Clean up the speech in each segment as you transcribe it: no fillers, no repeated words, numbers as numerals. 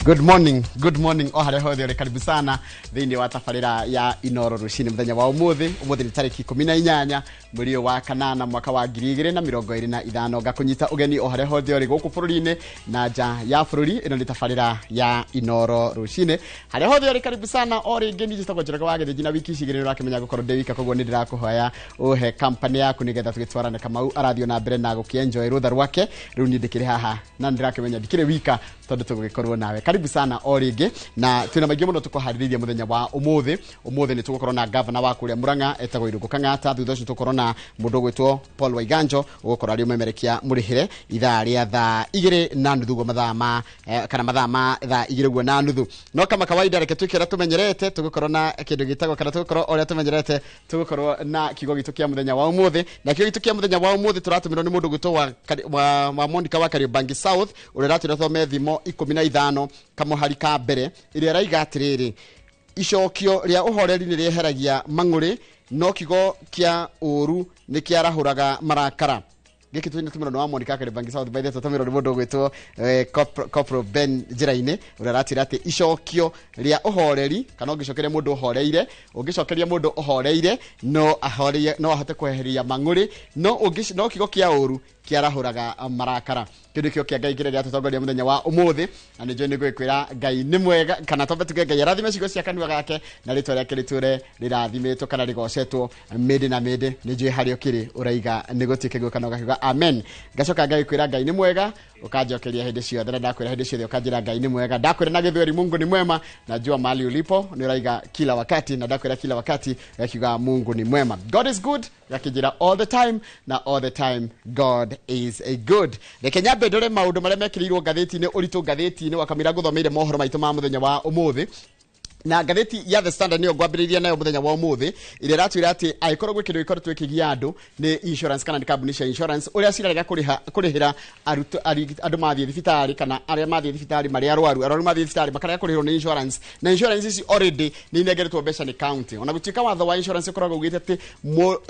Good morning, good morning o harĩa hothe ũrĩ, karibu sana thĩinĩ wa tabarĩra ya Inoro rũcinĩ mũthenya wa ũmũthĩ. Ũmũthĩ nĩ tarĩki 18 mweri ũyũ wa kanana mwaka wa 2025. Ngakũnyita ũgeni o harĩa hothe ũrĩ gũkũ bũrũri-inĩ na nja ya bũrũri. Ĩno nĩ tabarĩra ya Inoro rũcinĩ, harĩa hothe ũrĩ, karibu sana o rĩngĩ. Niĩ njĩtagwo Njoroge wa Gĩthĩnji, na wiki ici igĩrĩ nĩ ũrakĩmenya gũkorwo ndĩ wika, koguo nĩ ndĩrakũhoya ũhe company yaku nĩgetha tũgĩtwarane. Kamau arathiĩ na mbere na gũkĩenjoy rũtha rwake. Rĩu niĩ ndĩkĩrĩ haha na nĩndĩrakĩmenya ndikĩrĩ wika tondũ tũgũgĩkorwo nawe. Karibu sana o rĩngĩ, na twĩna maingĩ mũno tũkũharĩrĩirie mũthenya wa ũmũthĩ. Ũmũthĩ nĩ tũgũkorwo na gavana wa kũrĩa Murang'a etagwo Irũngũ Kang'ata. Thutha ũcio tũgũkorwo na mũndũ ũgwĩtwo Paul Waiganjo, ũgũkorwo arĩ ũmemerekia mũrĩhĩre ithaa rĩa 2:30 guo mathaa ma kana mathaa ma 2:30 guo. No kama kawaida, reke twĩke ũrĩa tũmenyerete, tũgũkorwo na kĩndũ gĩtagwo, kana tũgũkorwo ũrĩa tũmenyerete, tũgũkorwo na kiugo gitũ kĩa mũthenya wa ũmũthĩ. Na kiugo gitũ kĩa mũthenya wa ũmũthĩ tũratũmĩrwo nĩ mũndũ ũgwĩtwo wa Monica wa Kariobangi South, ũrĩa ũratwĩra thome Thimo 15 kamũhari ka mbere, ĩrĩa ĩraiga atĩrĩrĩ: "Icokio rĩa ũhoreri nĩ rĩeheragia mang'ũrĩ, no kiugo kĩa ũũru nĩ kĩarahũraga marakara." Gĩkĩ twĩna tũmĩrwo nĩ wa Monica Kariobangi South. By the way, tũmĩrwo nĩ mũndũ ũgwĩtwo Corporal Ben njĩra-inĩ, ũrĩa aratwĩra atĩ icokio rĩa ũhoreri, kana ũngĩcokeria mũndũ ũhoreire, ũngĩcokeria mũndũ ũhoreire, no ahorerie, no ahote kweheria mang'ũrĩ, no kiugo kĩa ũũru kĩarahũraga marakara. Kĩndũ kĩo kĩa Ngai kĩrĩa gĩatũtongoria mũthenya wa ũmũthĩ, na nĩ njũĩ nĩ ngũgĩkwĩra Ngai nĩ mwega, kana twambe tuge Ngai arathime ciugo cia kanua gake na rĩtwa rĩake rĩtũre rĩrathimĩtwo kana rĩgocetwo mĩndĩ na mĩndĩ. Nĩ njũĩ harĩa ũkĩrĩ ũraiga nĩ gũtuĩke guo, kana ũgakiuga amen. Ngacoka ngagĩkwĩra Ngai nĩ mwega, ũkanjokeria hĩndĩ ciothe, na ndakwĩra hĩndĩ ciothe ũkanjĩra Ngai nĩ mwega. Ndakwĩra na Gĩthweri Mungu ni mwema, najua mahali ulipo nĩ ũraiga kila wakati, na ndakwĩra kila wakati ũgakiuga Mungu ni mwema. God is good, gakĩnjĩra all the time, na all the time God is a good. Reke nyambe ndore maũndũ marĩa mekĩrĩirwo ngathĩti-inĩ, ũritũ ngathĩti-inĩ, wakamĩra ngũthomeire mohoro maitũ ma mũthenya wa ũmũthĩ. Na ngathĩti ya The Standard nĩyo ngwambĩrĩria nayo mũthenya wa ũmũthĩ, ĩrĩa ĩratwĩra atĩ angĩkorwo gwĩ kĩndũ gĩkoretwo gĩkĩgia andũ nĩ insurance, kana nĩ kambuni cia insurance, ũrĩa cirarega kũrĩha kũrĩhĩra andũ mathiĩ thibitarĩ, kana arĩa mathiĩ thibitarĩ marĩ arwaru, arwaru mathiĩ thibitarĩ makarega kũrĩhĩrwo nĩ insurance, na insurance ici already nĩ inengeretwo mbeca nĩ county. Ona gũtuĩka watho wa insurance ũkoragwo ugĩte atĩ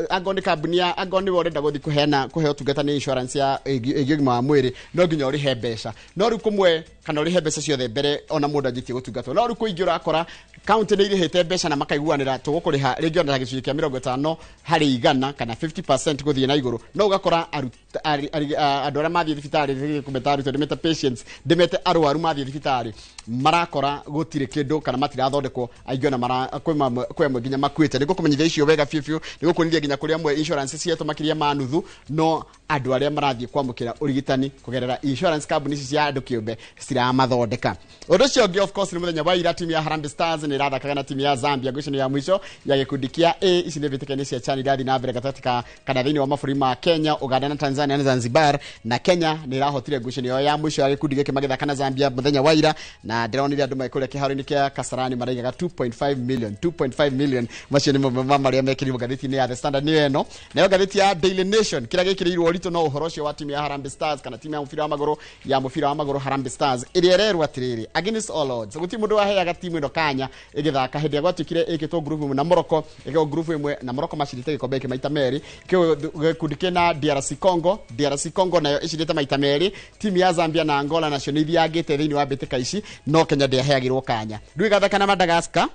angorwo nĩ kambuni ya, angorwo nĩwe ũrenda gũthiĩ kũheana kũheo ũtungata nĩ insurance ya ĩgiĩ ũgima wa mwĩrĩ, no nginya ũrĩhe mbeca, no rĩu kũmwe kana ũrĩhe mbeca ciothe mbere ona mũndũ anjĩtie gũtungatwo. No rĩu kũingĩ ũrakora county nĩ irĩhĩte mbeca na makaiguanĩra tũgũkũrĩha rĩngĩ ona gĩcunjĩ kĩa 50% kana 50% gũthiĩ na igũrũ, no ũgakora andũ arĩa mathiĩ thibitarĩ, rĩngĩ kũmeta arutwo, ndĩmete patients, ndĩmete arwaru mathiĩ thibitarĩ, marakora gũtirĩ kĩndũ kana matirathondekwo. Aingĩ ona kwĩ amwe nginya makuĩte. Nĩ ngũkũmenyithia icio wega biũ biũ, nĩ gũkuonithia nginya kũrĩ amwe insurance cietwo makĩria ma nuthu, no andũ arĩa marathiĩ kwamũkĩra ũrigitani kũgerera insurance kambuni ici cia andũ kĩũmbe ciramathondeka. Ũndũ ũcio ũngĩ, of course, nĩ mũthenya wa ira timu ya Harambee Stars nĩ ĩrathakaga na timu ya Zambia ngucanio ya mũico ya gĩkundi kĩa A. Ici nĩ mbĩtĩka-inĩ cia CHAN irathiĩ na mbere gatagatĩ ka kana thĩinĩ wa mabũrũri ma Kenya, Uganda na Tanzania na Zanzibar, na Kenya nĩ ĩrahotire ngucanio yao ya mũico ya gĩkundi gĩkĩ magĩthaka na Zambia mũthenya wa ira, na ndĩronire andũ marĩ kũrĩa kĩharo-inĩ kĩa Kasarani maraigaga 2.5 million, 2.5 million. Macio nĩ mamwe ma marĩa mekĩrirwo ngathĩti-inĩ ya The Standard. Nĩyo ĩno nayo ngathĩti ya Daily Nation, kĩrĩa gĩkĩrĩirwo ũritũ no ũhoro ũcio wa timu ya Harambee Stars, kana timu ya mũbira wa magũrũ ya mũbira wa magũrũ Harambee Stars, ĩrĩa ĩrerwo atĩrĩrĩ, against all odds, gũtirĩ mũndũ waheaga timu ĩno kanya ĩgĩthaka hĩndĩ ĩrĩa gwatuĩkire ĩkĩtwo group ĩmwe na Morocco, ĩkĩtwo group ĩmwe na Morocco, macindĩte gĩkombe gĩkĩ maita merĩ, kĩo gĩkundi kĩna DRC Congo. DRC Congo nayo ĩcindĩte maita merĩ. Timu ya Zambia na Angola nacio nĩ ithiangĩte thĩinĩ wa mbĩtĩka ici, no Kenya ndĩaheagĩrwo kanya. Rĩu ĩgathaka na Madagascar,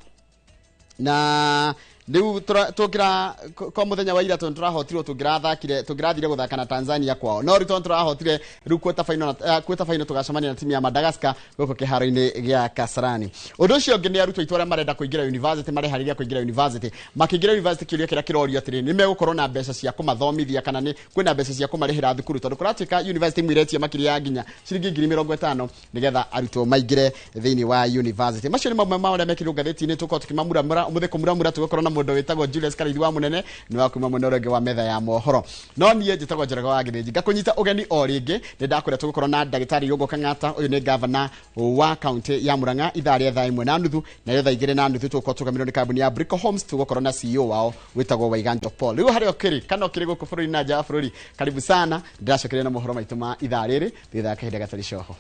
na rĩu tũngĩra kwa mũthenya wa ira, tondũ tũrahotirwo, tũngĩrathakire, tũngĩrathire gũthaka na Tanzania kwao, no rĩu tondũ tũrahotire rĩu quarter final quarter final tũgacemania na timu ya Madagascar gũkũ kĩharo-inĩ gĩa Kasarani. Ũndũ ũcio ũngĩ nĩ arutwo aitũ arĩa marenda kũingĩra university, mareharĩria kũingĩra university. Makĩingĩra university, kĩũria kĩrĩa kĩrorio atĩrĩ, nĩ megũkorwo na mbeca cia kũmathomithia, kana nĩ kwĩna mbeca cia kũmarĩhĩra thukuru? Tondũ kũratuĩka university imwe iretia makĩria ya nginya ciringi 50,000 nĩgetha arutwo maingĩre thĩinĩ wa university. Macio nĩ mamwe ma marĩa mekĩrirwo ngathĩti-inĩ, tũkorwo tũkĩmamuramura ũmũthĩ. Kũmuramura tũgũkorwo na mũndũ wĩtagwo Julius Karaithi wa mũnene, nĩ wa kuma mwena ũrĩa ũngĩ wa metha ya mohoro. No niĩ njĩtagwo Njoroge wa Gĩthĩnji, ngakũnyita ũgeni o rĩngĩ. Nĩ ndakwĩra tũgũkorwo na ndagĩtarĩ Irũngũ Kang'ata, ũyũ nĩ gavana wa kaunti ya Murang'a, ithaa rĩa 1:30, nayo 2:30 tũgũkorwo tũgamĩrwo nĩ kambuni ya Brico Homes, tũgũkorwo na CEO wao wĩtagwo Waiganjo Paul. Rĩu harĩa ũkĩrĩ, kana ũkĩrĩ gũkũ bũrũri na nja wa bũrũri, karibu sana. Ndĩracokeria na mohoro maitũ ma ithaa rĩrĩ thutha wa kahinda gatarĩ coho.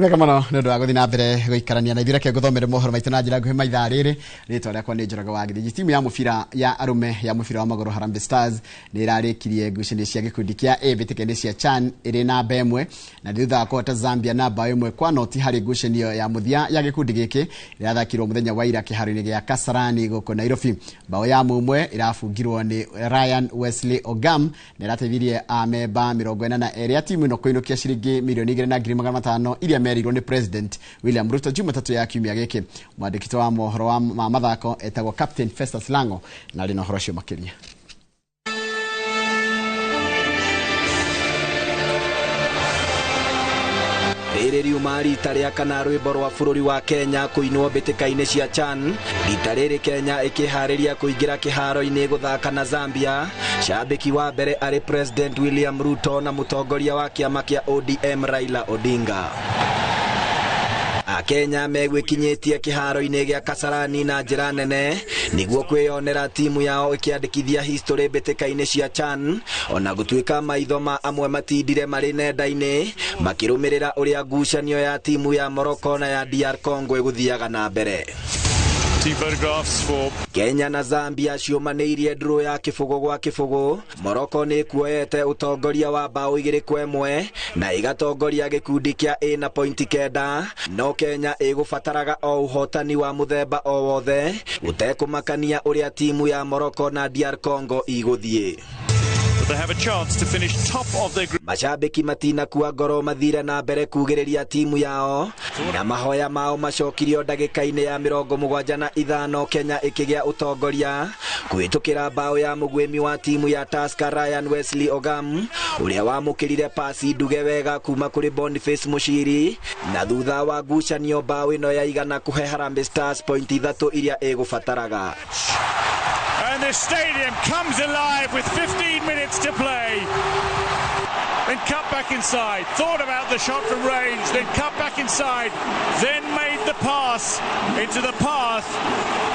Nĩ wega mũno nĩ ũndũ wa gũthiĩ na mbere gũikarania na ithuĩ. Reke ngũthomere mohoro maitũ na njĩra nguhĩ maithaa rĩrĩ. Rĩtwa rĩakwa nĩ Njoroge wa Gĩthĩnji. Timu ya mũbira ya arũme ya mũbira wa magũrũ Harambee Stars nĩ ĩrarĩkirie ngucanio cia gĩkundi kĩa A mbĩtĩka-inĩ cia CHAN ĩrĩ namba 1, na thutha wa kũhota Zambia na bao 1-0 harĩ ngucanio ya mũthia ya gĩkundi gĩkĩ ĩrathakirwo mũthenya wa ira kĩharo-inĩ gĩa Kasarani gũkũ Nairobi. Bao ya mũmwe ĩrabungirwo nĩ Ryan Wesley Ogam na ĩrateithirie amemba 42 a timu ĩno kũinũkia ciringi 2,500,000 iria merirwo nĩ President William Ruto Jumatatũ ya kiumia gĩkĩ. Mwandĩki wa mohoro wa mathako etagwo Captain Festus Lango na arĩ na ũhoro ũcio makĩria. Rĩrĩ riuma rita rĩa kana rwĩmbo rwa bũrũri wa Kenya kũinwo mbĩtĩka-inĩ cia CHAN. Rita rĩrĩ Kenya ĩkĩharĩria kũingĩra kĩharo-inĩ gũthaka na Zambia. Shabiki wa mbere arĩ President William Ruto na mũtongoria wa kĩama kĩa ODM Raila Odinga. Akenya megwĩkinyĩtie kĩharo-inĩ gĩa Kasarani na njĩra nene nĩguo kwĩyonera timu yao ĩkĩandĩkithia history mbĩtĩka-inĩ cia CHAN, ona gũtuĩka maitho ma amwe matindire marĩ nenda-inĩ makĩrũmĩrĩra ũrĩa ngucanio ya timu ya Morocco na ya DR Congo ĩgũthiaga na mbere. Kenya na Zambia ciũmanĩirie draw ya 0-0. Morocco nĩ ĩkuoete ũtongoria wa bao 2-1 na ĩgatongoria gĩkundi kĩa A na pointi 9, no Kenya ĩgũbataraga o ũhotani wa mũthemba o wothe gũtekũmakania ũrĩa timu ya Morocco na DR Congo igũthiĩ. Mashabiki matinakua ngoro mathire na mbere kugĩrĩria timu yao na mahoya mao macokirio ndagĩka-inĩ ya 75 Kenya ĩkĩgĩa ũtongoria kũhĩtũkĩra bao ya mũgwĩmi wa timu ya Tusker Ryan Wesley Ogam ũrĩa wamũkĩrire pasi nduge wega kuma kũrĩ Boniface Mushiri, na thutha wa ngucanio bao ĩno yaigana kũhe Harambee Stars pointi 3 iria ĩgũbataraga. And the stadium comes alive with 15 minutes to play. Then cut back inside, thought about the shot from range, then cut back inside, then made the pass into the path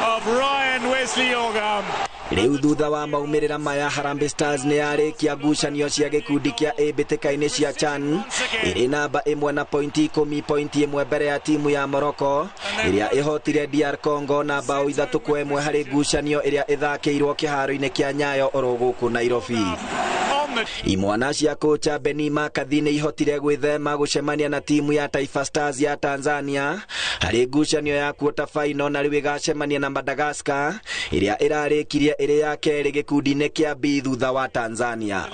of Ryan Wesley Ogam. Rĩu thutha wa maumĩrĩra maya Harambee Stars nĩ yarĩkia ngucanio cia gĩkundi kĩa A mbĩtĩka-inĩ cia CHAN ĩrĩ namba 1 na pointi 10, pointi 1 mbere ya timu ya Morocco ĩrĩa ĩhotire DR Congo na bao 3-1 harĩ ngucanio ĩrĩa ĩthakĩirwo kĩharo-inĩ kĩa Nyayo oro gũkũ Nairobi. Imwana cia kocha Benny McCarthy nĩ ihotire gwĩthema gũcemania na timu ya Taifa Stars ya Tanzania harĩ ngucanio ya quarter final, na rĩu ĩgacemania na Madagascar ĩrĩa ĩrarĩkirie ĩrĩ ya kerĩ gĩkundi-inĩ kĩa B thutha wa Tanzania.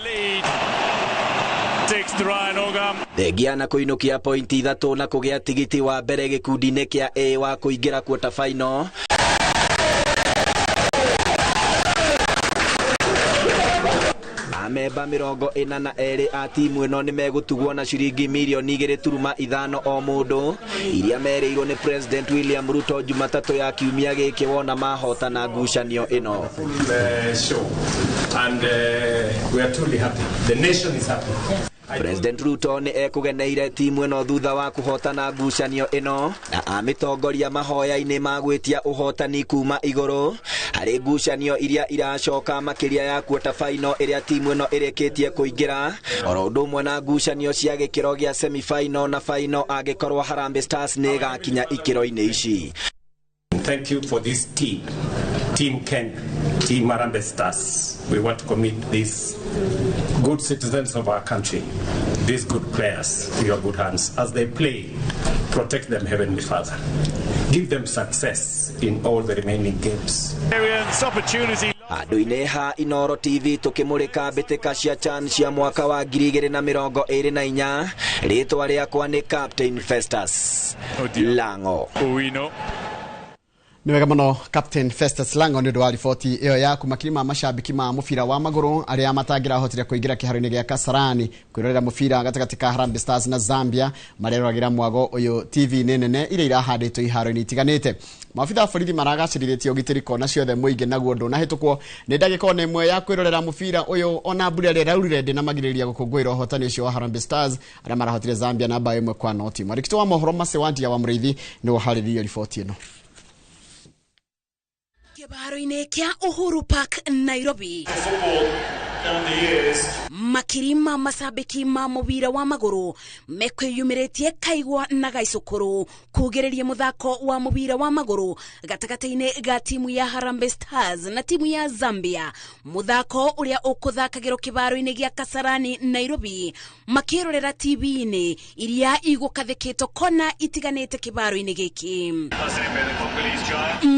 Thengia na kũinũkia pointi 3 na kũgĩa tigiti wa mbere gĩkundi-inĩ kĩa A wa kũingĩra quarter final. Amemba 42 a timu ĩno nĩ megũtugwo na ciringi mirioni 2.5 o mũndũ iria merĩirwo nĩ President William Ruto Jumatatũ ya kiumia gĩkĩ wona mahotana ngucanio ĩno. President Ruto nĩ ekũgeneire timu ĩno thutha wa kũhotana ngucanio ĩno na amĩtongoria mahoya-inĩ ma gwĩtia ũhotani kuma igũrũ harĩ ngucanio iria iracoka makĩria ya quarter final ĩrĩa timu ĩno ĩrĩkĩtie kũingĩra, oro ũndũ ũmwe na ngucanio cia gĩkĩro gĩa semi final na final angĩkorwo Harambee Stars nĩ ĩgakinya ikĩro-inĩ ici. Thank you for this team, Team Kenya, Team Harambee Stars. We want to commit these good citizens of our country, these good players, to your good hands. As they play, protect them, Heavenly Father. Give them success in all the remaining games. Andũ-inĩ ha Inoro TV tũkĩmũrĩka mbĩtĩka cia CHAN cia mwaka wa 2024. Rĩtwa rĩakwa nĩ Captain Festus Lango. Nĩ wega mũno Captain Festus Lango nĩ ũndũ wa riboti ĩyo yaku. Makiri ma mashabiki ma mũbira wa magũrũ arĩa matangĩrahotire kũingĩra kĩharo-inĩ gĩa Kasarani kwĩrorera mũbira gatagatĩ ka Harambee Stars na Zambia mareroragĩra mwago ũyũ TV-inĩ nene iria irahandĩtwo iharo-inĩ itiganĩte. Maabitha a borithi maragacĩrithĩtie ũgitĩri kona ciothe mũingĩ naguo ndũnahĩtũkwo nĩ ndagĩka ona ĩmwe ya kwĩrorera mũbira ũyũ, ona mbura ĩrĩa ĩraurire ndĩnamagirĩrĩria gũkũngũĩra ũhotani ũcio wa Harambee Stars arĩa marahotire Zambia na bao 1-0. Mwandĩki wa mohoro Masewandia wa Mũrĩithi nĩwe ũharĩrĩirie riboti ĩno. Kĩharo-inĩ kĩa Uhuru Park, Nairobi. Makiri ma macambĩki ma mũbira wa magũrũ mekwĩyumĩrĩtie kaigwa na gaicũkũrũ kugĩrĩria mũthako wa mũbira wa magũrũ gatagatĩ-inĩ ga timu ya Harambee Stars na timu ya Zambia, mũthako ũrĩa ũkũthakagĩrwo kĩbaro-inĩ gĩa Kasarani Nairobi, makĩrorera TV-inĩ iria igũkathĩkĩtwo kona itiganĩte kĩbaro-inĩ gĩkĩ,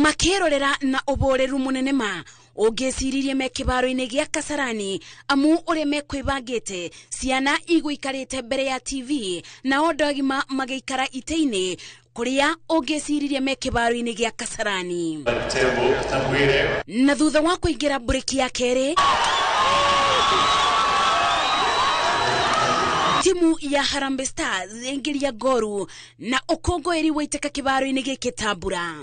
makĩrorera na ũboreru mũnene ma ũngĩciririe me kĩbaro-inĩ gĩa Kasarani amu ũrĩa mekwĩbangĩte ciana igũikarĩte mbere ya TV nao andũ agima magĩikara itĩ-inĩ kũrĩa ũngĩciririe me kĩbaro-inĩ gĩa Kasarani. Na thutha wa kũingĩra mburĩki ya kerĩ, timu ya Harambee Stars yaingĩria ngoru na ũkũngũĩri waitĩka kĩbaro-inĩ gĩkĩ ta mbura.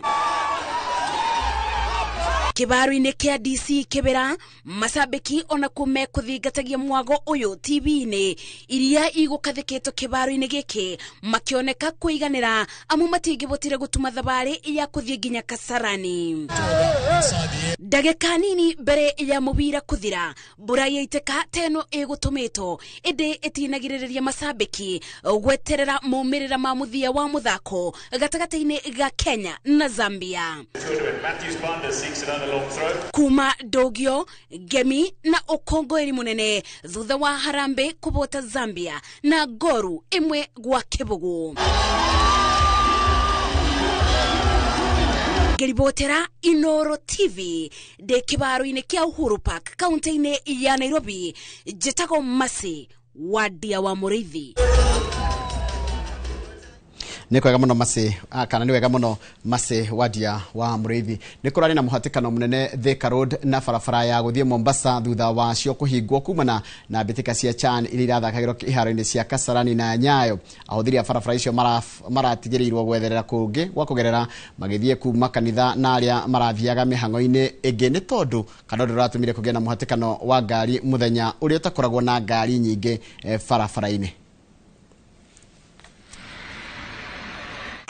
Kĩbaro-inĩ kĩa DC Kibera, macambĩki onakuo mekũthingatagia mwago ũyũ TV-inĩ iria igũkathĩkĩtwo kĩbaro-inĩ gĩkĩ makĩoneka kũiganĩra amu matingĩbotire gũtuma thabarĩ ya kũthiĩ nginya Kasarani. Ndagĩka nini mbere ya mũbira kũthira, mbura yaitĩka ta ĩno ĩgũtũmĩtwo ĩndĩ ĩtinagirĩrĩria macambĩki gweterera maumĩrĩra ma mũthia wa mũthako gatagatĩ-inĩ ga Kenya na Zambia. Kuma ndũgio, ngemi na ũkũngũĩri mũnene thutha wa Harambee kũbota Zambia na ngoru 1-0. Ngĩribotera Inooro TV ndĩ kĩbaro-inĩ kĩa Uhuru Park kaunti-inĩ ya Nairobi, njĩtagwo Mercy Wandia wa Mũrĩithi. Nĩ kwega mũno Mercy, kana nĩ wega mũno Mercy Wandia wa Mũrĩithi. Nĩ kũrarĩ na mũhatĩkano mũnene Thika Road na barabara ya gũthiĩ Mombasa thutha wa cio kũhingwo kumana na mbĩtĩka cia CHAN iria irathakagĩrwo iharo-inĩ cia Kasarani na Nyayo. Ahũthĩri a barabara icio maratigĩrĩirwo gwetherera kũngĩ gwa kũgerera magĩthiĩ kuma kanitha na arĩa marathiaga mĩhang'o-inĩ ĩngĩ nĩ tondũ kana ũndũ ũratũmire kũgĩa na mũhatĩkano wa ngari mũthenya ũrĩa ũtakoragwo na ngari nyingĩ barabara-inĩ.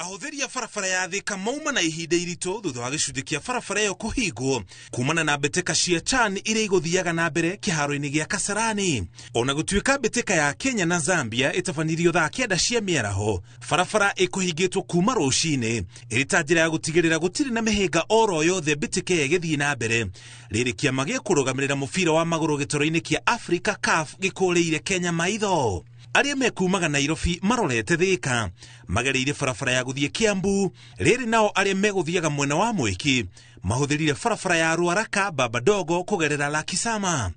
Ahũthĩri a barabara ya Thika mauma na ihinda iritũ thutha wa gĩcunjĩ kĩa barabara ĩyo kũhingwo kumana na mbĩtĩka cia CHAN iria igũthiaga na mbere kĩharo-inĩ gĩa Kasarani. Ona gũtuĩka mbĩtĩka ya Kenya na Zambia ĩtabanirio thaa 9 cia mĩaraho, barabara ĩkũhingĩtwo kuma rũcinĩ ĩrĩ ta njĩra ya gũtigĩrĩra gũtirĩ na mĩhĩnga oro yothe mbĩtĩka ĩyo ĩgĩthiĩ na mbere. Rĩrĩ kĩama gĩa kũrũgamĩrĩra mũbira wa magũrũ gĩtoro-inĩ kĩa Africa CAF gĩkũrĩire Kenya maitho. Arĩa mekumaga Nairobi marorete Thika magereire barabara ya gũthiĩ Kiambu, rĩrĩ nao arĩa megũthiaga mwena wa Mwiki mahũthĩrire barabara ya Ruaraka Baba Dogo kũgerera Lakisama,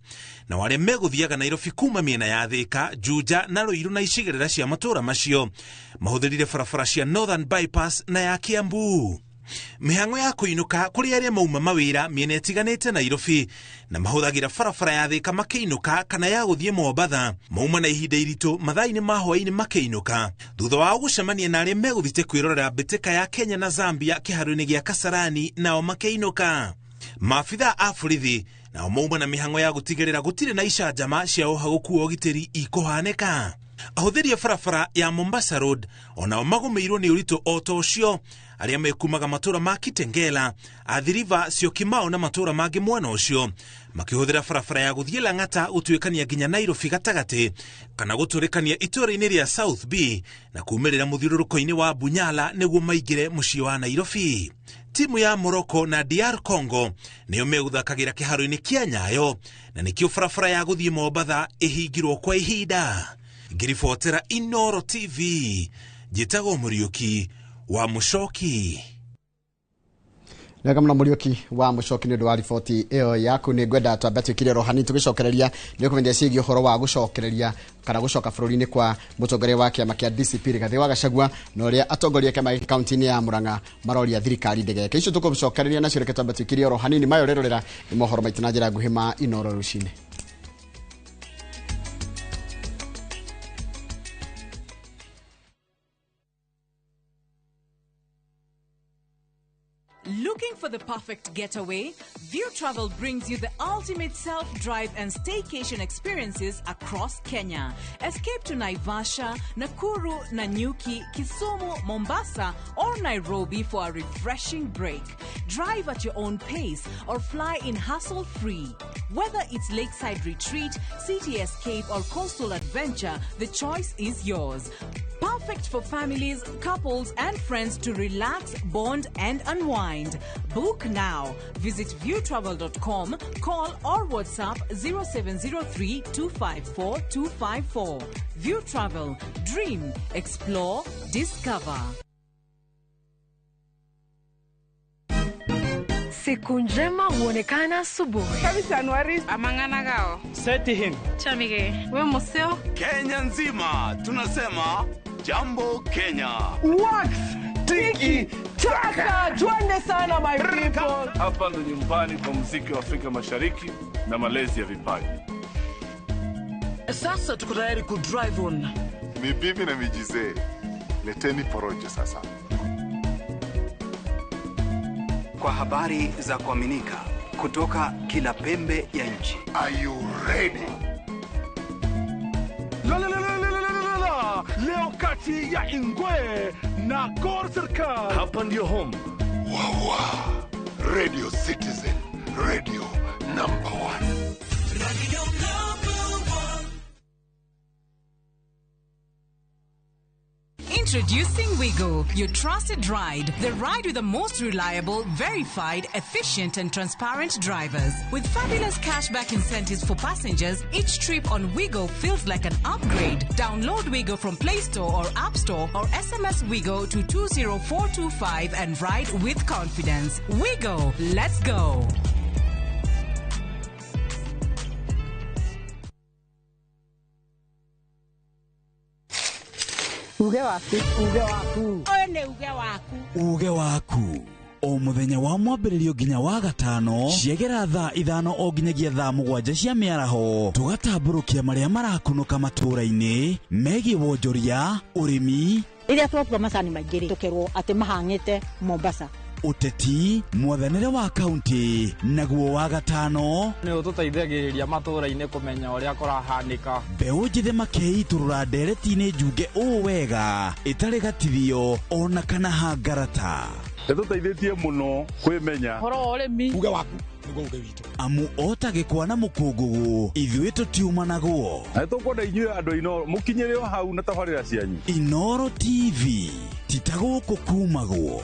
nao arĩa megũthiaga Nairobi kuma mĩena ya Thika, Juja na Ruiru na icigĩrĩra cia matũũra macio mahũthĩrire barabara cia Northern Bypass na ya Kiambu. Mĩhang'o ya kũinũka kũrĩ arĩa mauma mawĩra mĩena ĩtiganĩte Nairobi na mahũthagĩra barabara ya Thika makĩinũka kana ya gũthiĩ Mombatha mauma na ihinda iritũ mathaa-inĩ ma hwaĩ-inĩ makĩinũka thutha wao gũcemania na arĩa megũthiĩte kwĩrorera mbĩtĩka ya Kenya na Zambia kĩharo-inĩ gĩa Kasarani nao makĩinũka. Maabitha a borithi nao mauma na mĩhang'o ya gũtigĩrĩra gũtirĩ na icanjama cia ũhagũku wa ũgitĩri ikũhanĩka. Ahũthĩri a barabara ya Mombasa Road onao magũmĩirwo nĩ ũritũ o ta ũcio arĩa mekumaga matũũra ma Kitengela, Athi River, Syokimau na matũũra mangĩ mwena ũcio makĩhũthĩra barabara ya gũthiĩ Lang'ata gũtuĩkania nginya Nairobi gatagatĩ kana gũtũrĩkania itũũra-inĩ rĩa South B na kumĩrĩra mũthiũrũrũko-inĩ wa Bunyala nĩguo maingĩre mũciĩ wa Nairobi. Timu ya Morocco na DR Congo nĩo megũthakagĩra kĩharo-inĩ kĩa Nyayo na nĩkĩo barabara ya gũthiĩ Mombatha ĩhingirwo kwa ihinda. Ngĩribotera Inooro TV, njĩtagwo Mũriũki wa Mũcoki. Nĩwega mũno Mũriũki wa Mũcoki nĩ ũndũ wa riboti ĩyo yaku. Nĩ ngwenda twambe twĩkire rohani tũgĩcokereria nĩ ũkũmenyithia ciĩgiĩ ũhoro wa gũcokereria kana gũcoka bũrũri-inĩ kwa mũtongoria wa kĩama kĩa DCP Rigathĩ wa Gachagua na ũrĩa atongoria kĩama gĩkĩ kaunti-inĩ ya Murang'a maroria thirikari ndĩgeke. Icio tũkũcokereria nacio, reke twambe twĩkire oro hanini mayo rĩrorera nĩ mohoro maitũ na njĩra nguhĩ ma Inooro rũcinĩ. Looking for the perfect getaway? View Travel brings you the ultimate self-drive and staycation experiences across Kenya. Escape to Naivasha, Nakuru, Nanyuki, Kisumu, Mombasa, or Nairobi for a refreshing break. Drive at your own pace or fly in hassle-free. Whether it's lakeside retreat, city escape, or coastal adventure, the choice is yours. Perfect for families, couples, and friends to relax, bond, and unwind. Book now. Visit viewtravel.com, call or WhatsApp 0703 254 254. View Travel. Dream, explore, discover. Siku njema huonekana asubuhi. Amang'ana gao. Seti him. Chamige. We museo. Kenya nzima tunasema jambo Kenya. Wax tiki taka, twende sana my people. Hapa ndo nyumbani kwa muziki wa Afrika Mashariki na malezi ya vipaji. Sasa tuko tayari ku drive on. Mibibi na mijizee, leteni porojo sasa. Kwa habari za kuaminika kutoka kila pembe ya nchi. Are you ready? La la la la la la la. Leo kati ya Ingwe na Gor Serikal. Hapa ndio home. Wawa. Radio Citizen, radio number 1. Radio number 1. Introducing Wigo, your trusted ride. The ride with the most reliable, verified, efficient, and transparent drivers. With fabulous cashback incentives for passengers, each trip on Wigo feels like an upgrade. Download Wigo from Play Store or App Store or SMS Wigo to 20425 and ride with confidence. Wigo, let's go. Uge waku, uge waku. Ũyũ nĩ uge waku. Uge waku. O mũthenya wa mwambĩrĩrio nginya wa gatano ciegera thaa 5 o nginyagia thaa 7 cia mĩaraho tũgatambũrũkia marĩa marakunũka matũũra-inĩ megiĩ wonjoria, ũrĩmi. Rĩrĩa twatua macani maingĩ rĩ, tũkerwo atĩ mahang'ĩte Mombasa. Ũteti, mwathanĩre wa kaunti, naguo wa gatano nĩ ũtũteithagĩrĩria matũũra-inĩ kũmenya ũrĩa kũrahanĩka. Mbeũ njĩthĩ makĩitũrũra ndereti-inĩ njunge ũũ wega ĩtarĩ gatithio ona kana hangarata. Ĩtũteithĩtie mũno kwĩmenya ũhoro wa ũrĩmi. Uge waku nĩguo uge witũ. Amu ota gĩkwa na mũkũngũgũ ithuĩ tũtiumanagwo. Na nĩtũkwenda inyuĩ andũ a Inooro mũkinyĩre o hau na tabarĩra cianyu. Inooro TV ti ta gũkũ kumagwo.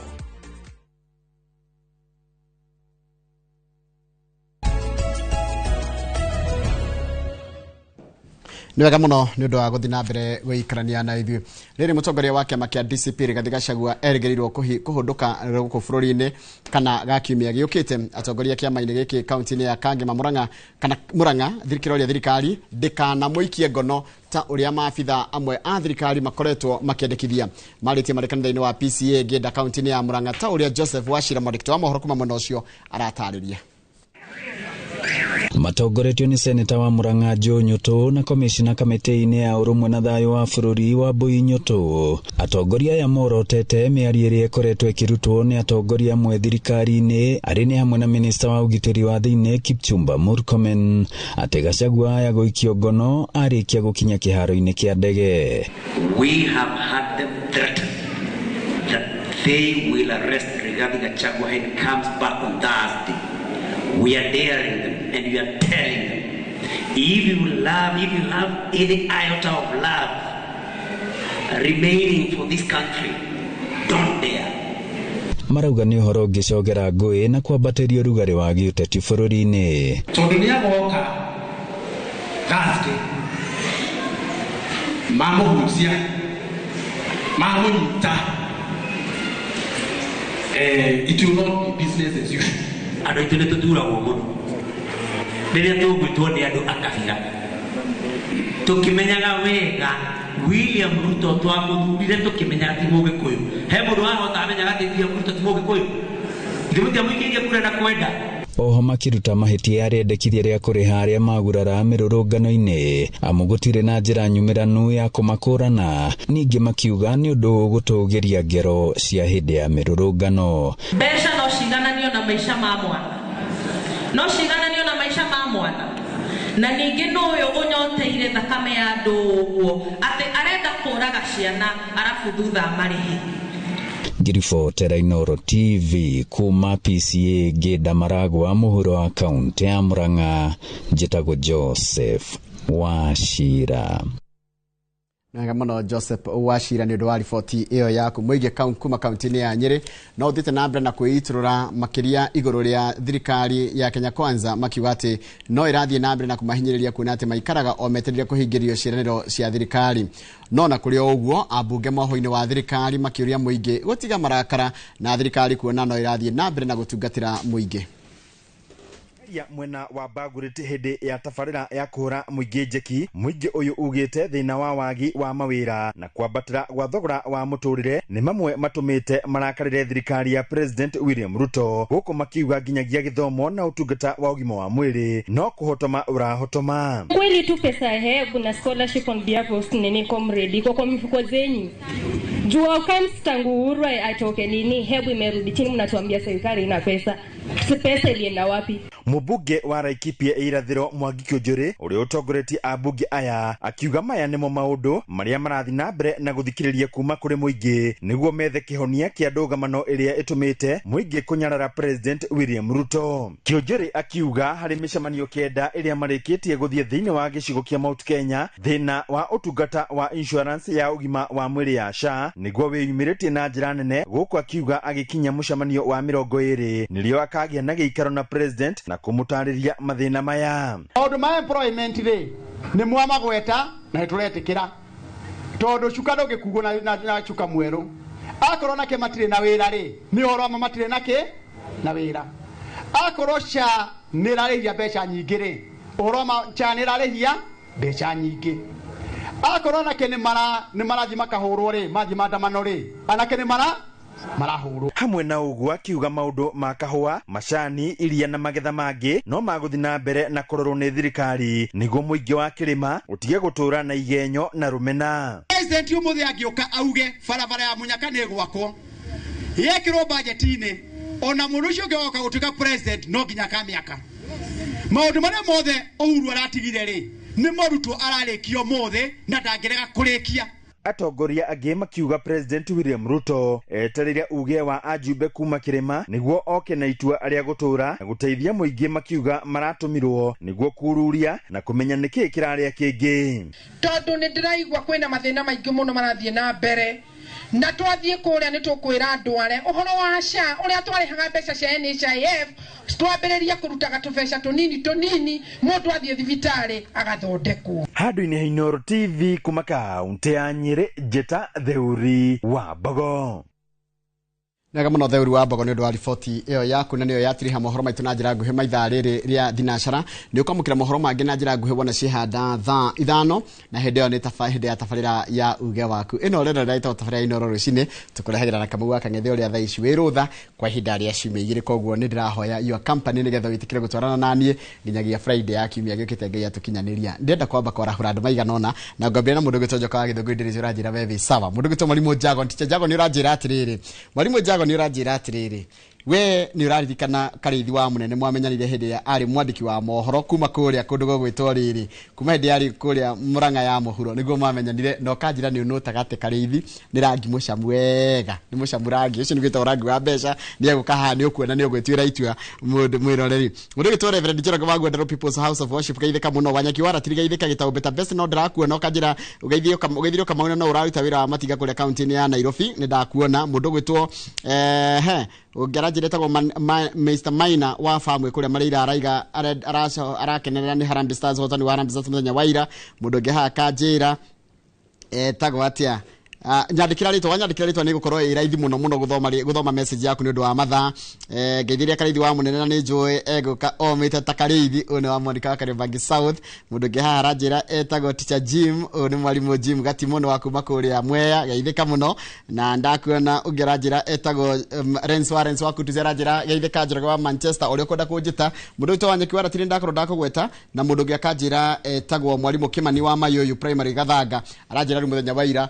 Nĩ wega mũno nĩ ũndũ wa gũthiĩ na mbere gũikarania na ithuĩ. Rĩrĩ mũtongoria wa kĩama kĩa DCP Rigathĩ Gachagua erĩgĩrĩirwo kũhũndũka gũkũ bũrũri-inĩ kana ga kiumia gĩũkĩte. Atongoria kĩama-inĩ gĩkĩ kaunti-inĩ ya Kangema Murang'a kana Murang'a kĩroria thirikari ndĩkanamũikie ngono ta ũrĩa maabitha amwe a thirikari makoretwo makĩendekithia. Marĩtie marĩ kanitha-inĩ wa PCA Ngĩnda kaunti-inĩ ya Murang'a ta ũrĩa Joseph Wachira mwandĩki wa mohoro kuma mwena ũcio aratarĩria. Matongoretio nĩ seneta wa Murang'a Joe Nyutu na komishina kamĩtĩ-inĩ ya ũrũmwe na thayũ wa bũrũri wa Mbui Nyutu. Atongoria aya morotete mĩario ĩrĩa ĩkoretwo ĩkĩrutwo nĩ atongoria amwe thirikari-inĩ arĩ nĩ hamwe na minista wa ũgitĩri wa thĩinĩ Kipchumba Murkomen atĩ Gachagua aya gũikio ngono arĩkia gũkinya kĩharo-inĩ kĩa ndege. We have had them threaten that they will arrest Rigathi Gachagua and comes back on Thursday. We are daring them and we are telling them, if you love, if you have any iota of love remaining for this country, don't dare. Marauga nĩ ũhoro ũngĩcogera ngũĩ na kwambatĩria ũrugarĩ wa gĩũteti bũrũri-inĩ. Tondũ nĩagoka Thursday, mamũhutia, mamũnyita, it will not be business as usual. Andũ aitũ nĩ tũturagwo mũno rĩrĩa tũgwĩtwo nĩ andũ a kabira tũkĩmenyaga wega William Ruto twamũthurire tũkĩmenyaga ti Mũgĩkũyũ. He mũndũ wahota amenyaga atĩ William Ruto ti Mũgĩkũyũ? Ithuĩ mũtiamũikĩirie kura na kwenda. Oho makiruta mahĩtia arendekithia rĩa kũrĩha arĩa magurara mĩrũrũngano-inĩ amu gũtirĩ na njĩra nyumĩranu ya kũmakũrana. Ningĩ makiuga nĩ ũndũ ũgũtũgĩria ngero cia hĩndĩ ya mĩrũrũngano. Mbeca no cigananio na maica ma mwana, no cigananio na maica ma mwana, na ningĩ no ũyũ ũnyoteire thakame ya andũ ũguo atĩ arenda kũraga ciana arabu thutha marĩhe. Ngiribotera Inooro TV kuma PCA Ngĩnda Maragwa mũhuro wa kaunti ya Murang'a, njĩtagwo Joseph Wachira. Wega mũno Joseph Wachira nĩ ũndũ wa riboti ĩyo yaku. Mũingĩ kuma kaunti-inĩ ya Nyĩrĩ no ũthiĩte na mbere na kwĩitũrũra makĩria igũrũ rĩa thirikari ya Kenya Kwanza, makiuga atĩ no ĩrathiĩ na mbere na kũmahinyĩrĩria kuona atĩ maikaraga o metereire kũhingĩrio ciĩranĩro cia thirikari. No na kũrĩ o ũguo, ambunge mohoro-inĩ wa thirikari makĩũria mũingĩ gũtiga marakara na thirikari kuona no ĩrathiĩ na mbere na gũtungatĩra mũingĩ. Ya mwena wa Baguriti hindi ya tabarira ya kuhura muingi njeki, muingi uyu ugite thina wa wagi wa mawira na kwambatira gwa thogora wa muturire ni mamwe matumite marakarire thirikari ya President William Ruto, guku makiuga nginyagia githomo na utungata wa ugima wa mwiri no kuhotoma urahotoma. Kweli tu pesa HELB na scholarship on behalf of nini comrade iko kwa mifuko zenyu. Jua comes tangu Uhuru atoke nini HELB imerudi chini, mnatuambia serikali ina pesa. Pesa ilienda wapi? Mubunge wa Laikipia irathiro Mwangi Kiunjuri uria utongoretie ambunge aya akiuga maya nimo maundu maria marathi na mbere na guthikiriria kuma kuri muingi niguo methe kihonia kia ndũgamano iria itumite muingi kunyarara President William Ruto. Kiunjuri akiuga hari micemanio 9 iria marikitie guthie thiini wa gicigo kia Mount Kenya thina wa utungata wa insurance ya ugima wa mwiri ya SHA niguo wiyumiritie na njira nene, guku akiuga agikinya mucemanio wa 20 nirio akagia na giikaro na President na kumutariria mathina maya. Maundu ma employment ri ni mwamagweta na nituretikira tondu cuka ndungikuguo na cuka mweru, akorwo nake matire na wira ri ni oro ma matire nake na wira, akorwo SHA ni rarihia mbeca nyingi ri oro ma SHA ni rarihia mbeca nyingi, akorwo nake ni marathi makahurwo ri mathi maandamano ri anake ni marahurwo. Hamwe na uguo akiuga maundu ma kahua, macani, iria na magetha mangi no maguthi na mbere na kurorwo ni thirikari niguo muingi wa kirima utige gutura na igenyo na rumena. President umuthi angiuka auge barabara ya Munyaka ni gwakwo yekirwo budget-ini, ona mundu ucio ungi woka gutuika president no nginya kamiaka maundu maria mothe Uhuru aratigire ri ni morutwo ararikio mothe na ndangirega kurikia. Atongoria angĩ makiuga President William Ruto etereire uge wa ajumbe kuma kirima niguo oke na itua rĩa gũtũra na gũteithia mũingĩ, makiuga maratumirwo niguo kururia na kũmenya nĩkĩĩ kĩrarĩa kĩngĩ. Tondu nĩ ndĩraigua kwĩna mathĩna maingĩ mũno marathiĩ na mbere, na twathiĩ kũrĩa nĩ tũkwĩra andũ arĩa ũhoro wa SHA ũrĩa twarĩhaga mbeca cia NHIF twambĩrĩria kũrutaga tũbeca tũnini tũnini mũndũ athiĩ thibitarĩ agathondekwo. Handũ-inĩ ha Inooro TV kuma kaunti ya Nyĩrĩ, Njĩta Theuri wa Mbogo. Nega mũno Theuri wa Mbogo nĩ ũndũ wa riboti ĩyo yaku, na nĩyo yatiriha mohoro maitũ na njĩra nguhĩ maithaa rĩrĩ rĩa thinacara. Nĩ ũkwamũkĩra mohoro mangĩ na njĩra nguhĩ wona ciĩhanda thaa 5, na hĩndĩ ĩyo nĩ hĩndĩ ya tabarĩra ya uge waku. Ĩno rĩro ĩraitwo tabarĩra ya Inooro rũcinĩ, tũkũrehagĩra na Kamau wa Kang'ethe ũrĩa thaa ici wĩ rũtha kwa ihinda rĩa ciumia 2. Koguo nĩ ndĩrahoya your company nĩgetha wĩtĩkĩre gũtwarana naniĩ nginyagia Friday ya kiumia gĩũkĩte Ngai atũkinyanĩria. Ndĩrenda kwamba kwarahũra andũ maigana ũna na ngwambĩrĩria na mũndũ ũgwĩtwo Njoka wa Gĩthũngũri ndĩrĩcio ũranjĩra we wĩ sawa. Mũndũ ũgwĩtwo Mwarimũ Jagon, Teacher Jagon nĩ ũranjĩra atĩrĩrĩ, Mwarimũ Jagon nĩ ũranjĩra atĩrĩrĩ, we nĩ ũraririkana Karĩithi wa Mũnene mwamenyanire hĩndĩ ya arĩ mwandĩki wa mohoro kuma kũrĩa kũndũ gũgwĩtwo rĩrĩ, kuma hĩndĩ yarĩ kũrĩa Murang'a ya mũhuro nĩguo mwamenyanire, na ũkanjĩra nĩ ũnũtaga atĩ Karĩithi nĩ rangi mũcamu wega, nĩ mũcamu rangi ũcio nĩ gwĩtagwo rangi wa mbeca, nĩ egũka haha nĩ ũkuona nĩ ũgwĩtuĩra itua mũndũ mwĩroreri. Mũndũ ũgwĩtwo Reverend Njoroge wa Ngwendero People's House of Worship geithĩka mũno, Wanyaki wa Ratiri geithĩka, Gĩtaũ Beta Best no ndĩrakuona, ũkanjĩra ũgeithire ũkamauna no ũraruta wĩra wa matinga kũrĩa kaunti-inĩ ya Nairobi, nĩ ndakuona. Mũndũ ũgwĩtwo ũngĩaranjĩra etagwo Mr Maina wa famwe kũrĩa Mareira araiga arakenerera nĩ Harambee Stars, ũhotani wa Harambee Stars mũthenya wa ira. Mũndũ ũngĩ haha kanjĩra etagwo atĩa, Nyandĩkĩra rĩtwa, wanyandĩkĩra rĩtwa nĩ gũkorwo ĩ raithi mũno mũno gũthoma message yaku nĩ ũndũ wa mathaa. Ngeithĩria Karĩithi wa mũnene na nĩ njũĩ egũka omĩte ta Karĩithi. Ũyũ nĩ wa Monica wa Kariobangi South. Mũndũ ũngĩ haha aranjĩra etagwo Teacher Jim. Ũyũ nĩ mwarimũ Jim Gatimũ wa kuma kũrĩa Mwea, geithĩka mũno. Na ndakuona ũngĩ aranjĩra etagwo Rens wa Kutuzi, aranjĩra geithĩka Njoroge wa Manchester, ũrĩa ũkwenda kũnjĩta. Mũndũ witũ wa Nyeki wa Ratiri ndakorwo ndakũgweta. Na mũndũ ũngĩ akanjĩra etagwo mwarimũ Kimani wa Mayũyũ Primary Gathanga, aranjĩra rĩu mũthenya wa ira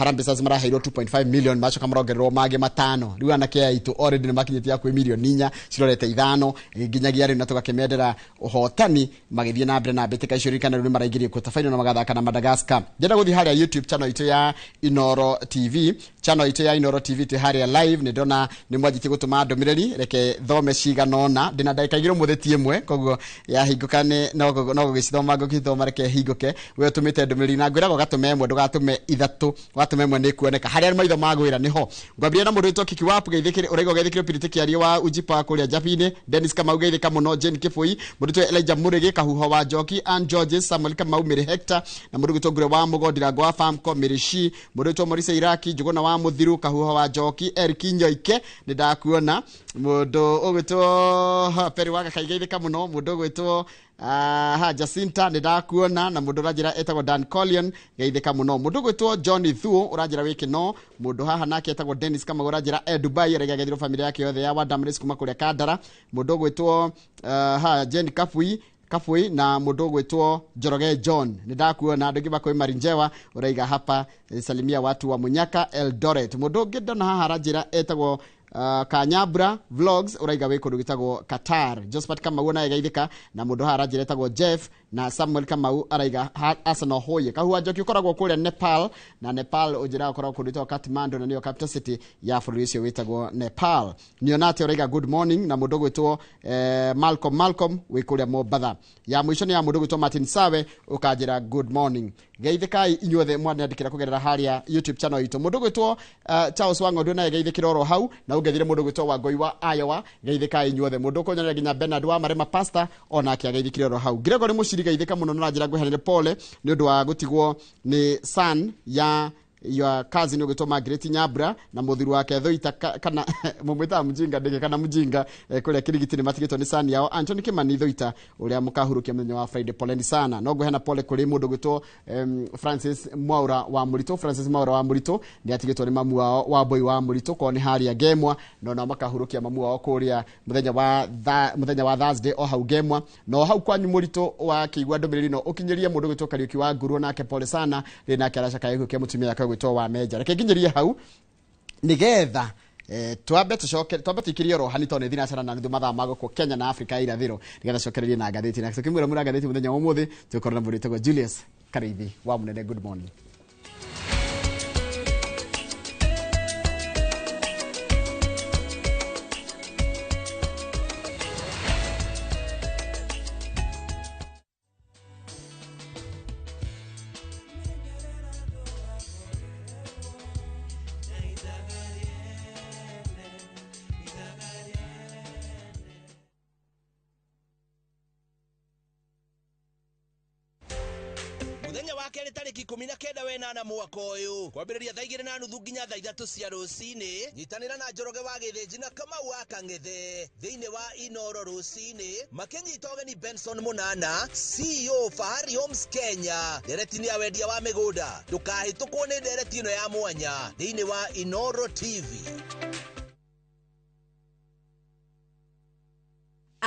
Harambee Stars maraheirwo 2.5 million, macoka marongererwo mangĩ 5. Rĩu anake aitũ already nĩ makinyĩtie hakuhĩ mirioni 4 cirorete 5 nginyagia rĩu, na tũgakĩmendera ũhotani magĩthiĩ na mbere na mbĩtĩka icio. Ririkana rĩu nĩ maraingĩrie quarter final na magathaka na Madagascar. Ndĩrenda gũthiĩ harĩa YouTube channel itũ ya Inoro TV, channel itũ ya Inoro TV twĩ harĩa live. Nĩ ndona nĩ mwanjĩtie gũtũma ndũmĩrĩri, reke thome cigana ũna. Ndĩna ndagĩka 2 ũmũthĩ ti ĩmwe, koguo yahingũka nĩ no gũgĩcithoma ngũgĩthoma, reke hingũke. We ũtũmĩte ndũmĩrĩri na ngwĩraga ũgatũma ĩmwe, ndũgatũme 3, ũgatũma ĩmwe nĩ kuoneka harĩa maitho magwĩra nĩho. Ngwambĩrĩria na mũndũ wĩtwo Kiki Wapu, geithĩkĩre ũraigua geithĩkĩre Purity Kĩario wa Ujipa kũrĩa Njabinĩ, Dennis Kamau geithĩka mũno, Jane Kĩbũi, mũndũ wĩtwo Elijah Mũrĩgĩ, Kahuho wa Njoki, Ann Georges, Samuel Kamau, Mary Hector, na mũndũ wĩtwo Ngure wa Mũgo, Ndirango wa Famco, Mary Shi, mũndũ wĩtwo Maurice Iraki, Njũgũna wa Mũthiru, Kahuho wa Njoki, Eric Nyoike, nĩ ndakuona. Mũndũ ũgwĩtwo Perry wa Gakaĩ geithĩka mũno, mũndũ ũgwĩtwo Jacinta nĩ ndakuona, na mũndũ ũranjĩra etagwo Dan Collion geithĩka mũno. Mũndũ ũgwĩtwo John Thuo ũranjĩra wĩkĩ no. Mũndũ haha nake etagwo Dennis Kamau ũranjĩra e Dubai, araiga geithĩrwo family yake yothe ya Wadamris kuma kũrĩa Kandara. Mũndũ ũgwĩtwo Jane Kabui na mũndũ ũgwĩtwo Njoroge John nĩ ndakuona. Andũ angĩ makwĩ Marinjewa ũraiga hapa salimia watu wa Munyaka Eldoret. Mũndũ ũngĩ ndona haha aranjĩra etagwo Kanyabra Vlogs ũraiga wĩ kũndũ gĩtagwo Qatar. Josephat Kamau naye geithĩka, na mũndũ haha aranjĩra etagwo Jeff, na Samuel Kamau araiga Arsenal hoye. Kahua Njoki ũkoragwo kũrĩa Nepal, na Nepal ũnjĩraga ũkoragwo kũndũ gwĩtagwo Kathmandu, na nĩyo capital city ya bũrũri ũcio wĩtagwo Nepal. Nionate ũraiga good morning, na mũndũ ũgwĩtwo Malcolm wĩ kũrĩa Mombatha. Ya mũico nĩ ya mũndũ ũgwĩtwo Martin Sawe ũkanjĩra good morning. Geithĩkai inyuothe mwanandĩkĩra kũgerera harĩa YouTube channel itũ. Mũndũ ũgwĩtwo Charles Wang'ondu naye geithĩkĩra oro hau, na ũngethire mũndũ ũgwĩtwo Wangũi wa Iowa, geithĩkai inyuothe. Mũndũ ũkũnyonera nginya Bernard wa Marema Pastor onake ageithĩkire oro hau. Gregory Mũciri geithĩka mũno, na njĩra ngwehanĩre pole nĩ ũndũ wa gũtigwo nĩ son ya your cousin ũgwĩtwo Margaret Nyabra na mũthuri wake Thuita kana mũmwĩtaga mũjinga ndĩke kana mũjinga kũrĩa Kirigiti nĩ matigĩtwo nĩ son yao Anthony Kimani Thuita ũrĩa mũkahurũkia mũthenya wa Friday. Poleni sana. No ngũheana pole kũrĩ mũndũ ũgwĩtwo Francis Mwaura wa Mũritũ. Francis Mwaura wa Mũritũ nĩ atigĩtwo nĩ mamu wao wa Mboi wa Mũritũ korwo nĩ harĩa Ngemwa, no nao makahurũkia mamu wao kũrĩa mũthenya wa Thursday o hau Ngemwa. No hau kwanyu Mũritũ wa kĩigua ndũmĩrĩri no ũkinyĩrie mũndũ ũgwĩtwo Kariũki wa Nguruo, nake pole sana rĩ nake aracakaya gĩkuũ kĩa mũtumia wake ũgwĩtwo wa Menja. Reke nginyĩrie hau nĩgetha twambe tũcoke twambe tũikĩrie oro hani tondũ nĩ thinacara na nuthu mathaa ma gũkũ Kenya na Afrika ya irathĩro, nĩgetha cokererie na ngathĩti. Na tũkĩmwĩra mũra ngathĩti mũthenya wa ũmũthĩ tũgũkorwo na mũndũ wĩtagwo Julius Karĩithi wa Mũnene. Good morning. Mũthenya wa kerĩ tarĩki 19 wenana mwaka ũyũ kwambĩrĩria thaa 2:30 nginya thaa 3 cia rũcinĩ, nyitanĩra na Njoroge wa Gĩthĩnji na Kamau wa Kang'ethe thĩinĩ wa Inoro rũcinĩ makĩnyita ũgeni Benson Mũnana, CEO Fahari Homes Kenya, ndereti-inĩ ya wendia wa mĩgũnda. Ndũkahĩtũkwo nĩ ndereti ĩno ya mwanya thĩinĩ wa Inoro TV.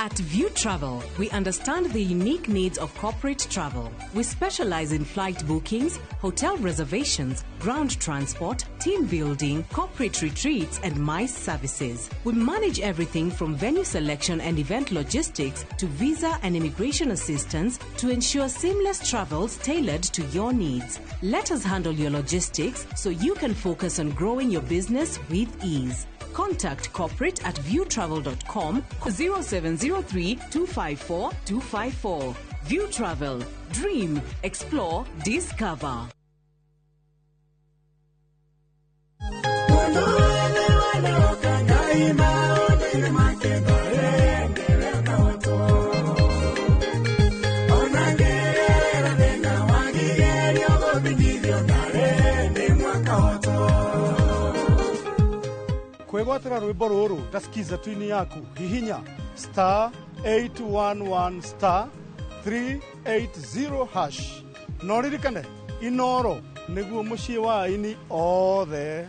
At View Travel, we understand the unique needs of corporate travel. We specialize in flight bookings, hotel reservations, ground transport, team building, corporate retreats, and MICE services. We manage everything from venue selection and event logistics to visa and immigration assistance to ensure seamless travels tailored to your needs. Let us handle your logistics so you can focus on growing your business with ease. Contact corporate at viewtravel.com 0703 254 254. View Travel. Dream, explore, discover. Kwĩgwatĩra rwĩmbo rũrũ ta skiza twini yaku, hihinya star 811 star 380 hash. Na ũririkane Inoro nĩguo mũciĩ wa aini othe.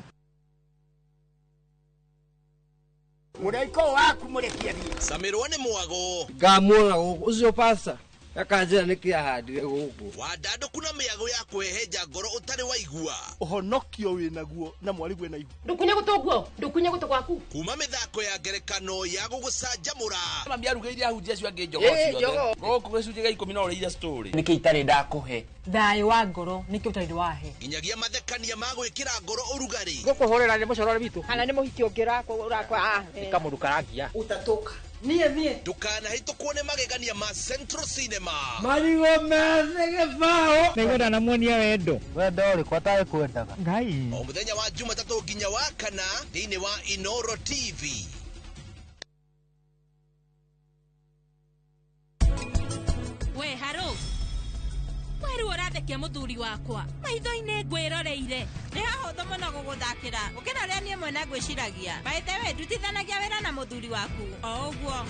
Mũraika waku mũrekie thiĩ. Camirwo nĩ mwago. Ngamuona gũkũ ũcio pasta akanjĩra nĩkĩ ahandire gũkũ. Wandandũku na mĩago ya kwĩhenja ngoro ũtarĩ waigua. Ũhonokio wĩnaguo na mwarigwe na ihu. Ndukunye gũtũ guo, ndukunye gũtũ gwaku. Kuma mĩthako ya ngerekano ya gũgũcanjamũra. Mami arugĩire ahunjia acio angĩ njogoo ciothe. Gũkũ gĩcunjĩ gĩa 10 no ũrĩire story. Nĩkĩ itarĩ ndakũhe? Thayũ wa ngoro nĩkĩ ũtarĩ wahe? Nginyagia mathekania ma gwĩkĩra ngoro ũrugarĩ. Gũkũhũrĩra nĩ mũcorore witũ. Kana nĩ mũhiki ũngĩ ũrakwa. Nĩ kamũndũ karangia. Utatoka. Niĩ niĩ. Ndũkanahĩtũkwo nĩ magegania ma Central Cinema. Marigũ methĩ gĩbaũ. Nĩngwenda namuonia wendo. Wendo ũrĩkũ atarĩ kwendaga? Ngai. O mũthenya wa Jumatatũ nginya wa kana thĩinĩ wa Inoro TV. We haro. Weru ũrathekia mũthuri wakwa maitho-inĩ ngwĩroreire. Nĩ hahũthũ mũno gũgũthakĩra gũkĩra ũrĩa niĩ mwene ngwĩciragia. By the way, ndutithanagia wĩra na mũthuri waku o ũguo.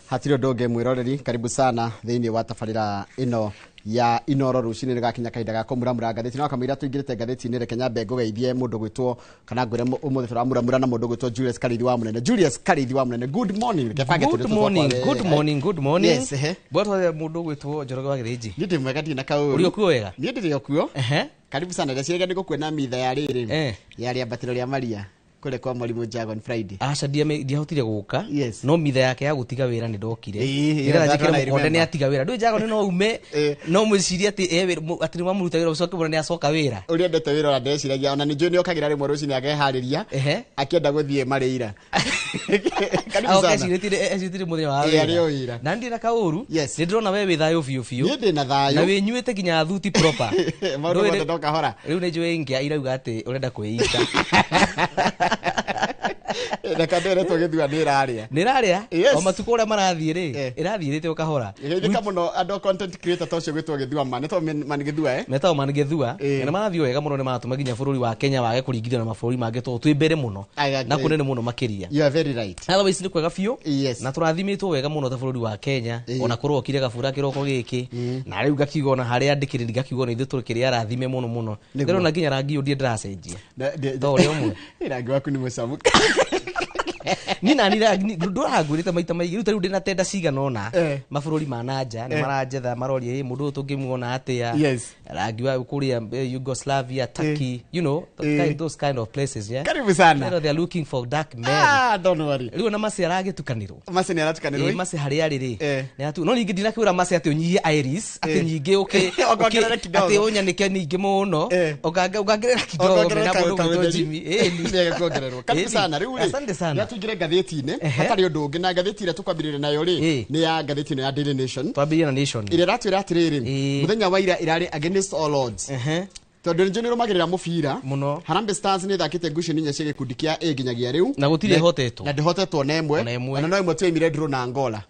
Hatirĩ ũndũ ũngĩ mwĩroreri, karibu sana thĩinĩ wa tabarĩra ĩno ya Inoro rũcinĩ. Nĩgakinya kahinda ga kũmuramura ngathĩti no kamũira tũingĩrĩte ngathĩti-inĩ, reke nyambe ngũgeithie mũndũ gwĩtwo kana ngwĩre ũmũthĩ tũramuramura na mũndũ gwĩtwo Julius Karithi wa Mũnene. Julius Karithi wa Mũnene, good morning. Reke bange Good morning, good morning, good morning. Yes, ehe. Bwana mũndũ gwĩtwo Njoroge wa Gĩthĩnji. Niĩ ndĩ mwega, ndirĩ na kaũru. Ũrĩ okuo wega? Niĩ ndĩrĩ okuo. Ehe. Karibu sana. Ndeciria nĩngũkuona mitha ya rĩrĩ ya rĩambatĩro rĩa Maria kũrĩa kwa Mwalimu Jagon Friday. Aca ndiahotire gũka. Yes. No mitha yake ya gũtiga wĩra nĩ ndokire. Ĩĩ, Nĩgetha that njĩkĩre one I mũkonde nĩ remember. atiga wĩra. Ndũĩ Jagon no ume no mwĩcirie atĩ atĩ nĩ wamũruta wĩra ũcoke mũno nĩ acoka wĩra. Ũrĩa endete wĩra ona ndeciragia ona nĩ njũĩ nĩ okagĩra rĩmwe rũcinĩ akeharĩria akĩenda gũthiĩ marĩira. Karibu Aoka sana. ecirĩtie mũthenya wa Ĩĩ, arĩ o wĩra. Na ndirĩ na kaũru. Nĩ ndĩrona we wĩ thayũ biũ biũ. Niĩ ndĩ na thayũ. Na wĩnyuĩte nginya thuti proper. Maũndũ Ndũĩ mothe no kahora. Rĩu nĩ njũĩ ngĩa irauga atĩ ũrenda kwĩita. Reke ndĩretwo Gĩthua nĩ ĩrarĩa. Nĩ ĩrarĩa? Yes. O matukũ ũrĩa marathiĩ rĩ, ĩrathiĩ ĩrĩte o kahora. Geithĩka mũno andũ content creator ta ũcio gwĩtwo Gĩthua man. Nĩtwo man Gĩthua eh? Metagwo man Gĩthua. Na marathiĩ wega mũno, nĩ maratũma nginya bũrũri wa Kenya wage kũringithio na mabũrũri mangĩ tondũ twĩ mbere mũno na kũnene mũno makĩria. You are very right. Otherwise nĩ kwega biũ. Yes. Na tũrathimĩtwo wega mũno ta bũrũri wa Kenya. Ona korwo okire gabura kĩroko gĩkĩ. Na rĩu ngakiuga ona harĩa andĩkĩrĩri ngakiuga ona ithuĩ tũkĩrĩ arathime mũno mũno. Nĩguo. Ndĩrona nginya rangi ũyũ ndirĩ ndĩracenjia. Ta ũrĩa ũmwe. Rangi waku nĩ mũcamu. Ni nani ndũrangwĩrĩte maita maingĩ rĩu ta rĩu ndĩna tenda cigana ũna mabũrũri ma nanja nĩ maranjetha maroria ĩ mũndũ ũyũ tũngĩmuona atĩa. Yes. Rangi wa kũrĩa Yugoslavia, Turkey, you know, those kind of places, yeah. Karibu sana. You know, they are looking for dark men. Ah, don't worry. Rĩu ona Mercy aragĩtukanĩrwo. Mercy nĩ aratukanĩrwo. Ĩ, Mercy harĩa arĩ rĩ. Nĩ atu no ningĩ ndinakĩũra Mercy atĩ ũnyihie iris, atĩ nyingĩ ũkĩ Ũkongerere kidogo. atĩ ũnyanĩke ningĩ mũno. Ũkangerera kidogo Ũkongerere mena mũndũ kaũndũ ũgwĩtwo Jimmy. Ĩni. Nĩ kuongererwo. Karibu Ĩni. sana. Rĩu rĩ. Asante sana. Nĩatũingĩre ngathĩti-inĩ hatarĩ ũndũ ũngĩ na ngathĩti ĩrĩa tũkwambĩrĩria nayo rĩ nĩ ya ngathĩti ĩno ya Daily Nation. Twambĩrĩrie na Nation. Ĩrĩa ĩratwĩra atĩrĩrĩ mũthenya wa ira ĩrarĩ against all odds. Tondũ nĩ njũĩ nĩrũmagĩrĩra mũbira mũno. Harambee Stars nĩ ĩthakĩte ngucanio inya cia gĩkundi kĩa A nginyagia rĩu Na gũtirĩ ĩhotetwo. Na ndĩhotetwo na ĩmwe. Ona no ĩmwe tu yoimire draw na Angola.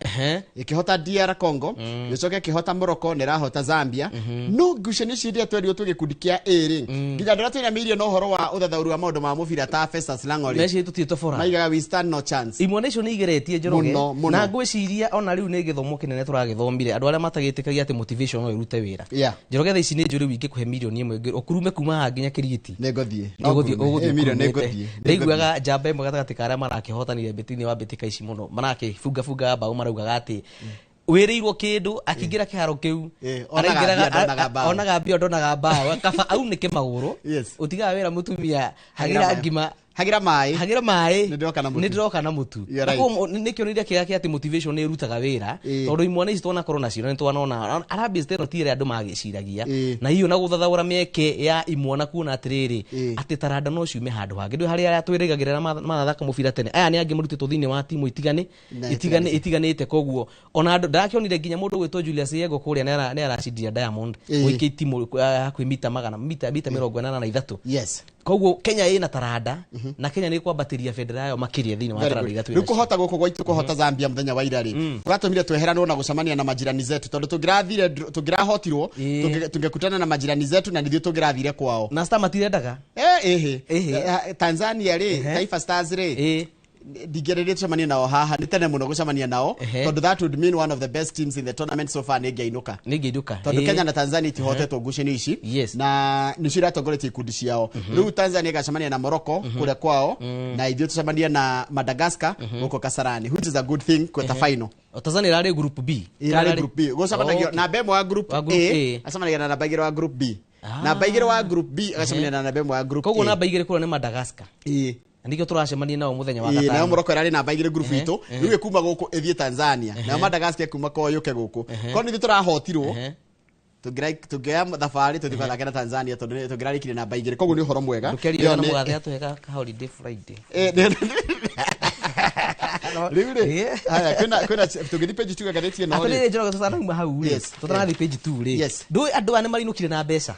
Ĩkĩhota DR Congo, ĩgĩcoka ĩkĩhota Morocco na ĩrahota Zambia. No ngucanio ici iria twerirwo twĩ gĩkundi kĩa A rĩ, nginya andũ arĩa tũinamĩirie na ũhoro wa ũthathaũri wa maũndũ ma mũbira ta Festus Lang'o rĩ, Meciria tũtirĩ tobora. maigaga we stand no chance. Imwana icio nĩ igeretie Njoroge. Mũno, mũno. Na ngwĩciria ona rĩu nĩ gĩthomo kĩnene tũragĩthomire andũ arĩa matagĩtĩkagia atĩ motivation no ĩrute wĩra. Yeah. Njoroge thaa ici nĩ njũĩ rĩu ingĩkũhe mirioni ĩmwe ũkurume kuma haha nginya Kĩrigiti. Nĩngũthiĩ. Ũgũthiĩ No ngurume. ũgũthiĩ Ĩ, mirioni ũkurumĩte. nĩngũthiĩ. Ndaiguaga njamba ĩmwe gatagatĩ ka arĩa marakĩhotanire mbĩtĩ-inĩ wa mbĩtĩka ici mũno marakĩbungabunga mbaũ maraugaga atĩ wĩrĩirwo kĩndũ akĩingĩra kĩharo kĩu onaga araingĩraga- mbia, ndonaga mbaũ. onaga mbia ndonaga mbaũ kaba aunĩke magũrũ Yes. ũtigaga wĩra mũtumia Hagĩra hagĩra ngima Hagĩra maĩ. Hagĩra maĩ. Nĩndĩroka na mũtu. Nĩndĩroka na mũtu. You're right. Na koguo nĩ kĩonereria kĩega kĩa atĩ motivation nĩ ĩrutaga wĩra tondũ imwana ici twanakorwo nacio na nĩtwanona Harambee Stars ĩno ti ĩrĩa andũ magĩciragia na hiyo na gũthathaũra mĩeke ya imwana kuona atĩrĩrĩ atĩ taranda no ciume handũ hangĩ. Ndũĩ harĩ arĩa twĩrĩgagĩrĩra marathaka mũbira tene, aya nĩ angĩ marutĩtwo thĩinĩ wa timu itiganĩte koguo ona andũ ndakĩonire nginya mũndũ ũgwĩtwo Julius Yego kũrĩa nĩ aracindia Diamond gũikia itimũ hakuhĩ mita magana mita 83. Yes. Koguo Kenya ĩna taranda na Kenya nĩ kwambatĩria bendera yayo makĩria thĩinĩ wa Very taranda good. iria twĩ Rĩu nacio. kũhota gũkũ gwaitũ kũhota Zambia mũthenya wa ira rĩ, kũratũmire tweheranwo na gũcemania na majirani zetu, tondũ tũngĩrathire tũngĩrahotirwo, tũngĩkutana na majirani zetu na nithuĩ tũngĩrathire kwao. Na Star matirendaga. Ĩhĩ. Tanzania rĩ, Taifa Stars rĩ, ndingĩrĩria tũcemanie nao haha, nĩ tene mũno gũcemania nao, tondũ that would mean one of the best teams in the tournament so far nĩ ĩngĩainũka. Nĩ ĩngĩinũka. Tondũ Kenya na Tanzania itihotetwo ngucanio ici na nĩcio iratongoretie ikundi ciao. Rĩu Tanzania ĩgacemania na Morocco kũrĩa kwao, na ithuĩ tũcemanie na Madagascar gũkũ Kasarani, which is a good thing kweta final. Tanzania ĩrarĩ group B. Ĩrarĩ group B, gũcemanagio namba ĩmwe wa group Wa group A A. acemanagia na namba 2 wa group B, namba 2 wa group B agacemania na namba 1 wa group Koguo A. namba 2 kũrĩa nĩ Madagascar. Na nĩkĩo tũracemania nao mũthenya wa Ĩĩ, gatano. Nayo Morocco ĩrarĩ namba 2 group itũ, rĩu ĩkuma gũkũ ĩthiĩ Tanzania, nayo Madagascar ĩkuma kwao yũke gũkũ. Korwo nithuĩ tũrahotirwo, tũngĩoya thabarĩ tũthiĩ tũgathake na Tanzania, tondũ tũngĩrarĩkirie namba 2. Koguo nĩ ũhoro mwega. Ndũkerire Ĩyo na mũgathe atũhe ka holiday Friday. Rĩu rĩ, haya, kwĩna tũngĩthiĩ page 2 ya ngathĩti ĩno rĩ. Atĩrĩrĩ Njoroge, tũtanauma hau rĩ, tũtanathiĩ page 2 rĩ, ndũĩ andũ aya nĩ marinũkire na mbeca.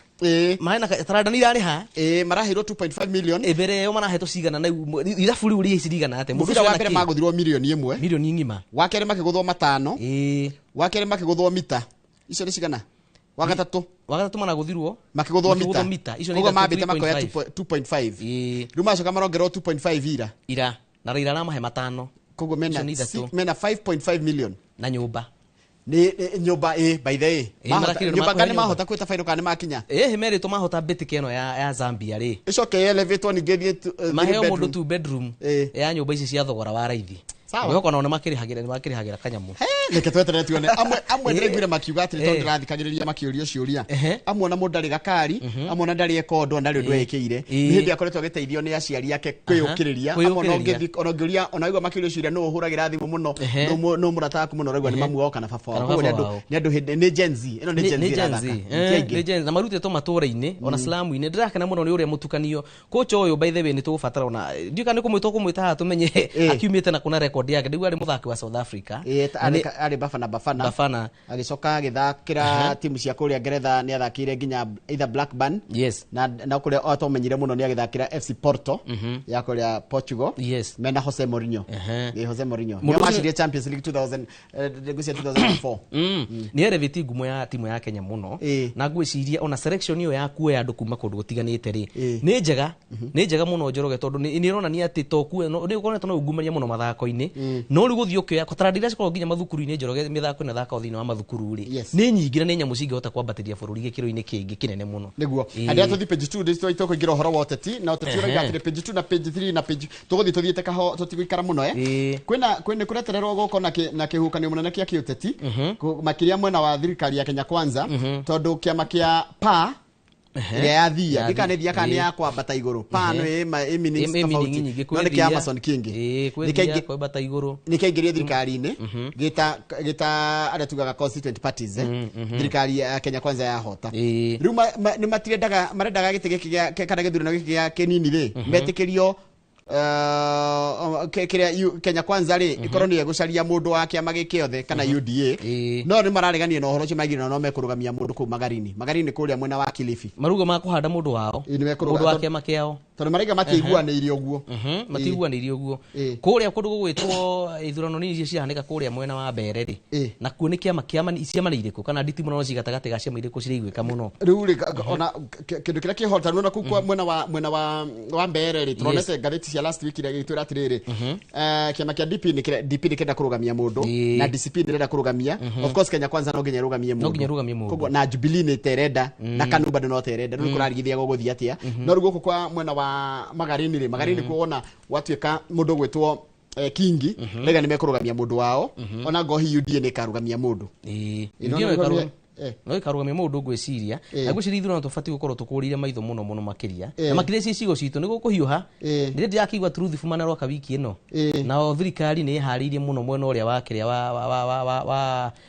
Marĩ na taranda nĩ irarĩha. Maraheirwo 2.5 million. Mbere ĩyo marahetwo cigana na irabu rĩu rĩ cirigana atĩa? Mũndũ Mũbira ũcio wa ena mbere kĩ? magũthirwo mirioni 1. Mirioni ng'ima. Wa kerĩ makĩgũthwo 5. Wa kerĩ makĩgũthwo mita icio nĩ cigana? Wa gatatũ. Wa gatatũ maragũthirwo makĩgũthwo makĩgũthwo mita. Mita. Icio nĩ Koguo ithatũ, mambĩte makoya 3.5. 2.5, rĩu macoka marongererwo 2.5 ira. Ira na Raila aramahe 5. Koguo mena Icio nĩ ithatũ. mena 5.5 million na nyũmba. Nĩ nyũmba ĩ, by the way, Marakire nyũmba makũhe kana nyũmba. mahota kwĩta final kana nĩ makinya? Ĩhĩ, merĩtwo mahota mbĩtĩka ĩno ya Zambia rĩ, ĩcoke ĩelevatwo ningĩ ĩthiĩ three maheo mũndũ bedroom. 2 bedroom ya nyũmba ici cia thogora wa raithi. Sawa. Mwĩhoko nao nĩ makĩrĩhagĩra kanyamũ. Reke tweterere tuone. Amwe ndĩraiguire makiuga atĩrĩ, tondũ ndĩrathikagĩrĩria makĩũrio ciũria, amwe ona mũndũ ndarĩ gakari, amwe ona ndarĩ ekondo, ndarĩ ũndũ ekĩire, nĩ hĩndĩ akoretwo agĩteithio nĩ aciari ake kwĩyũkĩrĩria. Amwe ona ona ũngĩũria, ona waigua makĩũrio ciũria, nũ ũhũragĩra thimũ mũno, nũ mũrata waku mũno, ũraigua nĩ mamu wao kana baba wao. Kana Koguo nĩ baba andũ wao. nĩ andũ hĩndĩ nĩ Gen Z ĩno, nĩ Gen Z Nĩ Gen ĩrathaka. Z. Ti aingĩ. Nĩ Gen Z. Na marutĩtwo matũra-inĩ ona slamu-inĩ. Ndĩrakena mũno nĩ ũrĩa mũtukanio kocha ũyũ, by the way, nĩ tũgũbatara ona ndiũĩ kana nĩ kũmwĩta ũkũmwĩta haha tũmenye akiumĩte na kũna record yake. Ndĩguo arĩ mũthaki wa South Africa. Na Arĩ Bafana Bafana. Bafana. Agĩcoka agĩthakĩra timu cia kũrĩa Ngeretha, nĩ athakĩire nginya either Blackburn na kũrĩa atomenyire mũno nĩ agĩthakĩra FC Porto ya kũrĩa Portugal, mena Jose Mourinho. Jose Mourinho Mũndũ nĩo macirie Champions League 2000, ngwĩciria 2004. Nĩ erevĩtie ngumo ya timu ya Kenya mũno, na ngwĩciria ona selection ĩyo ya kuoya andũ kuma kũndũ gũtiganĩte rĩ, nĩ njega, nĩ njega mũno Njoroge, tondũ nĩ ĩronania atĩ to kuoya nĩ ũkoretwo na ungumania mũno mathako-inĩ, no rĩu gũthiĩ ũkĩoya taranda iria cikoragwo nginya mathukuru-inĩ Njoroge, mĩthako ĩno ĩthakagwo thĩinĩ wa mathukuru rĩ, nĩ nyingĩ na nĩ nyamũ cingĩhota kwambatĩria bũrũri gĩkĩro-inĩ kĩngĩ kĩnene mũno. Nĩguo andĩa tũthi page 2 ndĩ tũkũingĩra ũhoro wa ũteti, na ũteti ũrauga atĩrĩ, page 2 na page 3 na page tũgũthiĩ tũthiĩte kaho, tũtigũikara mũno. Kwĩna kũretererwo gũkorwo na kĩhuhũkanio mũnene kĩa kĩũteti, makĩria mwena wa thirikari ya Kenya Kwanza, tondũ kĩama kĩa PA ĩrĩa ya thia ndika nĩ thia kana nĩ ya kwambata igũrũ, PA no ĩ meanings Ĩ meaning tofauti, nyingĩ, no kwĩ nĩ kĩa thia, Amason Kingi. Kwĩ Nĩ thia, kwambata igũrũ. Nĩ kĩaingĩrie thirikari-inĩ gĩta arĩa tugaga constituent parties, thirikari ya Kenya Kwanza yahota. Rĩu nĩ matirendaga, marendaga gĩtĩ gĩkĩ kana gĩthurano gĩkĩ gĩa kĩnini rĩ, metĩkĩrio kĩrĩa Kenya Kwanza rĩ ĩkorwo nĩ ĩgũcaria mũndũ wa kĩama gĩkĩ othe kana UDA, no nĩ mararegania na ũhoro ũcio, maigire no mekũrũgamia mũndũ kũu Magarini, Magarini kũrĩa mwena wa Kilifi. Maruga ma kũhanda mũndũ wao. Ĩ, nĩ mekũrũga- Mũndũ wa kĩama kĩao. Tondũ maraiga matiiguanĩire ũguo. Matiiguanĩire ũguo kũrĩa kũndũ gũgwĩtwo ithurano nini icio ciahanĩka kũrĩa mwena wa Mbere rĩ, nakuo nĩ kĩama kĩama ciama nĩ irĩkũ kana nditi mũno ci gatagatĩ ga ciama irĩkũ ciraiguĩka mũno? Rĩu rĩ, ona kĩndũ kĩrĩa kĩhota na kũu kwa mwena wa Mbere rĩ, tũronete ngathĩti cia last week iria gĩtwĩra atĩrĩrĩ, kĩama kĩa DP nĩ DP nĩ kĩrenda kũrũgamia mũndũ, na DCP nĩ ĩrenda kũrũgamia. Of course Kenya Kwanza no nginya ĩrũgamie mũndũ. No nginya ĩrũgamie mũndũ. Koguo na Jubilee nĩ terenda na KANU bado no terenda. Rĩu kũrarigithia gũgũthiĩ atĩa? No rĩu gũkũ kwa mwena wa Magarini rĩ, Magarini kuona gwatuĩka mũndũ ũgwĩtwo Kingi raiga nĩ mekũrũgamia mũndũ wao, ona ngohi UDA nĩ ĩkarũgamia mũndũ. Ĩno UDA nĩ no ĩrũgamia- no ĩkarũgamia mũndũ ngwĩciria. Na ngwĩciria ithurano tũbatiĩ gũkorwo tũkũrĩire maitho mũno mũno makĩria, na makĩria ci icigo citũ nĩ gũkũhiũha. Nĩ ndĩrakĩigua truth fumana rwaka wiki ĩno, nao thirikari nĩ ĩharĩirie mũno mwena ũrĩa wa kĩrĩa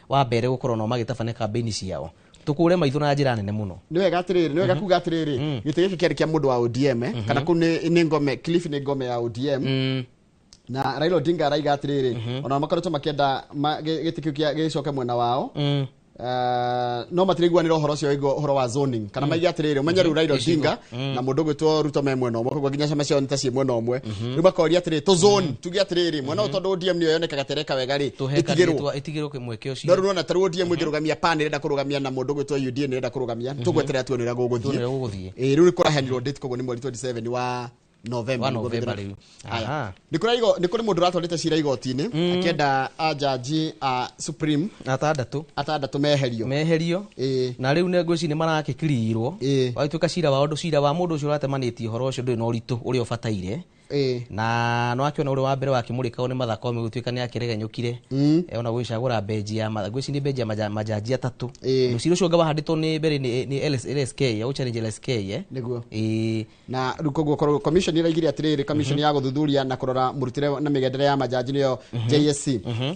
wa mbere gũkorwo nao magĩtabania kambĩini ciao. Tũkũre maitho na njĩra nene mũno. Nĩ wega atĩrĩrĩ, nĩ wega kuga atĩrĩrĩ, gĩtĩ gĩkĩ kĩarĩ kĩa mũndũ wa ODM, kana kũu nĩ ngome, Kilifi nĩ ngome ya ODM, na Raila Odinga araiga atĩrĩrĩ, ona makoretwo makĩenda gĩtĩ kĩu gĩcoke mwena wao. No matiraiguanĩra ũhoro ũcio wĩgiĩ ũhoro wa zoning kana maige atĩrĩrĩ, ũmenye rĩu Raila Gĩcigo. Odinga na mũndũ ũgwĩtwo Ruto me mwena ũmwe, koguo nginya ciama ciao nĩ ta ciĩ mwena ũmwe. Rĩu makoria atĩrĩrĩ, tũ zone tuge atĩrĩrĩ, mwena ũyũ tondũ ODM nĩyo yonekaga ta ĩreka wega rĩ, Tũhe ĩtigĩrwo rĩtwa, ĩtigĩrwo mweke ũcio. No rĩu nona ta rĩu ODM ĩngĩrũgamia, PAN ĩrenda kũrũgamia na mũndũ ũgwĩtwo UDA nĩ ĩrenda kũrũgamia, tũgweterera tuone ũrĩa gũgũthiĩ. Tuone ũrĩa gũgũthiĩ. Ĩĩ, rĩu nĩ kũraheanirwo date, koguo nĩ mweri 27 wa November. Wa Nĩguo November gĩthurano. Rĩu. Haya. Aha. Nĩ kũrĩ mũndũ ũratwarĩte cira igoti-inĩ akĩenda ajaji a Supreme atandatũ atandatũ meherio. Meherio. Na rĩu nĩ ngwĩciria nĩ marakĩkirirwo wagĩtuĩka cira wa ũndũ, cira wa mũndũ ũcio ũratemanĩtie ũhoro ũcio ndũrĩ na ũritũ ũrĩa ũbataire, na no akĩona ũrĩa wa mbere wakĩmũrĩkao nĩ Martha Koome gũtuĩka nĩ akĩregenyũkire. Ona gwĩcagũra benji ya ngwĩciria nĩ benji ya majaji atatũ. Cira ũcio ũngĩ wahandĩtwo nĩ mbere nĩ LSK ya gũchallenge LSK, eh? Nĩguo. Ĩĩ. Na rĩu koguo korwo commission ĩraigire atĩrĩrĩ, commission ya gũthuthuria na kũrora mũrutĩre na mĩgendere ya majaji, nĩyo JSC,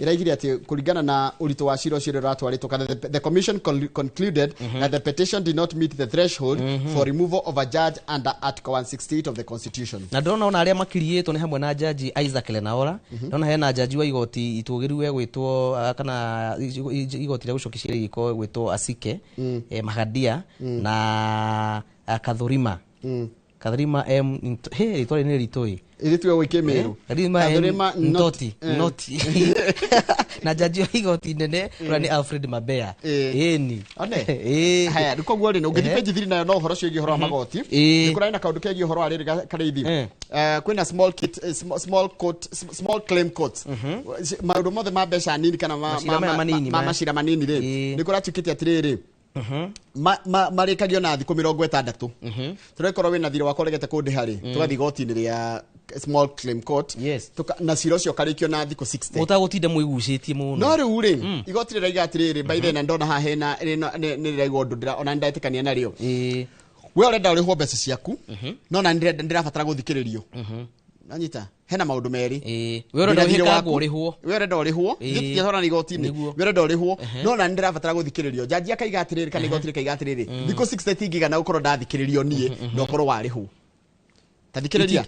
ĩraigire atĩ kũringana na ũritũ wa cira ũcio ũrĩa ũratwarĩtwo, kana the commission concluded that the petition did not meet the threshold for removal of a judge under Article 168 of the Constitution. Na ndĩrona ona arĩa makiriĩtwo nĩ hamwe na jaji Isaac Lenaola. Ndĩrona hena jaji wa igoti itũgĩru egwĩtwo kana igoti rĩa gũcokia ciira riko gwĩtwo Asike Mahadia na Kathurima Kathurima M he rĩtwa rĩrĩ nĩ ritũ ĩ. Ĩrĩtue gũikia Meru. Kathurima M Kathurima Ntoti. Ntoti. Na jaji wa igoti nene ũrĩa nĩ Alfred Mabea, ĩni. One. Ĩĩ. Haya, rĩu koguo rĩ, ũngĩthiĩ page 3 nayo no ũhoro ũcio wĩgiĩ ũhoro wa magoti. Nĩ kũrarĩ na kaũndũ kegiĩ ũhoro wa rĩrĩ karĩithi. Kwĩna small kit, small court, small claim courts. Maũndũ mothe ma mbeca nini kana Macira maya manini ma maya. macira manini rĩ, nĩ kũratuĩkĩte atĩrĩrĩ, marĩkagio na thikũ 60. Tũrekorwo wĩna thirĩ wakwa ũregete kũndĩha rĩ, tũgathiĩ igoti-inĩ rĩa small claim court. Na cira ũcio ũkarĩkio na thikũ 60. Mũtagũtinda mwĩgucĩtie mũno. No rĩu rĩ, igoti rĩraiga atĩrĩrĩ, by the way, na ndona haha hena nĩ rĩraigwo ũndũ ona nĩndetĩkania narĩo. We ũrenda ũrĩhwo mbeca ciaku, no na ndĩrabatara gũthikĩrĩrio. Nanyita hena maũndũ merĩ. We ũrenda Ndĩna thirĩ ũhĩkangwo waku. ũrĩhwo. We ũrenda ũrĩhwo. Ithuĩ tũtiatwarana igoti-inĩ. We ũrenda ũrĩhwo, no na nĩndĩrabatara gũthikĩrĩrio. Jaji akaiga atĩrĩrĩ, kana igoti rĩkaiga atĩrĩrĩ, thikũ 60 tingĩigana gũkorwo ndathikĩrĩrio niĩ na ũkorwo warĩhwo. Ta thikĩrĩria.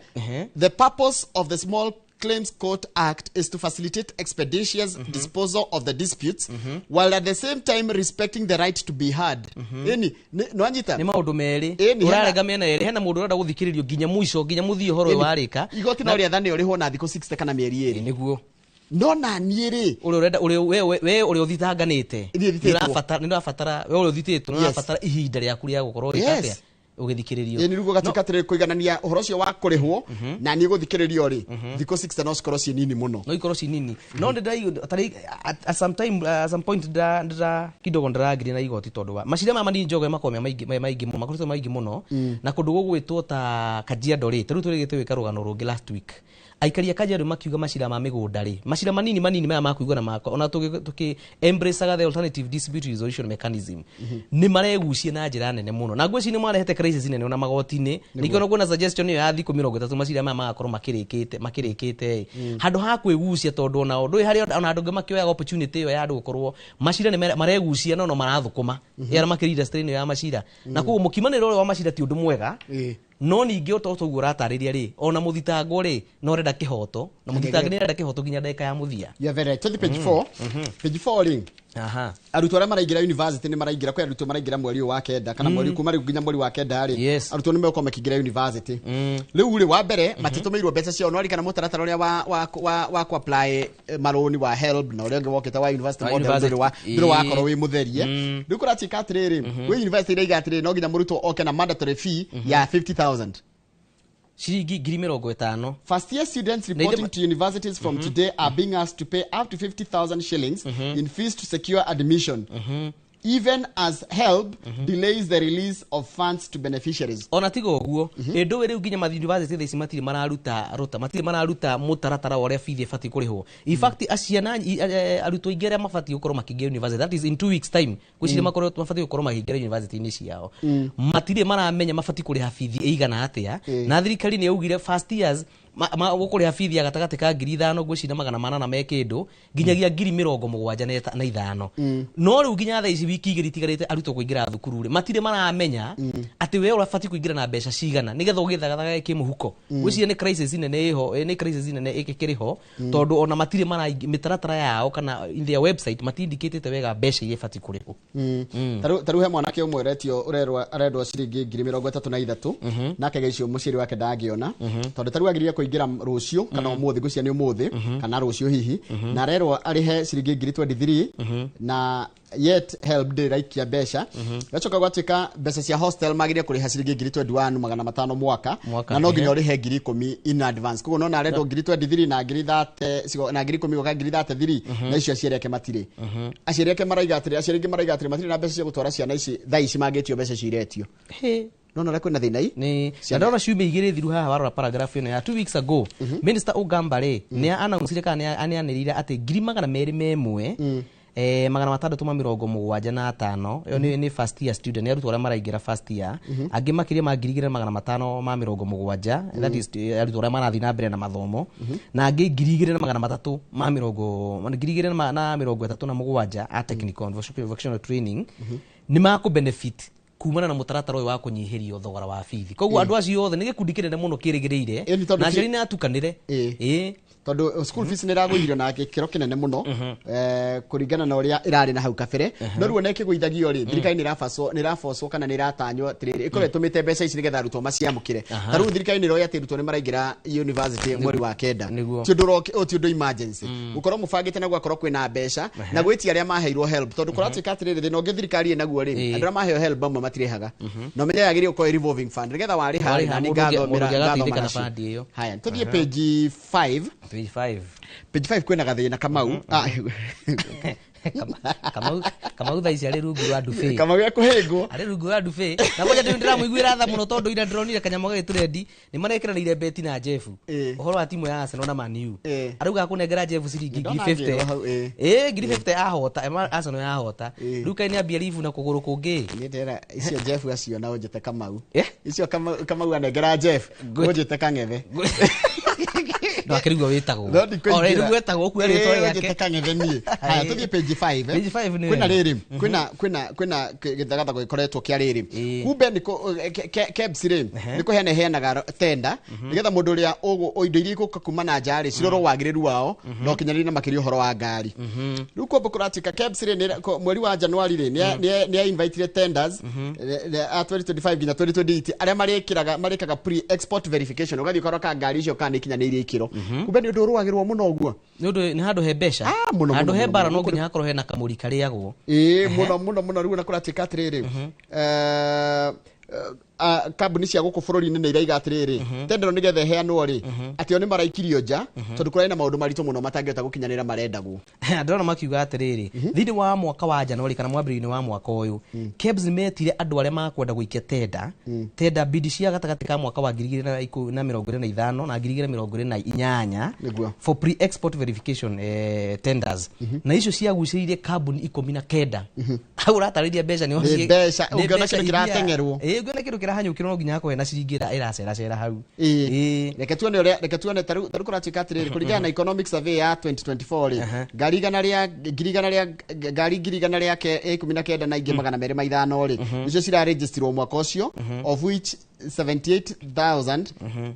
The purpose of the Small Claims Court Act is to facilitate expeditious disposal of the disputes while at the same time respecting the right to be heard. Ĩni, nĩwanyita? Nĩ maũndũ merĩ. Ĩni, ũrarega mĩena ĩrĩ, hena mũndũ ũrenda gũthikĩrĩrio nginya mũico, nginya mũthia ũhoro ũyũ Ĩni, warĩka. Igoti no rĩathane ũrĩhwo na thikũ 60 kana mĩeri 2. Nĩguo. No na niĩ rĩ, ũrĩa ũrenda ũrĩa we ũrĩa ũthitanganĩte, Niĩ thitĩtwo. nĩ ũrabatara, we ũrĩa ũthitĩtwo nĩ ũrabatara ihinda rĩaku rĩa gũkorwo ũgĩka atĩa, ũgĩthikĩrĩrio. Ĩni, rĩu gũgatuĩka atĩrĩrĩ, kũiganania ũhoro ũcio wa kũrĩhwo na niĩ gũthikĩrĩrio rĩ, thikũ 60 no cikorwo ciĩ nini mũno. No ikorwo ci nini, no ndĩraigua tarĩ at some time, at some point ndĩra kidogo ndĩrangire na igoti tondũ wa macira maya manini njogo makorwo me maingĩ, me maingĩ mũno, makoretwo maingĩ mũno. Na kũndũ gũgwĩtwo ta Kajiado rĩ, ta rĩu tũrĩgĩte gwĩka rũgano rũngĩ last week, aikari a Kajiado makiuga macira ma mĩgũnda rĩ, macira manini manini maya ma kũiguana makwa, ona tũkĩ embraceaga the alternative dispute resolution mechanism, nĩ maregucia na njĩra nene mũno, na ngwĩciria nĩ marehete crisis nene ona magoti-inĩ. Ningĩ ona kuona suggestion ĩyo ya thikũ 30 macira maya magakorwo makĩrĩkĩte handũ ha kwĩgucia, tondũ onao ndũĩ harĩa ona andũ angĩ makĩoyaga opportunity ĩyo ya andũ gũkorwo macira nĩ maregucia no marathũkũma arĩa makĩrĩ industry ĩno ya macira. Na koguo mũkimanĩro ũrĩa wa macira ti ũndũ mwega, no ningĩ o ta ũguo ũratarĩria rĩ, ona mũthitangwo rĩ no ũrenda kĩhoto, na mũthitangi nĩ arenda kĩhoto nginya ndagĩka ya mũthia. You are very right. Tũthiĩ page 4. Page 4 rĩ, arutwo arĩa maraingĩra university nĩ maraingĩra, kwĩ arutwo maraingĩra mweri ũyũ wa kenda kana mweri kuma rĩu nginya mweri wa kenda rĩ, arutwo nĩ megũkorwo makĩingĩra university. Rĩu rĩ, wa mbere matitũmĩirwo mbeca ciao, no ririkana mũtaratara ũrĩa wa ku apply marũni wa HELB na ũrĩa ũngĩ wokĩte wa university Wa model university. ndũrĩ wakorwo wĩ mũtherie. Rĩu kũratuĩka atĩrĩrĩ, gwĩ university iraiga atĩrĩrĩ, no nginya mũrutwo oke na mandatory fee ya 50,000. Ciringi 50,000. First year students Na reporting to universities from today are being asked to pay up to 50,000 shillings in fees to secure admission, even as HELB delays the release of funds to beneficiaries. Ona tiga ũguo, ĩ ndũĩ rĩu nginya mathi university thaa ici matirĩ mararuta rota, matirĩ mararuta mũtaratara wa ũrĩa bithi ĩbatiĩ kũrĩhwo. In fact, aciana arutwo aingĩ arĩa mabatiĩ gũkorwo makĩingĩra university, that is in 2 weeks time, gwĩciria makorwo mabatiĩ gũkorwo makĩingĩra university-inĩ ciao, matirĩ maramenya mabatiĩ kũrĩha bithi ĩigana atĩa. Na thirikari nĩ yaugire first years Gũkũrĩha bithi ya gatagatĩ ka 5,000 ngwĩciria 800 me kĩndũ nginyagia 75,000. No rĩu nginya thaa ici wiki 2 itigarĩte arutwo kũingĩra thukuru rĩ, matirĩ maramenya atĩ we ũrabatiĩ kũingĩra na mbeca cigana nĩgetha ũgĩthagathaga kĩmũhuko. Ngwĩciria nĩ crisis nene ĩho, nĩ crisis nene ĩkĩrĩ ho, tondũ ona matirĩ mara mĩtaratara yao kana in their website matindikĩtĩte wega mbeca iria ibatiĩ kũrĩhwo. Tarĩu he mwanake ũmwe ũretio ũrerwo arendwo ciringi 33,000 nake icio mũciari wake ndangĩona, tondũ tarĩu agĩrĩire kũingĩra rũciũ kana ũmũthĩ, ngwĩciria nĩ ũmũthĩ kana rũciũ hihi, na arerwo arĩhe ciringi 23,000 na yet HELB ndĩraikia mbeca. Gacoka gwatuĩka mbeca cia hostel magĩrĩire kũrĩha ciringi 21,500 mwaka, na no nginya ũrĩhe 10,000 in advance. Koguo nona arendwo 23,000 na 30,000 na 10,000 goka 33,000, na icio aciari ake matirĩ. Aciari ake maraiga atĩrĩ, aciari aingĩ maraiga atĩrĩ matirĩ na mbeca cia gũtwara ciana ici thaa ici mangĩtio mbeca ciretio. No no kwĩna thĩna i ni ndona ciumia 2 thiru haha warora paragraph ĩno ya 2 weeks ago, Minister Ogamba rĩ nĩ announce kana nĩ anĩrĩire atĩ 201,675 ĩyo nĩ first year student, nĩ arutwo arĩa maraingĩra first year, angĩ makĩria ma 2,570, that is arutwo arĩa marathiĩ na mbere na mathomo, na angĩ 2,337 a technical and vocational training nĩ makũ benefit kumana na mũtaratara ũyũ wa kũnyihĩrio thogora wa bithi. Koguo andũ acio othe nĩ gĩkundi kĩnene mũno kĩrĩgĩrĩire na aciari nĩ atukanĩre. Tondũ school fees nĩ ĩragũithio na gĩkĩro kĩnene mũno kũringana na ũrĩa ĩrarĩ na hau kabere, no rĩu ona ĩkĩgũithagio rĩ, thirikari nĩ ĩrabocwo kana nĩ ĩratanywo atĩrĩrĩ ĩkorwo ĩtũmĩte mbeca ici nĩgetha arutwo maciamũkĩre. Ta rĩu thirikari nĩ ĩroĩ atĩ arutwo nĩ maraingĩra university mweri wa 9, ti ũndũ emergency gũkorwo mũbangĩte na gũgakorwo kwĩna mbeca na gwĩtia arĩa maheirwo HELB, tondũ kũratuĩka atĩrĩrĩ thĩna ũngĩ thirikari ĩnaguo rĩ, andũ arĩa maheo HELB amwe matirĩhaga, na ũmenye yagĩrĩire gũkorwo revolving fund nĩgetha warĩha na nĩ ngathomera ngathoma nacio. Haya, tũthiĩ page 5. Page 5. Page 5 kwĩna gathĩna Kamau. Kamau thaa ici arĩ rungu rwa ndubi. Kamau ekũhĩngwo. Arĩ rungu rwa ndubi. Na ngoja ndĩramũiguĩra tha mũno tondũ ira ndĩronire kanyamũ gagĩtũrendi nĩ marekĩranĩire beti na Jeff. Ũhoro wa timu ya Arsenal na Man U. Arauga akũnengera Jeff ciringi 50,000. 50,000 ahota, Arsenal yahota. Rĩu kaĩ nĩambia ribu na kũgũrũ kũngĩ. Niĩ ndĩra icio Jeff acio na ũnjĩte Kamau. Icio Kamau anengera Jeff, ũnjĩte Kang'ethe. No akĩrigwo wĩtagwo. O rĩu wetagwo ũkuwe rĩtwa rĩake. Ũnjĩte Kang'ethe niĩ. Haya tũthiĩ page 5. Page 5 nĩ kwĩna rĩrĩ, kwĩna gĩthagathago gĩkoretwo kĩa rĩrĩ. Kumbe nĩ KEBS rĩ nĩ kũheana ĩheanaga tenda nĩgetha mũndũ ũrĩa indo iria igũka kuma na nja rĩ cirorwo wagĩrĩru wao na ũkinyanĩria na makĩria ũhoro wa ngari. Rĩu kumbe kũratuĩka KEBS rĩ mweri wa January rĩ nĩ invitire tenders a 2025 nginya 2028 arĩa marĩkĩraga marĩkaga pre export verification, ũgathiĩ ũkarora kana ngari icio kana nĩ ikinyanĩirie ikĩro. Kumbe nĩ ũndũ ũrũagĩrwo mũno ũguo. Nĩ ũndũ nĩ handũ he mbeca. Handũ he mbara no nginya hakorwo hena kamũri karĩagwo. Mũno mũno mũno. Rĩu na kũratuĩka atĩrĩrĩ kambuni cia gũkũ bũrũri-inĩ nĩ iraiga atĩrĩrĩ tendero nĩgetha ĩheanwo rĩ atĩ o nĩ maraikirio nja tondũ kũrarĩ na maũndũ maritũ mũno matangĩhota gũkinyanĩra marendagwo. Ndĩrona makiuga atĩrĩrĩ thĩinĩ wa mwaka wa January kana mwambĩrĩrio-inĩ wa mwaka ũyũ KEBS nĩmetire andũ arĩa makwenda gũikia tenda bidi cia gatagatĩ ka mwaka wa 2025 na 2028 for pre-export verification tenders, na icio ciagucĩrĩirie kambuni 19. Hau ũratarĩria mbeca nĩ mbeca ũngĩona kĩndũ kĩrateng'erwo. Ũngĩona kĩndũ kĩrahanyũkĩrwo no nginya hakorwo hena ciringi ĩraceracera hau. Reke tuone ũrĩa, reke tuone tarĩu kũratuĩka atĩrĩrĩ kũringana na economic survey ya 2024 rĩ, ngari 119 na ingĩ 205 rĩ nĩcio ciraregisterirwo mwaka ũcio, of which 78,000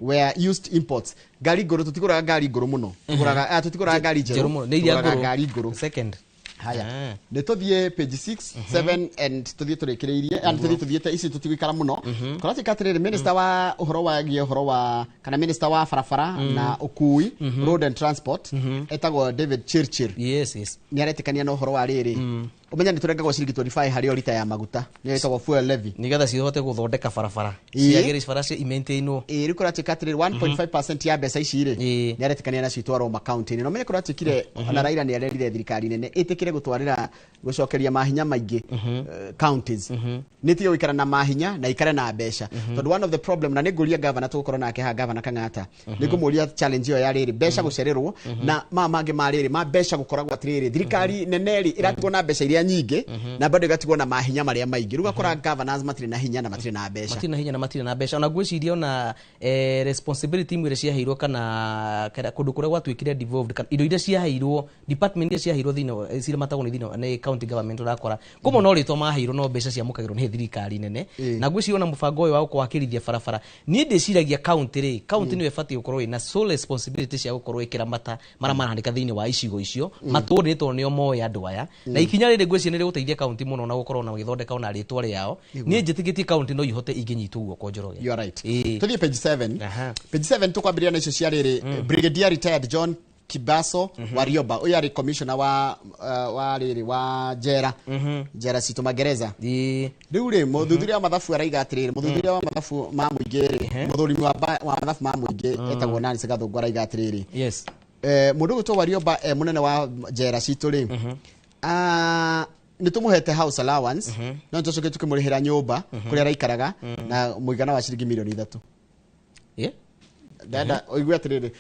were used imports. Ngari ngũrũ tũtigũraga ngari ngũrũ mũno, tũgũraga tũtigũraga ngari njerũ, tũgũraga ngari ngũrũ second. Haya, nĩ tũthiĩ page 6, 7 and tũthiĩ tũrĩkĩrĩirie, and tũthiĩ tũthiĩte ici tũtigũikara mũno. Kũratuĩka atĩrĩrĩ minister wa ũhoro wa ũhoro wa kana minister wa barabara na ũkui, road and transport, etagwo David Chirchir. Yes, yes. Nĩ aretĩkania na ũhoro wa rĩrĩ. Ũmenya nĩ tũrengagwo ciringi 25 harĩ o rita ya maguta, nĩyo ĩtagwo fuel levy. Nĩgetha cihote gũthondeka barabara. Ciagĩrĩire bara ci maintainwo. Rĩu kũratuĩka atĩrĩrĩ 1.5% ya mbeca ici rĩ nĩ aretĩkania nacio itwarwo makaunti-inĩ. Na ũmenye kũratuĩkire ona Raila nĩ arerire thirikari nene ĩtĩkĩre gũtwarĩra gũcokeria mahinya maingĩ counties. Nĩ tige gũikara na mahinya na ikare na mbeca. Tondũ one of the problem, na nĩ ngũria governor tũgũkorwo nake haha, governor Kang'ata, nĩ ngũmũria challenge ĩyo ya rĩrĩ mbeca gũcererwo na maya mangĩ ma rĩrĩ ma mbeca gũkoragwo atĩrĩrĩ thirikari nene rĩ ĩratigwo na mbeca iria nyingĩ na bado ĩgatigwo na mahinya marĩa maingĩ. Rĩu ũgakora governors matirĩ na hinya na matirĩ na mbeca. Matirĩ na hinya na matirĩ na mbeca. Ona ngwĩciria ona responsibility imwe iria ciaheirwo kana kũndũ kũrĩa gwatuĩkire devolved, kana indo iria ciaheirwo department iria ciaheirwo thĩinĩ ciramatagwo nĩ thĩinĩ nĩ county government, ũrakora kũmwe no rĩtwa maheirwo no mbeca ciamũkagĩrwo nĩ thirikari nene. Na ngwĩciria ona mũbango ũyũ wa gũkũ wakĩrithia barabara, niĩ ndĩciragia county rĩ, county nĩyo ĩbatiĩ gũkorwo ĩna sole responsibility cia gũkorwo ĩkĩramata marĩa marahanĩka thĩinĩ wa icigo icio matũũra, nĩ tondũ nĩo moĩ andũ aya. Na ikinya rĩrĩ ngwĩciria nĩ rĩgũteithia county mũno na gũkorwo na gũgĩthondeka ona rĩtwa rĩao. Niĩ njĩtĩkĩtie county no ihote ingĩnyitwo guoko, Njoroge. You are right. Tuthiĩ page 7. Page 7 tukwambĩrĩria na icio cia rĩrĩ, Brigadier retired John Kibaso Warioba, ũyũ arĩ commissioner wa rĩrĩ wa njera citũ, magereza. Rĩu rĩ, mũthuthuria wa mathabu araiga atĩrĩrĩ, mũthuthuria wa mathabu ma mũingĩ rĩ, mũthũrimi wa mathabu ma mũingĩ etagwo Nancy Gathũngũ araiga atĩrĩrĩ, mũndũ ũgwĩtwo Warioba, mũnene wa njera citũ rĩ, nĩ tũmũhete house allowance, no nĩtũcoke tũkĩmũrĩhĩra nyũmba kũrĩa araikaraga na mũigana wa ciringi mirioni 3. Ndenda ũigue atĩrĩrĩ,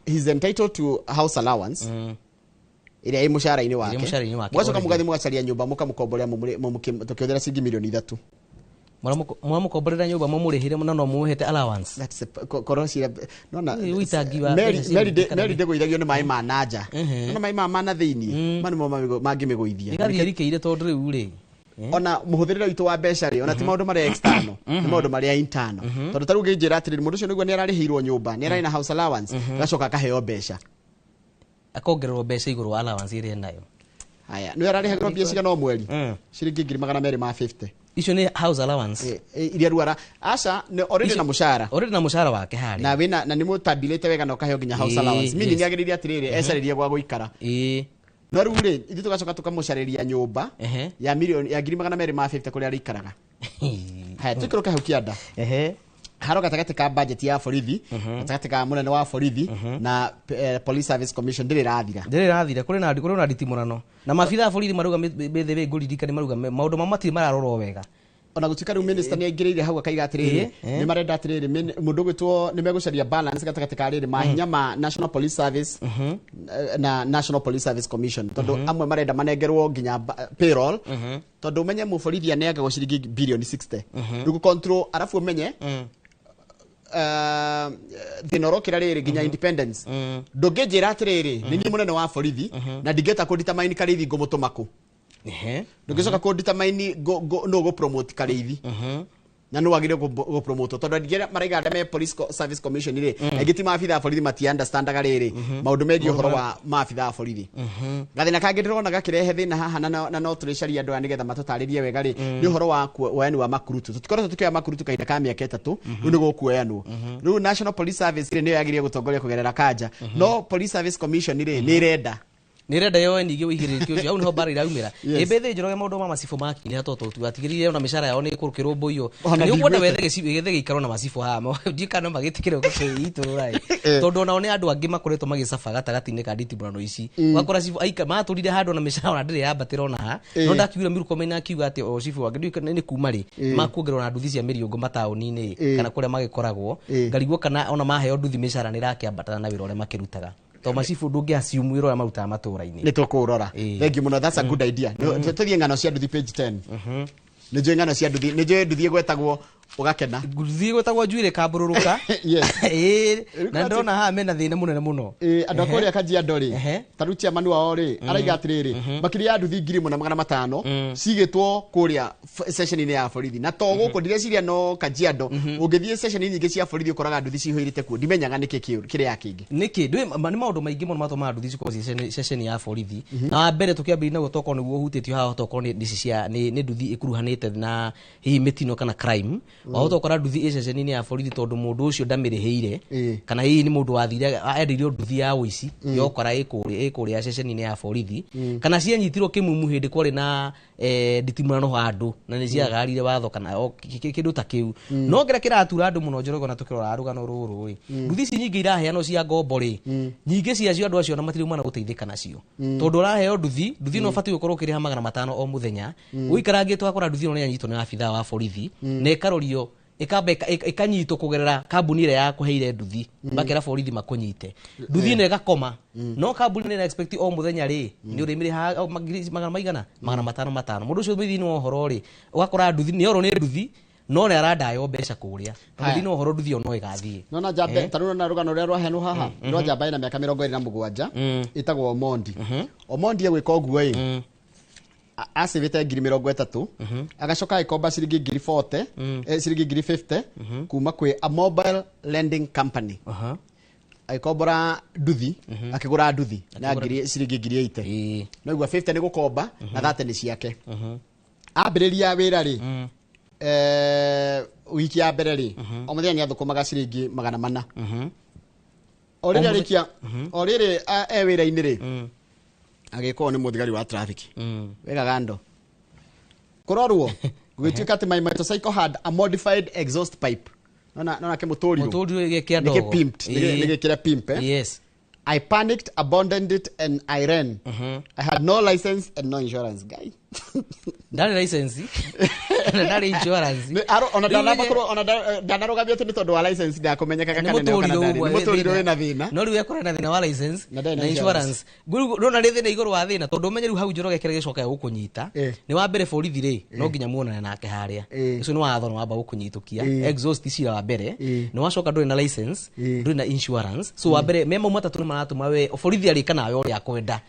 he's entitled to house allowance ĩrĩa ĩ mũcara-inĩ wake. Ĩrĩ mũcara-inĩ wake, mũgacoka already. Mũgathiĩ mũgacaria nyũmba mũkamũkomborera tũkĩhũthĩra ciringi mirioni 3. Mũramũkomborera nyũmba mũmũrĩhĩre na no mũmũhete allowance. That's a- korwo cira nona. Ĩ, ũitangi wa Mary mbeca cia Mary mũingĩ kana Mary ndĩgũithagio nĩ maĩ ma nanja. Nona maĩ ma na thĩiniĩ ma nĩmo mangĩmĩgũithia. Ĩgathiĩ ĩrikĩire tondũ rĩu rĩ Ona mũhũthĩrĩre witũ wa mbeca rĩ, ona ti maũndũ marĩa external, nĩ maũndũ marĩa internal, tondũ ta rĩu ũngĩnjĩra atĩrĩrĩ, mũndũ ũcio nĩguo nĩ ararĩhĩirwo nyũmba, nĩ ararĩ na house allowance, agacoka akaheo mbeca. Akongererwo mbeca igũrũ wa allowance ĩrĩa enayo. Haya, nĩ ararĩhagĩrwo mbia cigana o mweri? Ciringi 250,000. Icio nĩ house allowance? Iria rĩu aca nĩ already na mũcara. Already na mũcara wake harĩa. Na wĩna na nĩ mũtambilĩte wega na ũkaheo nginya house allowance, meaning nĩ agĩrĩire atĩrĩrĩ, ecarĩrie gwa gũikara. No rĩu rĩ, ithuĩ tũgacoka tũkamũcarĩria nyũmba ya mirioni ya 250,000 kũrĩa arĩikaraga. Haya, tũikũrũke hau kĩanda haro gatagatĩ ka budget ya borithi, gatagatĩ ka mũnene wa borithi na Police Service Commission ndĩrĩ ĩrathira. Ndĩrĩ ĩrathira. Kũrĩ na nditimũrano na maabitha a borithi marauga mĩthĩ ngũririkani marauga maũndũ mao matirĩ mararorwo wega. Ona gũtuĩka rĩu minister nĩ aingĩrĩire hau akaiga atĩrĩrĩ, nĩ marenda atĩrĩrĩ, mũndũ ũgwĩtwo nĩ megũcaria balance gatagatĩ ka rĩrĩ mahinya ma National Police Service na National Police Service Commission, tondũ amwe marenda manengerwo nginya payroll, tondũ ũmenye mũborithi aneangagwo ciringi birioni 60 rĩu gũ-control, arabu ũmenye thĩna ũrokĩra rĩrĩ nginya independence. Ndũngĩnjĩra atĩrĩrĩ, nĩ niĩ mũnene wa borithi na ndingĩhota kũ-determine Karĩithi ngũmũtũma kũ. Ndũngĩcoka kũ-determine nũ gũ-promote Karĩithi na nũ wagĩrĩire gũ-promote, tondũ aingĩ arĩa maraiga arĩa me Police Service Commission rĩ, aingĩ ti maabitha a borithi, mati understandaga rĩrĩ maũndũ megiĩ ũhoro wa maabitha a borithi. Gathĩna kangĩ ndĩrona gakĩrehe thĩna haha na no tũrĩcaria andũ aya nĩgetha matũtarĩrie wega rĩ, nĩ ũhoro wa woyani wa makurutu. Tũtikoretwo tũkĩoya makurutu kahinda ka mĩaka 3, rĩu nĩ gũkuoyanwo. Rĩu National Police Service rĩ, nĩyo yagĩrĩire gũtongoria kũgerera kanja, no Police Service Commission rĩ, nĩ ĩrenda nä renda yoe ningä wä igä rä ki å cio hau nĩho mbara iraumĩra. Yes. Ĩmbĩ thĩ Njoroge, maũndũ ma macibũ makinya tondũ twatigĩrĩire ona mĩcara yao nĩ ĩkũrũmbũiyo. Ona Nĩ ũkwenda ndiguĩte. wethe gĩikaro na macibũ haha, ndiũ kana magĩtĩkĩre gũkĩitũrũra ĩ, tondũ onao nĩ andũ angĩ makoretwo magĩcaba gatagatĩ-inĩ ka nditimũrano ici. Wakora cibũ aika matũrire handũ na mĩcara ona ndĩrĩ yambatĩra ona ha. No ndakiugire Murkomen akiuga atĩ o cibũ wake ndiũĩ kana nĩ kuma rĩ makuongererwo na nduthi cia mĩriũngũ mataũni-inĩ kana kũrĩa magĩkoragwo. Ngarigwo kana ona maheo nduthi mĩcara nĩ ĩrakĩambatana na wĩra ũrĩa makĩrutaga, tondũ macibũ ndũngĩ assume wĩra ũrĩa marutaga matũra-inĩ. Nĩ tũkũrora. Thank you mũno, that's a good idea. Tũthiĩ ng'ano cia nduthi page 10. Nĩ njũĩ ng'ano cia nduthi, nĩ njũĩ nduthi ĩgwetagwo ũgakena. Nduthi ĩgwetagwo njuĩrĩ kambũrũrũka. Yes. Ĩĩ, na ndona haha mena thĩna mũnene mũno. Ĩĩ, andũ a kũrĩa Kajiado rĩ, ta rĩu chairman wao rĩ, araiga atĩrĩrĩ, makĩria ya nduthi 1500 cigĩtwo kũrĩa station-inĩ ya borithi, na to gũkũ ndireciria no Kajiado, ũngĩthiĩ station nyingĩ cia borithi ũkoraga nduthi cihũirĩte kuo. Ndimenyaga nĩkĩ kĩrĩa kĩngĩ. Nĩkĩ nĩ maũndũ maingĩ mũno matũmaga nduthi cikorwo ciĩ ceceni ya borithi. Na wa mbere tũkĩambĩrĩria naguo tokorwo nĩguo ũhutĩtio haha, tokorwo nĩ ici cia nĩ nduthi ĩkuruhanĩte na hihi mĩtino kana crime. Wahota gũkora nduthi ĩ ceceni-inĩ ya borithi tondũ mũndũ ũcio ndamĩrĩhĩire, kana hihi nĩ mũndũ wathire endeirio nduthi ya ũici, yokora ĩ kũrĩa ceceni-inĩ ya borithi, kana cianyitirwo kĩmumu hĩndĩ kwarĩ na nditimũrano handũ na nĩ ciagarire watho kana o kĩndũ ta kĩu. No kĩrĩa kĩratura andũ mũno, Njoroge, na tũkĩrora rũgano rũrũ rĩ, nduthi ici nyingĩ iraheanwo cia ngombo rĩ, nyingĩ ciacio andũ acio ona matirĩ mana gũteithĩka nacio, tondũ ũraheo nduthi, nduthi ĩno ũbatiĩ gũkorwo ũkĩrĩha 500 o mũthenya. Ũikarangĩte wakora nduthi ĩno nĩ yanyitwo nĩ abithaa wa borithi na ĩkarorio. Ĩkamba ĩkanyitwo kũgerera kambuni ĩrĩa yakũheire nduthi, makera borithi makũnyite nduthi ĩno ĩgakoma, no kambuni ĩno expect o mũthenya rĩ nĩ ũrĩmĩrĩhaga o ngiri magana maigana 500 500. Mũndũ ũcio mũthini wa ũhoro rĩ, ũgakora nduthi nĩ orwo nĩ nduthi no nĩ arandaywo mbeca kũrĩa. Haya. Mũthini wa ũhoro nduthi ĩyo no ĩgathiĩ. Nona njambe ta rĩu nona rũgano rũrĩa rwaheanwo haha rwa njamba ĩna mĩaka 27 ĩtagwo Omondi. Omondi egwĩka ũguo ĩ, acĩvĩte ngiri 30, agacoka agĩkomba ciringi ngiri 40, ciringi ngiri 50 kuma kwĩ a mobile lending company, agĩkombora nduthi, akĩgũra nduthi na ngiri ciringi ngiri 80. No igua 50 nĩ gũkomba na 30 nĩ ciake. Ambĩrĩria wĩra rĩ, wiki ya mbere rĩ, o mũthenya nĩ athũkũmaga ciringi 400. O rĩrĩa arĩkia, o rĩrĩ e wĩra-inĩ rĩ, agĩkorwo nĩ mũthigari wa traffic wega gando kũrorwo gũgĩtuĩka atĩ my motorcycle had a modified exhaust pipe. Nona nona kĩmũtũrirũ. Mũtũrirũ gĩkĩa Nĩ ndogo. kĩ-pimped, nĩ gĩkĩre pimp, eh? Yes. I panicked, abandoned it and I ran. I had no license and no insurance. Guy. Ndarĩ license na ndarĩ insurance. Ona Rĩu ndanakorwo ona ndanarũgamio atĩ nĩ tondũ wa license ndakũmenyekaga nĩ kana nĩ kana mũtũrirũ ndarĩ. ũguo Nĩ mũtũrirũ wĩna thĩna. No rĩu ekora na thĩna wa license Na ndarĩ na na insurance. Ngũrũ ndona nĩ thĩna igũrũ wa thĩna, tondũ ũmenye rĩu hau Njoroge kĩrĩa gĩcoka gũkũnyita nĩ wa mbere borithi rĩ, no nginya muonane nake harĩa. Ũcio nĩ watho, nĩ wamba gũkũnyitũkia exhaust cira wa mbere, nĩ wacoka ndũrĩ na license, ndũrĩ na insurance, so wa mbere me mau matatũ nĩ maratũma we borithi arĩka nawe ũrĩa akwenda.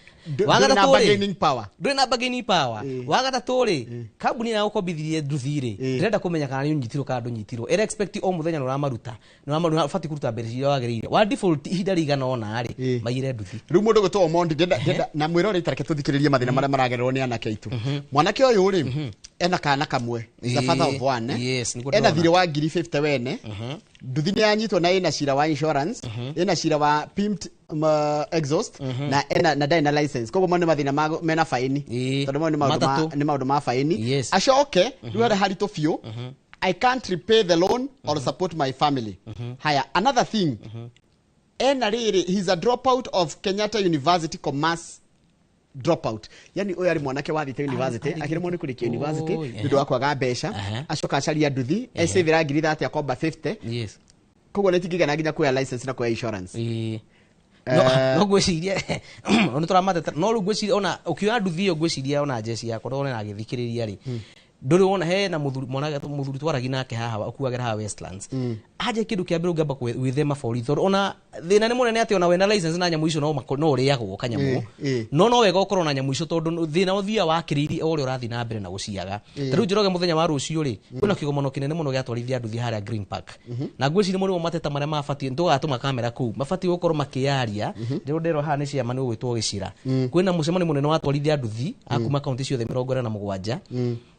Wa Ndũrĩ na gatatũ rĩ, bargaining power. Ndũrĩ na bargaining power. Wa gatatũ rĩ, kambuni ĩrĩa gũkombithirie nduthi rĩ, ndĩrenda kũmenya kana nĩ ũnyitirwo kana ndũnyitirwo. Ĩra expect o mũthenya nĩ ũramaruta, nĩ ũramaruta, ũbatiĩ kũruta mbeca iria wagĩrĩire. Wa default ihinda rĩigana ũna rĩ, maiyĩre nduthi. Rĩu mũndũ gwĩtwo Omondi ndenda na mwĩrore itareke tũthikĩrĩrie mathĩna marĩa maragererwo nĩ anake aitũ. Mwanake ũyũ rĩ, ena kana kamwe, is the father of one, eh? Yes, nĩguo Ena ndĩrona. thirĩ wa ngiri 50 wene. Nduthi nĩ yanyitwo na ĩna cira wa insurance, ĩna cira wa pimped exhaust, na ena na ndarĩ na license. Koguo mau nĩ mathĩna mena faini, tondũ mau nĩ maũndũ Matatũ. nĩ maũndũ ma faini. Acoke rĩu arĩ haritũ biũ, I can't repay the loan or support my family. Haya, another thing, ena rĩrĩ, he's a dropout of Kenyatta University commerce dropout. Yani ũyũ arĩ mwanake wathiĩte university, akĩremwo nĩ kũrĩkia university nĩ ũndũ wa kwaga mbeca, acoka acaria nduthi, ecĩvĩra ngiri 30, akomba 50. Koguo nĩ tingĩigana nginya kuoya license na kuoya insurance. No ngwĩciria nĩ tũramateta, no rĩu ngwĩciria ona ũkĩoya nduthi ĩyo, ngwĩciria ona njeci yakwa ndona agĩthikĩrĩria rĩ, ndũrĩ wona hena mũthuri mwanake mũthuri twaragia nake haha ũkuagĩra haha Westlands, anje kĩndũ kĩa mbere ũngĩamba gwĩthema borithi, tondũ ona thĩna nĩ mũnene atĩ ona wĩna license na nyamũ icio no no ũrĩagwo kanyamũ. No wega ũkorwo na nyamũ icio, tondũ thĩna ũthiaga wakĩrĩirie o ũrĩa ũrathiĩ na mbere na gũciaga. Ta rĩu Njoroge mũthenya wa rũciũ rĩ, kwĩna kĩgomano kĩnene mũno gĩa atwarithia nduthi harĩa Green Park, na ngwĩciria mũrĩmo mateta marĩa mabatiĩ nĩtũgatũma kamera kũu mabatiĩ gũkorwo makĩaria. Ndĩrwo ndĩrwo haha nĩ ciama nĩ ũgwĩtwo gĩcira, kwĩna mũcemanio mũnene wa atwarithia nduthi a kuma kaunti ciothe 47,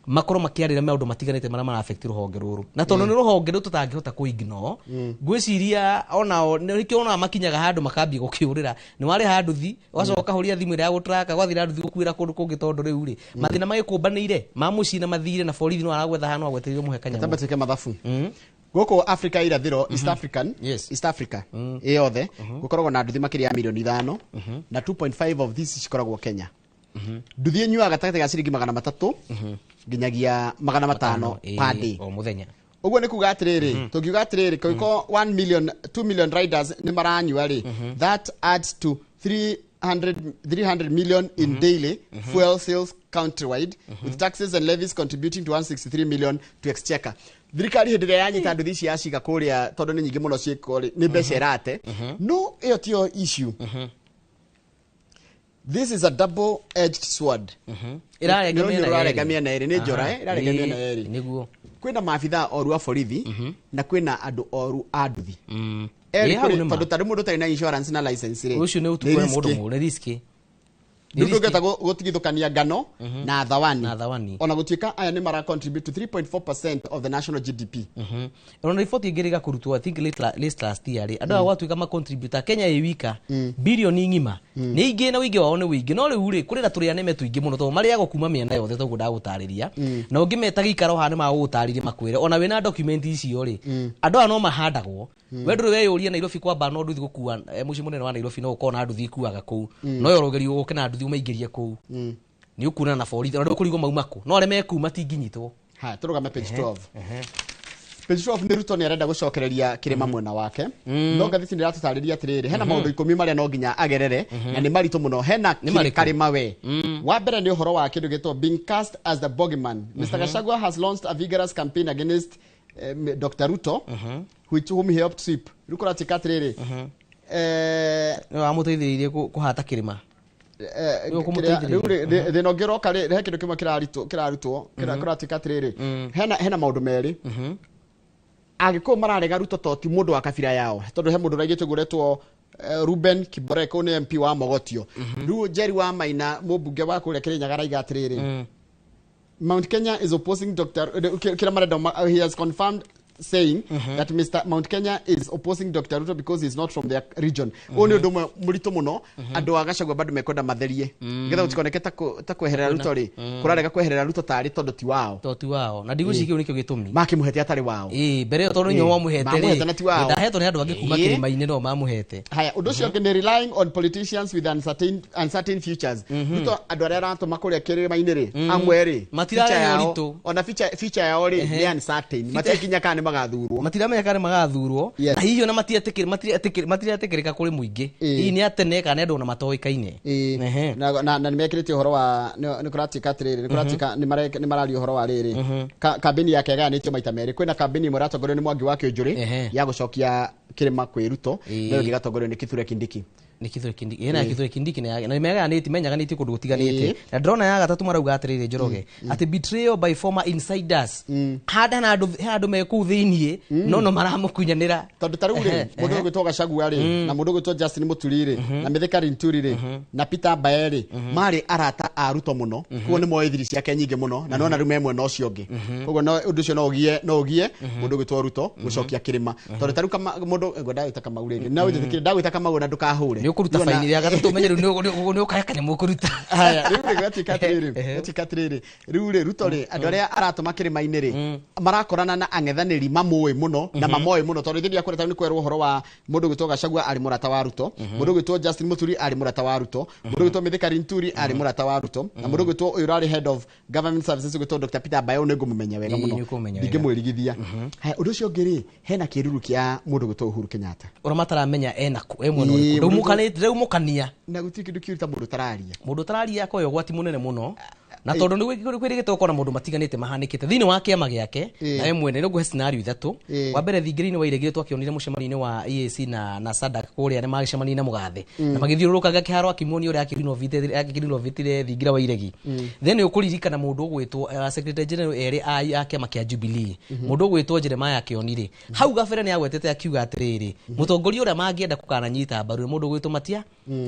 makorwo makĩarĩra maũndũ matiganĩte marĩa mara affect rũhonge rũrũ, na tondũ nĩ rũhonge rũu tũtangĩhota kũ ignore, ngwĩciria onao nĩkĩo onaga makinyaga handũ makambia gũkĩũrĩra. Nĩ warĩha nduthi, ũgacoka ũkahũria thimũ ĩrĩa ya gũtraka, gwathira nduthi gũkuĩra kũndũ kũngĩ, tondũ rĩu rĩ mathĩna magĩkũmbanĩire ma mũciĩ na mathirĩ na borithi no aragwetha haha no agwetereire mũhe kanyamũ. Tamba tuĩke mathabu gũkũ Africa irathĩro, East African, East Africa ĩ yothe gũkoragwo na nduthi makĩria ya mirioni 5, na 2.5 of these cikoragwo Kenya. Nduthi ĩnyuaga gatagatĩ ga ciringi 300 nginyagia 500 per day o mũthenya. Ũguo nĩ kuga atĩrĩrĩ, tũngiuga atĩrĩrĩ, kũngĩkorwo 1 million, 2 million riders nĩ maranyua rĩ, that adds to 300 million in daily fuel sales countrywide, with taxes and levies contributing to 163 million to exchequer. Thirikari hĩndĩ ĩrĩa yanyita nduthi ici yaciga kũrĩa, tondũ nĩ nyingĩ mũno ciĩko rĩ, nĩ mbeca ĩrate. No ĩyo tiyo issue. This is a double edged sword. Ĩrarenga Nĩ rũhiũ mĩena rũrarenga yerĩ. mĩena ĩrĩ, nĩ njora, ĩrarenga mĩena yerĩ. Nĩguo. Kwĩna maabithaa oru a borithi na kwĩna andũ oru a nduthi. Erĩ Ĩ, hau kũrĩ- nĩ ma. Tondũ tarĩ mũndũ ũtarĩ na insurance na license rĩ, Ũcio nĩ nĩ ũtukũ risky. mũndũ mũũru, nĩ risky. Rĩu ndũngĩhota gũtigithũkania ngano na thawani. Na thawani. Ona gũtuĩka aya nĩ mara contribute to 3.4% of the national GDP. Ona riboti ĩngĩ rĩga kũrutwo, I think late last year rĩ, andũ aya gwatuĩka ma contributor Kenya ĩ wika bilioni ng'ima nĩ ingĩ, na ũingĩ wao nĩ ũingĩ, no rĩu rĩ kũrĩ na tũrĩa nĩme tũingĩ mũno, tondũ marĩagwo kuma mĩena yothe toguo ndagũtarĩria, na ũngĩmeta gĩikaro haha nĩ magũgũtarĩria makwĩre ona wĩna document icio rĩ, andũ aya no mahandagwo. We ndũrĩ weyũria Nairobi kwamba no nduthi gũkua, mũciĩ mũnene wa Nairobi no ũkorwo na nduthi ikuaga kũu, no yorogerio ũke na nduthi ũmaingĩrie kũu, nĩ ũkuonana na borithi ona ndũkũrigwo mauma kũ, no arĩa mekuu matingĩnyitwo. Haya, tũrũgame page 12. Page 12 nĩ Ruto nĩ arenda gũcokereria kĩrĩma mwena wake, no ngathĩti nĩ ĩratũtarĩria atĩrĩrĩ, hena maũndũ 10 marĩa no nginya agerere na nĩ maritũ mũno. Hena Nĩ marĩkũ? karĩma we wa mbere nĩ ũhoro wa kĩndũ gĩtwo being cast as the bogeyman. Mr. Gachagua has launched a vigorous campaign against Dr. Ruto, which whom he helped sweep. Rĩu kũratuĩka atĩrĩrĩ, nĩ wamũteithĩrĩirie kũhata kĩrĩma. Rĩu rĩu rĩ, thĩna ũngĩ ũroka rĩ, he kĩndũ kĩmwe kĩrarutwo kũratuĩka atĩrĩrĩ, hena maũndũ merĩ. Agĩkũyũ mararega Ruto to ti mũndũ wa kabira yao, tondũ he mũndũ ũraigĩte ũguo ũretwo Ruben Kiborek, ũyũ nĩ MP wa Mogotio. Rĩu Jerry wa Maina, mũmbunge wa kũrĩa Kĩrĩnyaga, araiga atĩrĩrĩ, Mount Kenya is opposing Dr. Kĩrĩa marenda he has confirmed saying that Mr. Mount Kenya is opposing Dr. Ruto because he's not from their region. Ũyũ nĩ ũndũ ũmwe mũritũ mũno andũ a Gachagua bado mekwenda matherie nĩgetha gũtikoneke ta kweherera Ruto rĩ, kũrarega kweherera Ruto tarĩ tondũ ti wao. To ti wao, na ndigwĩciria kĩu nĩkĩo gĩtũmi. Makĩmũhete atarĩ wao. Ĩĩ, mbere ĩyo tondũ nĩo mamũhete Mamũhete na ti wao. Ndahetwo nĩ andũ angĩ kuma kĩrĩma-inĩ no mamũhete. Haya, ũndũ ũcio ũngĩ nĩ relying on politicians with uncertain futures. Ruto andũ arĩa aratũma kũrĩa kĩrĩma-inĩ rĩ, amwe rĩ, Matirarehe future yao- ũritũ. ona future yao rĩ nĩ uncertain, matikinya kana nĩ magathurwo. Matiramenya kana nĩ magathurwo, na hihi ona matiretĩkĩrĩka kũrĩ mũingĩ, hihi nĩ atene kana nĩ andũ ona matoĩkaine. Na nĩ mekĩrĩte ũhoro wa nĩ kũratuĩka atĩrĩrĩ, nĩ kũratuĩka nĩ mararia ũhoro wa rĩrĩ, kambĩni yake ĩgayanĩtio maita merĩ. Kwĩna kambĩni ĩmwe ĩratongorio nĩ Mwangi wa Kĩũnjũrĩ ya gũcokia kĩrĩma kwĩ Ruto, nayo ĩngĩ ĩgatongorio nĩ Kithure Kindiki. Nĩ Kithure Kindiki, ĩna Kithure Kindiki na nĩ meyaganĩtie kũndũ gũtiganĩte. Na ndĩrona ya gatatũ marauga atĩrĩrĩ, Njoroge, atĩ betrayal by former insiders, handa na andũ, he andũ me kũu thĩiniĩ no maramũkunyanĩra. Tondũ ta rĩu rĩ, mũndũ ũgwĩtwo Gachagua rĩ, na mũndũ ũgwĩtwo Justin Muturi rĩ, na Mithika Linturi rĩ, na Peter Mbae rĩ, marĩ arata a Ruto mũno, koguo nĩ moĩ thiri ciake nyingĩ mũno, na nona rĩu me mwena ũcio ũngĩ. Koguo no ũndũ ũcio no ũgie mũndũ ũgwĩtwo Ruto gũcokia kĩrĩma, tondũ ta rĩu mũndũ ngwenda gwĩta Kamau rĩngĩ, no njĩtĩkĩre ndagwĩta Kamau na ndũkahũre. Nĩ ũkũruta faini ya gatatũ, ũmenye rĩu nĩ ũkaya kanyamũ ũkũruta. Haya, rĩu rĩ, gwatuĩka atĩrĩrĩ, rĩu rĩ, Ruto rĩ, andũ arĩa aratũma kĩrĩma-inĩ rĩ, marakorana na ang'ethanĩri mamũĩ mũno na mamoĩ mũno, tondũ ithuĩ ndiakwĩra, nĩ kwerwo ũhoro wa mũndũ ũgwĩtwo Gachagua arĩ mũrata wa Ruto, mũndũ ũgwĩtwo Justin Muturi arĩ mũrata wa Ruto, mũndũ ũgwĩtwo Mithika Linturi arĩ mũrata wa Ruto, na mũndũ ũgwĩtwo ũyũ ũrarĩ head of government services ũgwĩtwo Dr. Peter Mbae, nĩ ngũmũmenya wega mũno. Nĩ ũkũmũmenya wega. Ndingĩmwĩrigithia. Haya, ũndũ ũcio ũngĩ rĩ, hena kĩruru kĩa mũndũ ũgwĩtwo Uhuru Kenyatta. Ũrĩa mataramenya ena kũ, e mwena ũrĩkũ. Ndaumũkania. Na gũtirĩ kĩndũ kĩũru ta mũndũ ũtararia. Mũndũ ũtararia akoya ũgwati mũnene mũno, na tondũ nĩ kwĩrĩgĩte gũkorwo na maũndũ matiganĩte mahanĩkĩte thĩinĩ wa kĩama gĩake na we mwene. Nĩ ngũhe scenario ithatũ. Wa mbere, thingira-inĩ wa iregire twakĩonire mũcemanio-inĩ wa EAC na SADC kũrĩa nĩ magĩcemania na mũgathe na magĩthiũrũrũkanga kĩharo akĩmuonia ũrĩa akĩrinovĩtire thingira wa iregi. Then ũkũririkana mũndũ ũgwĩtwo secretary general erĩ a kĩama kĩa Jubilee, mũndũ ũgwĩtwo Jeremiah Kĩonire, hau gabere nĩ agwetete akiuga atĩrĩrĩ, mũtongoria ũrĩa mangĩenda kũkananyita mbaru nĩ mũndũ ũgwĩtwo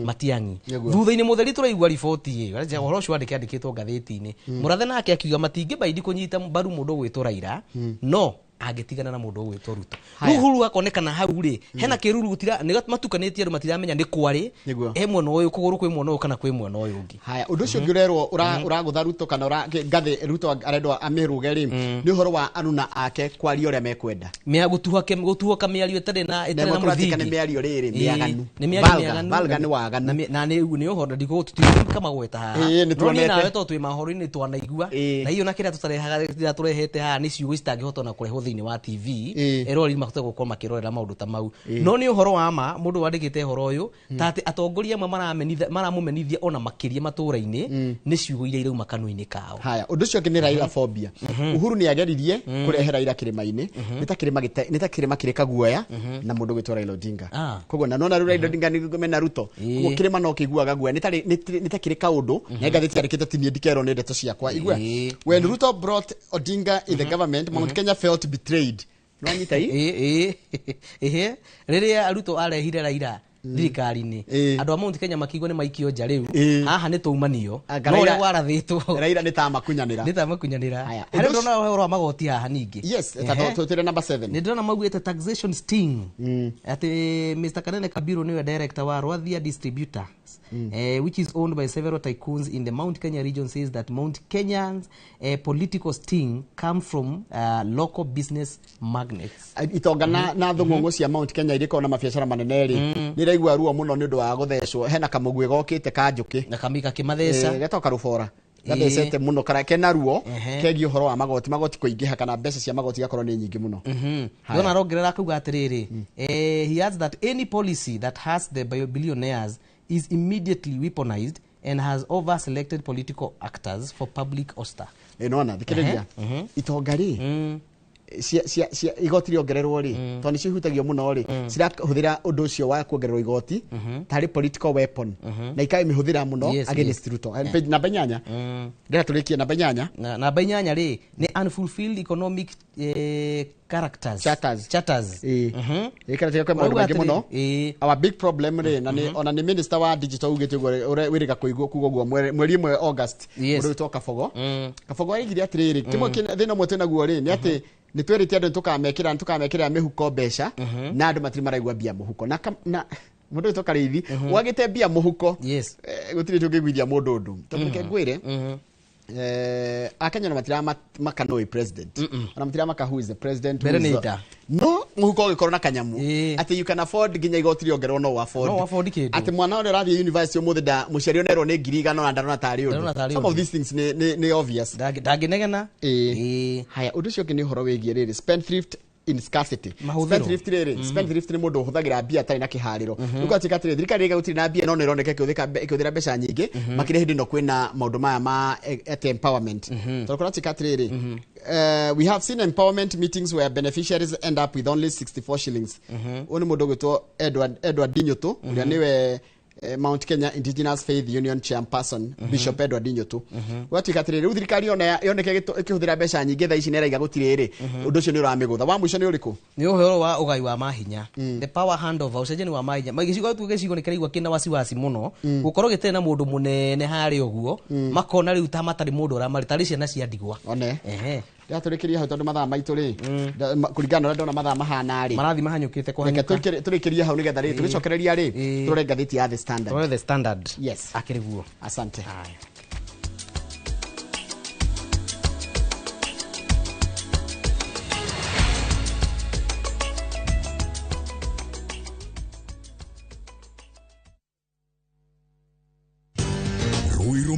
Matiang'i. Thutha-inĩ mũtheri tũraigua riboti ĩyo, ũhoro ũcio wandĩkĩtwo ngathĩti-inĩ, mũrathe nake akiuga matingĩbaidi kũnyita mbaru mũndũ ũgwĩtwo Raila no angĩtigana na mũndũ ũgwĩtwo Ruto. Rĩu Uhuru akonekana hau rĩ hena kĩruru gũtira nĩ matukanĩtie, andũ matiramenya nĩ kwarĩ he mwena ũyũ kũgũrũ kwĩ mwena ũyũ kana kwĩ mwena ũyũ ũngĩ. Haya, ũndũ ũcio ũngĩ ũrerwo ũragũtha Ruto kana ngathĩ Ruto arendwo amĩrũge rĩ, nĩ ũhoro wa aruna ake kwaria ũrĩa mekwenda. Mĩa gũtuhoka mĩario ĩtarĩ na Na kũratuĩka nĩ mũthingi. mĩario rĩrĩ mĩaganu. Nĩ mĩario Vulgar, mĩaganu. vulgar nĩ waganu. Na nĩ ũhoro ndikũ tũtikamagweta haha. Ĩĩ, nĩ No niĩ tuonete. nawe tondũ twĩ mahoro-inĩ twanaigua na hiyo na kĩrĩa tũtarehaga, kĩrĩa tũrehete haha nĩ ciugo citangĩhota ona kũrehwo thĩinĩ wa TV, eroreri mahote gũkorwo makĩrorera maũndũ ta mau. No nĩ ũhoro wa ma mũndũ wandĩkĩte ũhoro ũyũ ta atĩ atongoria amwe maramũmenithia ona makĩria matũũra-inĩ nĩ ciugo iria irauma kanua-inĩ kao. Haya, ũndũ ũcio ũngĩ nĩ Raila phobia. Uhuru nĩ ageririe kũrehe Raila kĩrĩma-inĩ, nĩ ta kĩrĩma kĩrĩ kaguoya na mũndũ gwĩtwo Raila Odinga. Koguo na nona rĩu Raila Odinga nĩ mena Ruto, koguo kĩrĩma no kĩiguaga guoya, nĩ ta kĩrĩ kaũndũ na ngathĩti yandĩkĩte, ti niĩ, ndikerwo nĩ ndeto ciakwa. Igua, when Ruto brought Odinga in the government, Mount Kenya felt betrayed. Nĩwanyita ii? Ĩĩ, rĩrĩa Ruto arehire Raila thirikari-inĩ, andũ a Mount Kenya makĩigua nĩ maikio nja, rĩu haha nĩ tũumanio Anga no ũrĩa gwarathĩtwo Raila nĩ ta makunyanĩra. Nĩ ta makunyanĩra. Haya, Harĩa ũndũ ndĩrona ũhoro wa magoti haha ningĩ. Yes, ta tũtĩre number 7. Nĩ ndĩrona maugĩte taxation sting, atĩ Mr Kanene Kabiru nĩwe director wa Rwathia Distributors, which is owned by several tycoons in the Mount Kenya region, says that Mount Kenya's political sting come from local business magnates. Itonga na thũng'ũng'ũ cia Mount Kenya iria ikoragwo na mabiacara manene rĩ, nĩ iraigua ruo mũno nĩ ũndũ wa gũthecwo. Hena kamũguĩ gokĩte ka njũkĩ na kamika kĩmatheca. Getagwo karũbora. Gathecete mũno kana kena ruo kegiĩ ũhoro wa magoti, magoti kũingĩha kana mbeca cia magoti igakorwo nĩ nyingĩ mũno. Ndona arongerera akauga atĩrĩrĩ, he adds that any policy that has the billionaires is immediately weaponized and has over selected political actors for public ouster. Nona thikĩrĩria itonga rĩ cia igoti rĩongererwo rĩ, tondũ nĩcio ihutagio mũno rĩ, cirahũthĩra ũndũ ũcio wa kuongererwo igoti tarĩ political weapon na ikamĩhũthĩra mũno against Ruto. Namba 8 ndĩra tũrĩkie namba 8. Namba 8 rĩ nĩ unfulfilled economic characters charters. Ĩkĩra kwa maũndũ maingĩ mũno. Our big problem rĩ, na ona nĩ minister wa digital ugĩte ũguo wĩrĩga kũigua kuga ũguo mweri ũmwe August, mũndũ wĩtwo Kabogo. Kabogo aigire atĩrĩrĩ, kĩmwe thĩna ũmwe twĩnaguo rĩ nĩ atĩ nĩ twĩrĩte andũ nĩtũkamekĩra mĩhuko mbeca na andũ matirĩ maraigua mbia mũhuko na mũndũ wĩtwo Karĩithi wagĩte mbia mũhuko gũtirĩ tũngĩiguithia mũndũ ũndũ. Tondũ reke ngwĩre, Akenya matiramaka no president ona matiramaka who is the president, who is the... No mũhuko ũgĩkorwo na kanyamu atĩ you can afford nginya igoti rĩongererwo no afford atĩ mwana ũrĩa ũrathiĩ university ũmũthĩ nda mũciari onerwo nĩ 100,000 na ndarona tarĩ ũndũ. Some of these things nĩ obvious. Ndangĩnegena. Haya, ũndũ ũcio ũngĩ nĩ ũhoro wĩgiĩ rĩrĩ spendthrift in scarcity. Spendthrift rĩrĩ, spendthrift nĩ mũndũ ũhũthagĩra mbia atarĩ na kĩharĩro. Rĩu gwatuĩka atĩrĩ, thirikari ĩrĩga gũtirĩ na mbia no nĩ ĩroneka ĩkĩhũthĩra mbeca nyingĩ makĩria hĩndĩ ĩno kwĩna maũndũ maya ma empowerment. Tondũ kũratuĩka atĩrĩrĩ, we have seen empowerment meetings where beneficiaries end up with only 64 shillings. Ũyũ nĩ mũndũ ũgwĩtwo Edward Dinyoto, ũrĩa nĩwe Mount Kenya Indigenous Faith Union Chairperson, Bishop Edward Dinyoto. Gwatuĩka atĩrĩrĩ, rĩu thirikari yoneke ĩkĩhũthĩra mbeca nyingĩ thaa ici nĩ ĩraiga gũtirĩ rĩ, ũndũ ũcio nĩ ũramĩgũtha. Wa mũico nĩ ũrĩkũ? Nĩ ũhoro wa ũgai wa mahinya, the power handover, ũcenjania wa mahinya. Gĩcigo gĩcigo nĩ kĩraigua kĩna wasiwasi mũno gũkorwo gĩtarĩ na mũndũ mũnene harĩa ũguo, makona rĩu ta matarĩ mũndũ ũramarĩ tarĩ ciana cia ndigwa. One. Ndĩratũrĩkĩria hau tondũ mathaa maitũ rĩ, kũringana na ũrĩa ndona mathaa mahana rĩ, marathiĩ mahanyũkĩte kũhanyũka. Reke tũrĩkĩrie hau nĩgetha rĩ tũgĩcokereria rĩ tũrore ngathĩti ya The Standard. Tũrore The Standard. Yes. Akĩrĩ guo. Asante.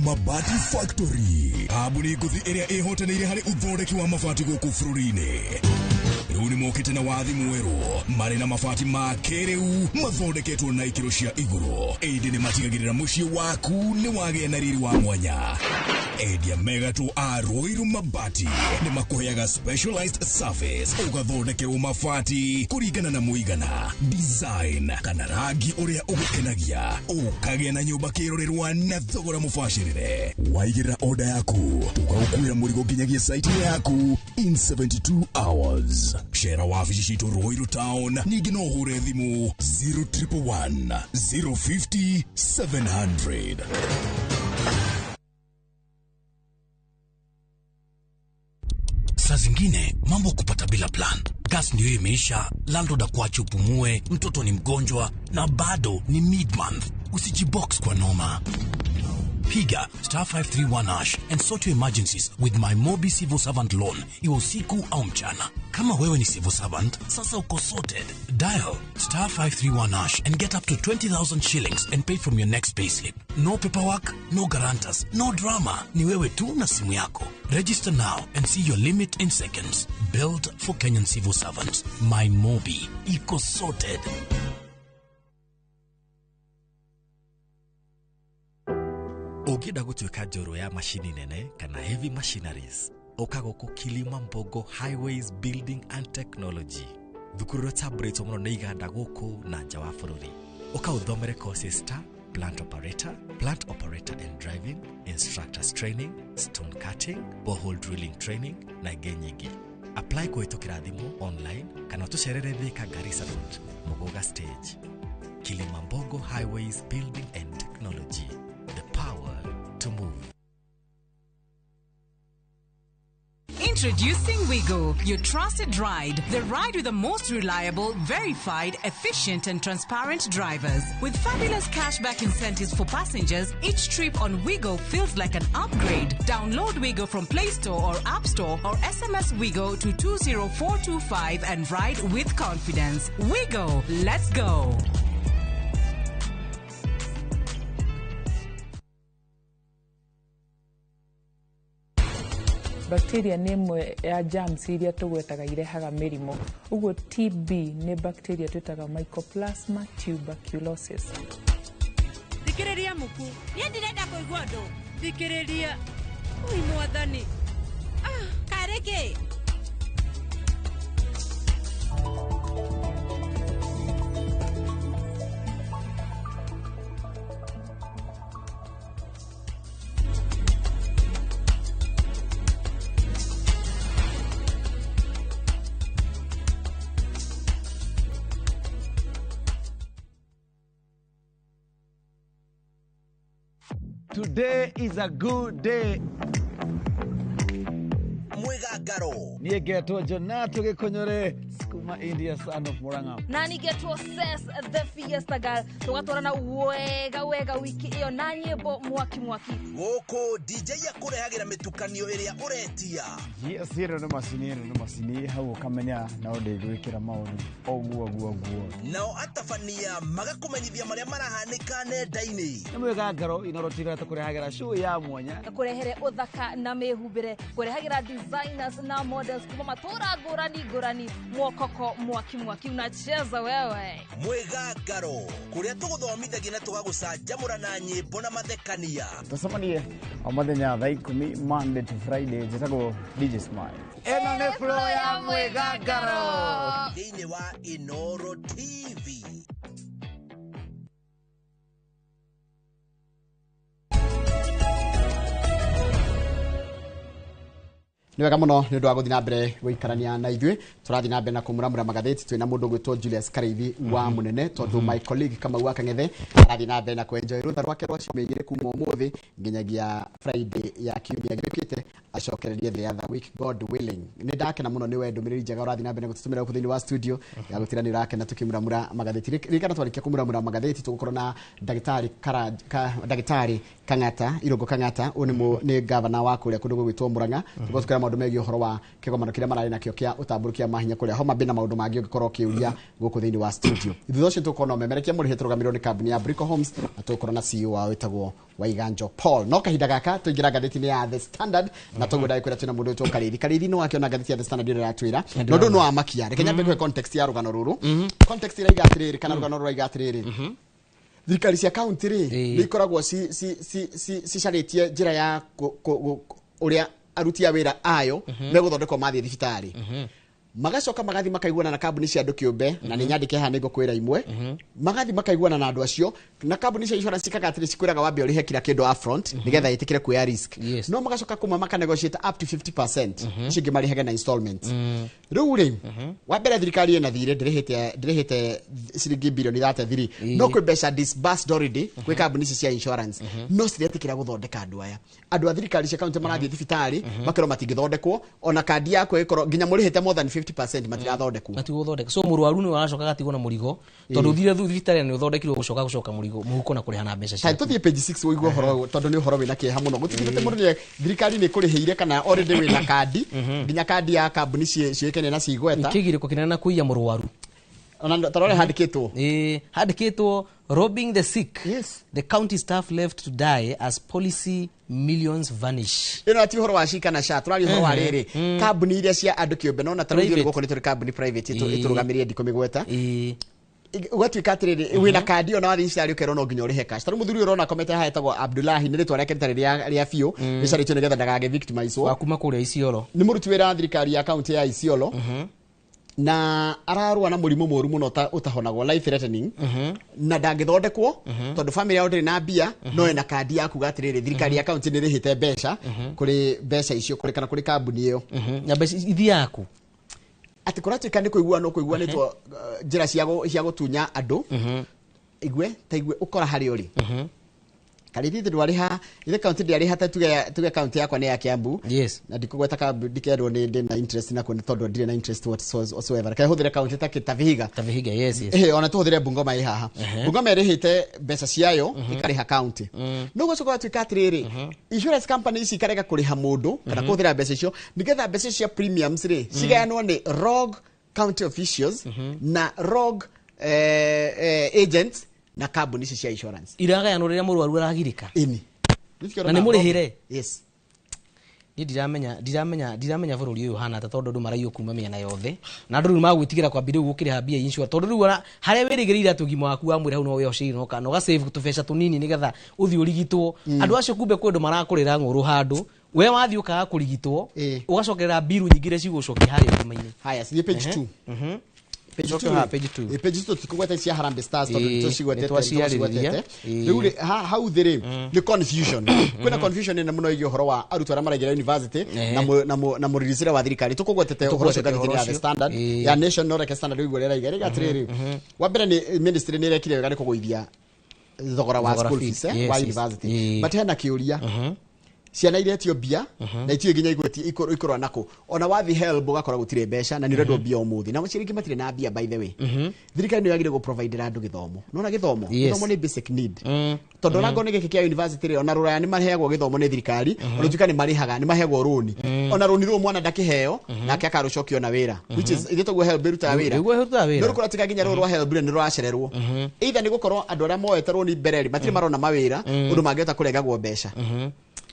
Mabati Factory kambuni ngũthi ĩrĩa ĩhotanĩire harĩ ũthondeki wa mabati gũkũ bũrũri-inĩ. Rĩu nĩ mokĩte na wathi mwerũ marĩ na mabati ma kĩrĩu mathondeketwo na ikĩro cia igũrũ, ĩndĩ nĩ matigagĩrĩra mũciĩ waku nĩ wagĩa na riri wa mwanya. Endia megatũ a Ruiru Mabati nĩ makũheaga specialized service ũgathondekerwo mabati kũringana na mũigana, design kana rangi ũrĩa ũgũkenagia, ũkagĩa na nyũmba kĩrorerwa na thogora mũbacĩrĩre. Waigĩrĩra order yaku tũgagũkuĩra mũrigo nginyagia site yaku in 72 hours. Cera wabici citũ Ruiru Town, ningĩ no ũhũre thimũ 0111 050 700. Saa zingine mambo kupata bila plan. Gas ndio imeisha, landlord akuache upumue, mtoto ni mgonjwa na bado ni mid-month. Usijibox kwa noma. Piga *531# and sort your emergencies with my Mobi Civil Servant Loan. Iwe usiku au mchana. Kama wewe ni civil servant, sasa uko sorted. Dial *531# and get up to 20,000 shillings and pay from your next payslip. No paperwork, no guarantors, no drama. Ni wewe tu na simu yako. Register now and see your limit in seconds. Built for Kenyan civil servants. My Mobi. Iko sorted. Ũngĩenda gũtuĩka njorua ya macini nene kana heavy machineries, ũka gũkũ Kilimambogo Highways Building and Technology, thukuru ũrĩa ũtambũrĩtwo mũno nĩ iganda gũkũ na nja wa bũrũri. Ũka ũthomere courses ta plant operator and driving, instructors training, stone cutting, borehole drilling training na ingĩ nyingĩ. Apply kũhĩtũkĩra thimũ online kana ũtũcerere Thika Garissa Road, Muguga Stage. Kilimambogo Highways Building and Technology, the power to move. Introducing Wigo, your trusted ride. The ride with the most reliable, verified, efficient and transparent drivers. With fabulous cashback incentives for passengers, each trip on Wigo feels like an upgrade. Download Wigo from Play Store or App Store or SMS Wigo to 20425 and ride with confidence. Wigo, let's go. Bacteria nĩ ĩmwe ya germs iria tũgwetaga irehaga mĩrimũ. Ũguo TB nĩ bacteria twĩtaga Mycoplasma tuberculosis. Thikĩrĩria muku. Niĩ ndirenda kũigua ũndũ. Thikĩrĩria. Ui mwathani. Ah, karĩ kĩ? Today is a good day. Mwigangaro. Niĩ ngetwo Jonato Gĩkũnyũrĩ, Skuma India, son of Murang'a. Na nĩngetwo Ses the Fiesta Girl, tũgatwarana wega wega wiki ĩyo na nyĩmbo mwaki mwaki. Gũkũ DJ akũrehagĩra mĩtukanio ĩrĩa ũretia. Yes, ĩno nĩ macini, ĩno nĩ macini, hau ũkamenya no ndĩgwĩkĩra maũndũ ũguo ũguo ũguo. Nao atabania magakũmenyithia marĩa marahanĩka nenda-inĩ. Nĩ mwĩgangaro Inooro TV tũkũrehagĩra show ya mwanya. Kũrehere ũthaka na mĩhumbĩre, kũrehagĩra designers na models kuma matũra ngũrani ngũrani, mwokoko mwaki mwaki unacheza wewe. Mwĩgangaro kũrĩa tũgũthomithagia na tũgagũcanjamũra na nyĩmbo na mathekania. Tũcemanie o mũthenya thaa 10 Monday to Friday, njĩtagwo DJ Smile. Ĩno nĩ flow ya mwĩgangaro thĩinĩ wa Inooro TV. Nĩ wega mũno nĩ ũndũ wa gũthiĩ na mbere gũikarania na ithuĩ. Tũrathiĩ na mbere na kũmuramura magathĩti. Twĩna mũndũ ũgwĩtwo Julius Karĩithi wa Mũnene, tondũ my colleague Kamau wa Kang'ethe arathiĩ na mbere na kwenjoy rũtha rwake rwa ciumia igĩrĩ kuma ũmũthĩ nginyagia Friday ya kiumia gĩũkĩte, acokererie the other week God willing. Nĩ ndakena mũno nĩ we ndũmĩrĩri njega ũrathiĩ na mbere na gũtũtũmĩra gũkũ thĩinĩ wa studio ya gũtira nĩ ũrakena tũkĩmuramura magathĩti. Ririkana twarĩkia kũmuramura magathĩti tũgũkorwo na ndagĩtarĩ Kang'ata, Irũngũ Kang'ata, ũyũ nĩ gavana wa kũrĩa kũndũ gũgwĩtwo Murang'a. Tũgũkorwo tũkĩaria maũndũ megiĩ ũhoro wa kĩgomano kĩrĩa mararĩ nakĩo kĩa ũtambũrũkia mahinya kũrĩa Homa Bay na maũndũ mangĩ ũngĩkorwo ũkĩũria gũkũ thĩinĩ wa studio. Thutha ũcio tũgũkorwo na ũmemerekia mũrĩhe tũrũgamĩrĩrwo nĩ kambuni ya Brico Homes na tũgũkorwo na CEO wao wĩtagwo Waiganjo Paul. No kahinda gaka tũingĩra ngathĩti-inĩ ya The Standard na tũgwenda kwĩra twĩna mũndũ wĩtwo Karĩithi. Karĩithi no akĩona ngathĩti ya The Standard ĩrĩa ĩratwĩra no ũndũ no wamakia. Reke nyambe kũhe context ya rũgano rũrũ. Context ĩraiga atĩrĩrĩ, kana rũgano rũraiga atĩrĩrĩ, thirikari cia kaunti rĩ nĩ ikoragwo cicarĩtie njĩra ya ũrĩa aruti a wĩra ayo megũthondekwo mathiĩ thibitarĩ. Magacoka magathi makaiguana na kambuni cia andũ kĩũmbe, na nĩ nyandĩke haha nĩngũkwĩra imwe. Magathi makaiguana na andũ acio, na kambuni cia insurance cikaga atĩrĩ, cikwĩraga wambe ũrĩhe kila kĩndũ upfront nĩgetha ĩtĩkĩre kuoya risk. No magacoka kuma maka negotiate up to 50%, icio ingĩ marĩhage na installment. Rĩu rĩ, wa mbere thirikari ĩna thirĩ, ndĩrĩhĩte ciringi bilioni 33, no kwĩ mbeca disbursed already kwĩ kambuni ici cia insurance, no ciretĩkĩra gũthondeka andũ aya. Andũ a thirikari cia kaunti marathiĩ thibitarĩ makerwo matingĩthondekwo, ona kandi yaku ĩkorwo nginya mũrĩhĩte more than 50% matirathondekwo. Matigũthondeka. So mũrwaru nĩ aracoka agatigwo na mũrigo, tondũ ũthire thibitarĩ nĩ ũthondekirwo gũcoka mũrigo mũhuko na kũrĩha na mbeca ciaku. Tũthiĩ page 6 ũigue ũhoro ũyũ, tondũ nĩ ũhoro wĩna kĩeha mũno. Gũtigĩte mũndũ nĩ thirikari nĩ ĩkũrĩhĩire kana already wĩna kandi, nginya kandi ya kambuni ciĩkaine na cigweta. Kĩgirĩko kĩnene na kũiya mũrwaru. Ona tarore handĩkĩtwo. Handĩkĩtwo robbing the sick. Yes. The county staff left to die as policy millions vanish. Ĩno ti ũhoro wa cika na sha, tũraria ũhoro wa rĩrĩ kambuni iria cia andũ kĩũmbe, no na tarĩu gũkũ nĩ tũrĩ kambuni private ĩtũrũgamĩrĩire ndikũmĩgweta. Ũgatuĩka atĩrĩrĩ, wĩna kandi ona wathiĩ thibitarĩ ũkerwo no nginya ũrĩhe cash. Tarĩu mũthuri ũyũ ũrona akomete haha etagwo Abdullahi, nĩ rĩtwa rĩake rĩtarĩ rĩa biũ, rĩcarĩtio nĩgetha ndagage victimize. Wa kuma kũrĩa Isiolo. Nĩ mũruti wĩra wa thirikari ya kaunti ya Isiolo. Na ararũa na mũrimũ mũru mũno ũtahonagwo, life threatening, na ndangĩthondekwo tondũ family yao ndĩrĩ na mbia, no ena kandi ya kuga atĩrĩrĩ, thirikari ya kaunti nĩ ĩrĩhĩte mbeca kũrĩ mbeca icio kũrĩ kana kũrĩ kambuni ĩyo. Na mbeca ithiaga kũ? Atĩ kũratuĩka nĩ kũiguanwo kũiguanĩtwo njĩra cia gũtunya andũ. Igue ta igue ũkora harĩa ũrĩ. Karĩithi ndwarĩha, ithe kaunti ndĩarĩha, ta tuge kaunti yakwa nĩ ya Kiambu. Yes. Na ndikũgweta kambu ndikerwo nĩ ndĩ na interest na kuo tondũ ndirĩ na interest whatsoever. Reke hũthĩre kaunti ta Vihiga. Ta Vihiga, yes, yes. Ona tũhũthĩre Bungoma ĩ haha. Bungoma ĩrĩhĩte mbeca ciayo ĩkarĩha kaunti. No gũcoka gũtuĩka atĩrĩrĩ, insurance company ici ikarega kũrĩha mũndũ kana kũhũthĩra mbeca icio nĩgetha mbeca cia premiums rĩ cigayanwo nĩ rogue county officials na rogue agents na kambuni ici cia insurance. Iragayanwo rĩrĩa mũrwaru aragirĩka. Ĩni. Na nĩ mũrĩhĩre. Yes. Niĩ ndiramenya bũrũri ũyũ ũhana atĩa tondũ andũ maraiywo kuma mĩena yothe na andũ rĩu magwĩtigĩra kwambia rĩu gũkĩrĩha mbia insurance tondũ rĩu harĩa wĩrĩgĩrĩire atĩ ũgima waku wa mwĩrĩ hau no wĩhoceire na ũga save tũbeca tũnini nĩgetha ũthiĩ ũrigitwo. Andũ acio kumbe kwĩ andũ marakũrĩra ng'ũrũ handũ we wathiĩ ũkaga kũrigitwo ũgacokerera mbiru nyingĩ iria cigũcokia harĩa ũgima-inĩ. Haya, thiĩ page 2. Page Coke 2. haha, page 2. Page 2 tikugweta cia Harambee Stars tondũ nĩtũcigwetete. Nĩtwaciarĩrĩria. Rĩu rĩ, hau thĩ rĩ nĩ confusion, kwĩna confusion nene mũno ĩgiĩ ũhoro wa arutwo arĩa maraingĩra university na mũririncĩre wa thirikari. Tũkũgwetete ũhoro ũcio Tũkũgwetete ngathĩti-inĩ ya The ũhoro ũcio. Standard, ya Nation, no reke Standard ũigue ũrĩa ĩraiga. Ĩraiga atĩrĩrĩ, wa mbere nĩ ministry nĩ ĩrekire wega nĩ kũgũithia thogora wa Thogora school fees, fees, wa university, but hena kĩũria, ciana iretio mbia na itiũĩ nginya ikorwo nako ona wathi HELB ũgakora gũtirĩ mbeca na nĩ ũrendwo mbia ũmũthĩ na aciari aingĩ matirĩ na mbia. By the way, thirikari nĩ yagĩrĩire gũprovidera andũ gĩthomo. Nona gĩthomo, gĩthomo nĩ basic need, tondũ ona ngorwo nĩ gĩkĩ kĩa university rĩ, ona rũraya nĩ maheagwo gĩthomo nĩ thirikari, ona tuĩka nĩ marĩhaga, nĩ maheagwo rũni, ona rũni rũu mwana ndakĩheo nake akarũcokio na wĩra, which is ithuĩ toguo HELB ĩrutaga wĩra. Nĩguo ĩrutaga wĩra. No rĩu kũratuĩka nginya rũrũ rwa HELB rĩ nĩ rũracererwo, either nĩ gũkorwo andũ arĩa moete rũni mbere rĩ matirĩ marona mawĩra ũndũ mangĩhota kũrengagwo mbeca.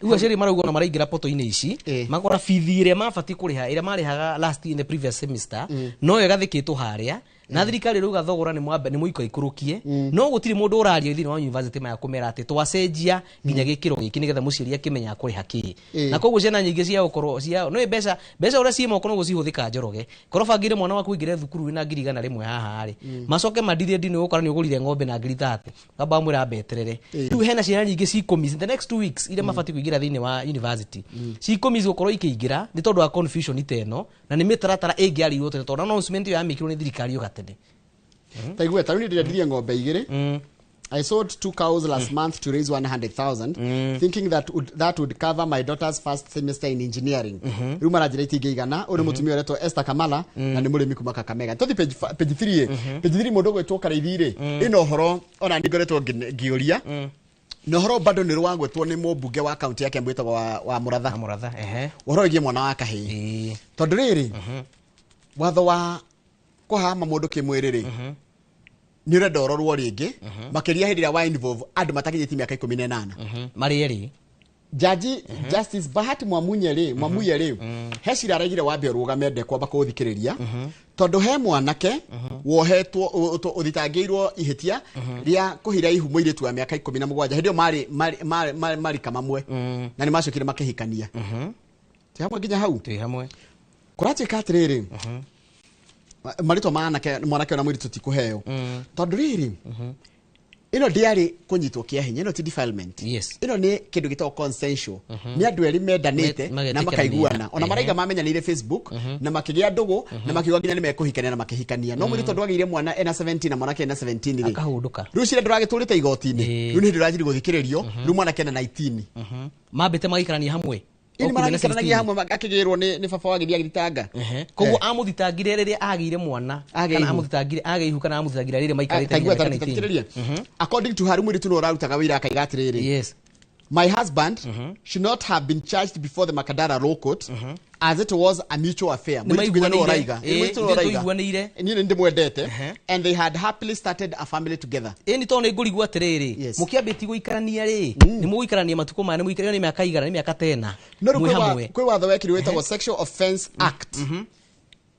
Rĩu aciari marauga ona maraingĩra poto-inĩ ici makora bithi ĩrĩa mabatiĩ kũrĩha, ĩrĩa marĩhaga last in the previous semester, no yo ĩgathĩkĩtwo harĩa na thirikari rĩu thogora nĩ mwambe nĩ mũiko ikũrũkie, no gũtirĩ mũndũ ũraria thĩinĩ wa university maya kũmera atĩ twacenjia nginya gĩkĩro gĩkĩ nĩgetha mũciari akĩmenya akũrĩha kĩ. Na koguo ciana nyingĩ cia gũkorwo cia no mbeca ũrĩa ciĩ moko noguo cihũthĩka. Njoroge, korwo bangĩire mwana waku aingĩre thukuru wĩna 100,000 haha rĩ, macoke mandithie ndini ũgũkora nĩ ũgũrire ng'ombe na 30,000, kamba mwĩra mbeterere. Rĩu hena ciana nyingĩ cikũmi the next 2 weeks iria mabatiĩ kũingĩra thĩinĩ wa university, cikũmi gũkorwo ikĩingĩra nĩ tondũ wa confusion ta ĩno na nĩ mĩtaratara ĩngĩarĩirwo tene, tondũ announcement ĩyo yamĩkirwo nĩ thirikari ĩyo gatene. Taigua, tarĩu niĩ ndĩrendirie ng'ombe igĩrĩ. I sold two cows last month to raise 100,000, thinking that would cover my daughter's first semester in engineering. Rĩu maranjĩra itingĩigana. Ũyũ nĩ mũtumia ũretwo Esther Kamala na nĩ mũrĩmi kuma Kakamega. Tũthi page 3. Page 3, mũndũ ũgwĩtwo Karaithi rĩ, ĩno ũhoro ona nĩ ngoretwo ngĩũria na ũhoro bado nĩ rwagwetwo nĩ mũmbunge wa kaunti ya Kiambu wĩtagwo wa Mũratha. Mũratha, ehe. Ũhoro wĩgiĩ mwana wa kahĩĩ, tondũ rĩrĩ watho wa kũhama mũndũ kĩmwĩrĩ rĩ nĩ ũrenda ũrorwo rĩngĩ, makĩria hĩndĩ ĩrĩa wa involve andũ matakinyĩtie mĩaka 18. Marĩ erĩ. Jaji Justice Bahati Mwamunye rĩ, Mwamuye rĩ, he cira araigire wambe ũrũgame ndekwamba kũũthikĩrĩria, tondũ he mwanake wohetwo ũthitangĩirwo ihĩtia rĩa kũhira ihu mũirĩtu wa mĩaka 17 hĩndĩ ĩyo marĩ marika mamwe na nĩ macokire makĩhikania. Twĩ hamwe nginya hau? Twĩ hamwe. Kũratuĩka atĩrĩrĩ, marĩtwa ma anake, mwanake na mũirĩtu ti kũheo, tondũ rĩrĩ ĩno ndĩarĩ kũnyitwo kĩa hinya, ĩno ti defilement. Ĩno nĩ kĩndũ gĩtagwo consensual, nĩ andũ erĩ mendanĩte na magetĩkanĩra. Makaiguana. Ona maraiga mamenyanĩire Facebook na makĩgĩa ndũgũ na makiuga nginya nĩ mekũhikania na makĩhikania, no mũirĩtu tondũ agĩire mwana ena 17 na mwanake ena 17 rĩ, akahũndũka. Rĩu cira ndũragĩtũrĩte igoti-inĩ, rĩu nĩ hĩndĩ ũranjirie gũthikĩrĩrio. Rĩu mwanake ena 19. Mambĩte magaikarania hamwe. Ini O kumia na maragĩikaranagia 16. hamwe akĩgĩrwo nĩ baba wa gĩthiĩ agĩthitanga. Koguo amũthitangire rĩrĩa agĩire mwana Agĩire kana ihu. Amũthitangire agĩire ihu kana amũthitangire rĩrĩa maikarĩte Taigua, nginya mĩaka 19? thikĩrĩria. According to her, mũirĩtu nĩ ũrarutaga wĩra akaiga atĩrĩrĩ, "My husband should not have been charged before the Makadara Law Court as it was a mutual affair." Nĩ Mũirĩtu nginya nĩwe maiguanĩire. ũraiga. Mũirĩtu nĩwe Ithuĩ ũraiga. tũiguanĩire. Niĩ nĩ ndĩmwendete and they had happily started a family together. Ĩni tondũ nĩ ngũrigwo atĩrĩrĩ, mũkĩambĩtie gũikarania rĩ, nĩ mũgũikarania matukũ maya, nĩ mũikarania nĩ mĩaka igana, nĩ mĩaka tena No rĩu mwĩ hamwe. kwĩ watho wekirwo wĩtagwo Sexual Offence Act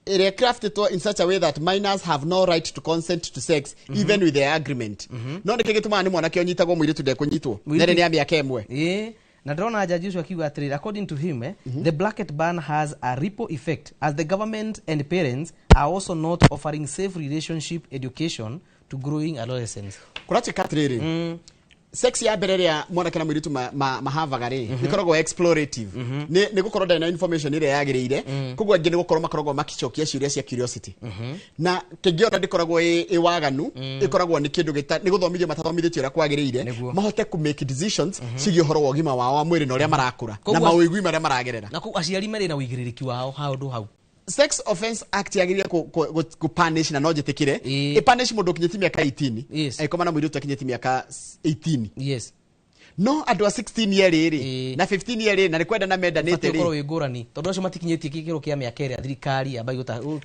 ĩrĩa crafted in such a way that minors have no right to consent to sex even with their agreement. No nĩkĩ gĩtũmaga nĩ mwanake ũnyitagwo, mũirĩtu ndekũnyitwo? Nerĩ nĩ ya mĩaka ĩmwe. Ĩĩ, na ndĩrona jaji ũcio akiuga atĩrĩrĩ, according to him, the blanket ban has a ripple effect as the government and parents are also not offering safe relationship education to growing adolescents. Kũratuĩka atĩrĩrĩ, sex ya mbere ĩrĩa mwanake na mũirĩtu mahavaga rĩ, ĩkoragwo explorative, nĩ gũkorwo ndarĩ na information ĩrĩa yagĩrĩire, koguo angĩ nĩ gũkorwo makoragwo makĩcokia ciũria cia curiosity, na kĩngĩ ona ndĩkoragwo ĩ waganu, ĩkoragwo nĩ kĩndũ gĩta nĩ gũthomithio matathomithĩtio ũrĩa kwagĩrĩire mahote ku make decisions ciĩgiĩ ũhoro wa ũgima wao wa mwĩrĩ na ũrĩa marakũra na mawĩgwi marĩa maragerera. Na koguo aciari marĩ na ũigĩrĩrĩki wao handũ hau. Sex Offence Act yagĩrĩire ku punish, na no njĩtĩkĩre ĩ punish mũndũ ũkinyĩtie mĩaka 18 agĩkoma na mũirĩtu akinyĩtie mĩaka 18. No andũ a 16 year rĩrĩ na 15 year rĩrĩ na nĩ kwendana mendanĩte Ũbatiĩ rĩ, ũkorwo wĩ ngũrani tondũ acio matikinyĩtie gĩkĩro kĩa mĩaka ĩrĩa thirikari yamba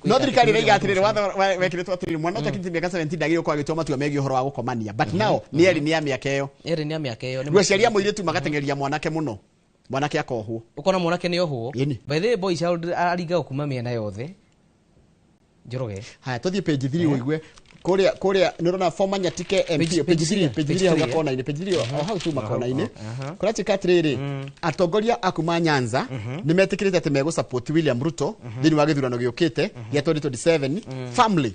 no thirikari ĩraiga atĩrĩrĩ, watho wekĩrĩtwo atĩrĩrĩ, mwana ũtakinyĩtie mĩaka 17 ndagĩrĩirwo gũkorwo agĩtua matua megiĩ ũhoro wa gũkomania, but now nĩ erĩ nĩ ya mĩaka ĩyo. Erĩ nĩ a mĩaka ĩyo. Rĩu aciari a mũirĩtu magateng'eria mwanake mũno. Mwanake akohwo. Ukona mwanake nĩ ohwo. By the way, boy child aringaga kuma mĩena yothe. Njoroge. Haya, tũthiĩ page 3 ũigue. Kũrĩa nĩ ũrona former Nyatike MP page 3 page 3 hau gakona-inĩ, page 3 o hau tu makona-inĩ. Kũratuĩka atĩrĩrĩ, atongoria a kuma Nyanza nĩ metĩkĩrĩte atĩ megũ support William Ruto thĩinĩ wa gĩthurano gĩũkĩte gĩa 2027 family.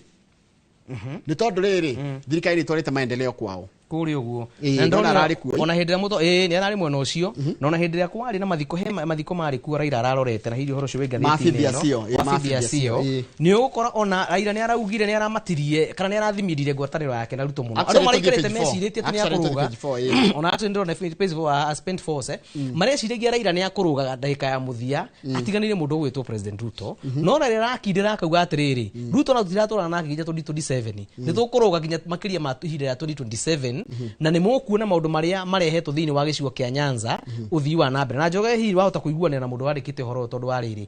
Nĩ tondũ rĩrĩ, thirikari nĩ ĩtwarĩte maendeleo kwao. Kũrĩ ũguo. Na ndona ararĩ kuo. Ona hĩndĩ ĩrĩa mũto nĩ ararĩ mwena ũcio, na ona hĩndĩ ĩrĩa kwarĩ na mathiko, he mathiko marĩ kuo Raila ararorete, na hihi ũhoro ũcio wĩ ngathĩti-inĩ ĩno. Mabithia acio. Nĩ ũgũkora ona Raila nĩ araugire, nĩ aramatirie kana nĩ arathimĩrire ngwatanĩro yake na Ruto mũno. Andũ maraikarĩte mecirĩtie atĩ nĩ akũrũga. Ona actually ndĩrona page 4 spent force mareciragia Raila nĩ akũrũga ndagĩka ya mũthia atiganĩire mũndũ ũgwĩtwo President Ruto. No Raila arakindĩra akauga atĩrĩrĩ, Ruto na tũtiratũrana nake nginya 2027, nĩ tũkũrũga nginya makĩria ma ihinda rĩa 2027, na nĩ mũkuona maũndũ marĩa marehetwo thĩinĩ wa gĩcigo kĩa Nyanza ũthii wa na mbere. Na Njoroge hihi wahota kũiguanĩra na mũndũ wandĩkĩte ũhoro ũyũ tondũ wa rĩrĩ,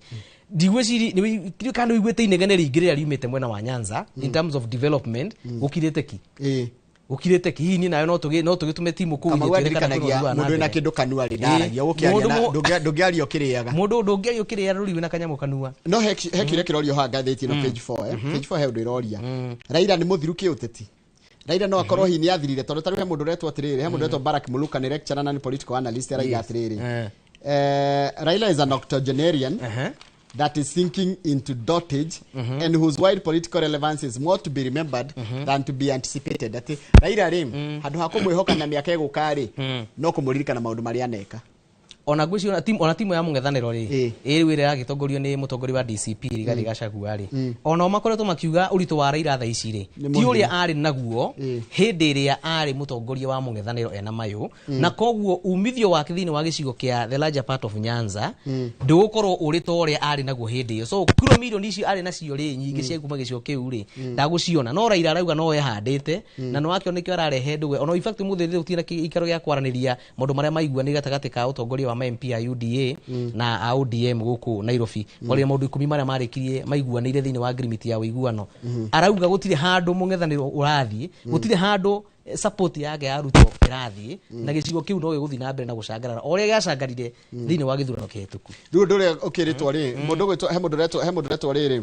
ndigwĩciria kana nĩũiguĩte inegene rĩingĩ rĩrĩa riumĩte mwena wa Nyanza in terms of development gũkirĩte ki. Gũkirĩte ki. Hihi niĩ nawe no tũgĩtũme timu kũu Kamau ithuĩ kana aririkanagia kwĩna ũthii wa na mũndũ wĩna mbere. kĩndũ kanua rĩ, ndaragia, ũkĩaria na ndũngĩaria ũkĩrĩaga. Mũndũ ndũngĩaria ũkĩrĩaga rũri wĩna kanyamũ kanua. No he kĩũria kĩrorio haha ngathĩti ĩno page 4, Page 4 he ũndũ ĩroria. Raila nĩ mũthiru kĩũteti. Raila no akorwo hihi nĩ athirire tondũ tarĩu he mũndũ ũretwo atĩrĩrĩ, he mũndũ ũretwo Barack Muluka nĩ lecturer na nĩ political analyst araiga atĩrĩrĩ. Raila is an octogenarian that is sinking into dotage and whose wide political relevance is more to be remembered than to be anticipated. Ati Raila rĩ, handũ ha kũmwĩhoka na mĩaka ĩgũka rĩ, no kũmũririkana maũndũ marĩa aneka. Ona ngwĩciria ona timu ya mũng'ethanĩro rĩ, ĩrĩ wĩra ĩragĩtongorio nĩ mũtongoria wa DCP Rigathĩ Gachagua rĩ, ona o makoretwo makiuga ũritũ wa Raila thaa ici rĩ, ti ũrĩa arĩ naguo hĩndĩ ĩrĩa arĩ mũtongoria wa mũng'ethanĩro ena mayũ, na koguo umithio wake thĩinĩ wa gĩcigo kĩa the larger part of Nyanza ndũgũkorwo ũrĩ ta ũrĩa arĩ naguo hĩndĩ ĩyo. So kiro milioni icio arĩ nacio rĩ, nyingĩ cia kuma gĩcigo kĩu rĩ, ndagũciona. No Raila arauga no ehandĩte, na no akĩo nĩkĩo ararehe ndũgũ. Ona in fact mũthĩ gũtirĩ na gĩikaro gĩa kwaranĩria maũndũ marĩa maiguanĩire gatagatĩ ka ũtongoria wa MP a UDA na a ODM gũkũ Nairobi, kwaria maũndũ 10 marĩa marĩkirie maiguanĩire thĩinĩ wa agreement ya ũiguano. Arauga gũtirĩ handũ mũng'ethanĩro ũrathiĩ, gũtirĩ handũ support yake ya Ruto ĩrathiĩ, na gĩcigo kĩu no gĩgũthiĩ na mbere na gũcangarara o ũrĩa gĩacangarire thĩinĩ wa gĩthurano kĩhĩtũku. Rĩu ũndũ ũrĩa ũkĩrĩtwo rĩ, mũndũ ũgwĩtwo, he mũndũ ũretwo, he mũndũ ũretwo rĩrĩ,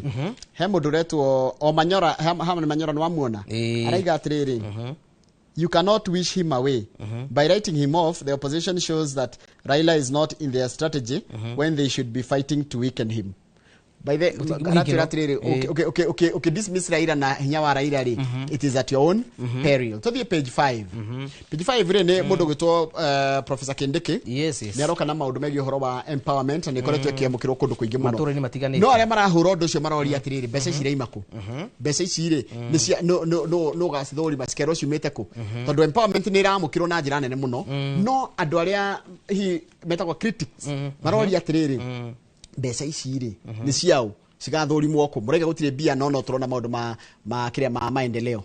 he mũndũ ũretwo o Manyora, Hamani Manyora nĩ wamuona? Araiga atĩrĩrĩ, you cannot wish him away. By writing him off, the opposition shows that Raila is not in their strategy when they should be fighting to weaken him. By the okay, dismiss Raila na hinya wa Raila rĩ, it is at your own peril. Tũthiĩ page 5. Page 5 rĩ nĩ mũndũ ũgwĩtwo Professor Kindiki. Yes, yes. Nĩ aroka na maũndũ megiĩ ũhoro wa empowerment na nĩ ĩkoretwo ĩkĩamũkĩrwo kũndũ kũingĩ mũno. Matũũra-inĩ matiganĩte. No arĩa marahũra ũndũ ũcio maroria atĩrĩrĩ, mbeca ici iraima kũ? Mbeca ici rĩ, nĩ cia no no no no gacithũrima cikerwo ciumĩte kũ? Tondũ empowerment nĩ ĩramũkĩrwo na njĩra nene mũno. No andũ arĩa hihi metagwo critics maroria atĩrĩrĩ, mbeca ici rĩ nĩ ciao cigathũrimwo kũ? Mũraiga gũtirĩ mbia no no tũrona maũndũ ma kĩrĩa ma maendeleo.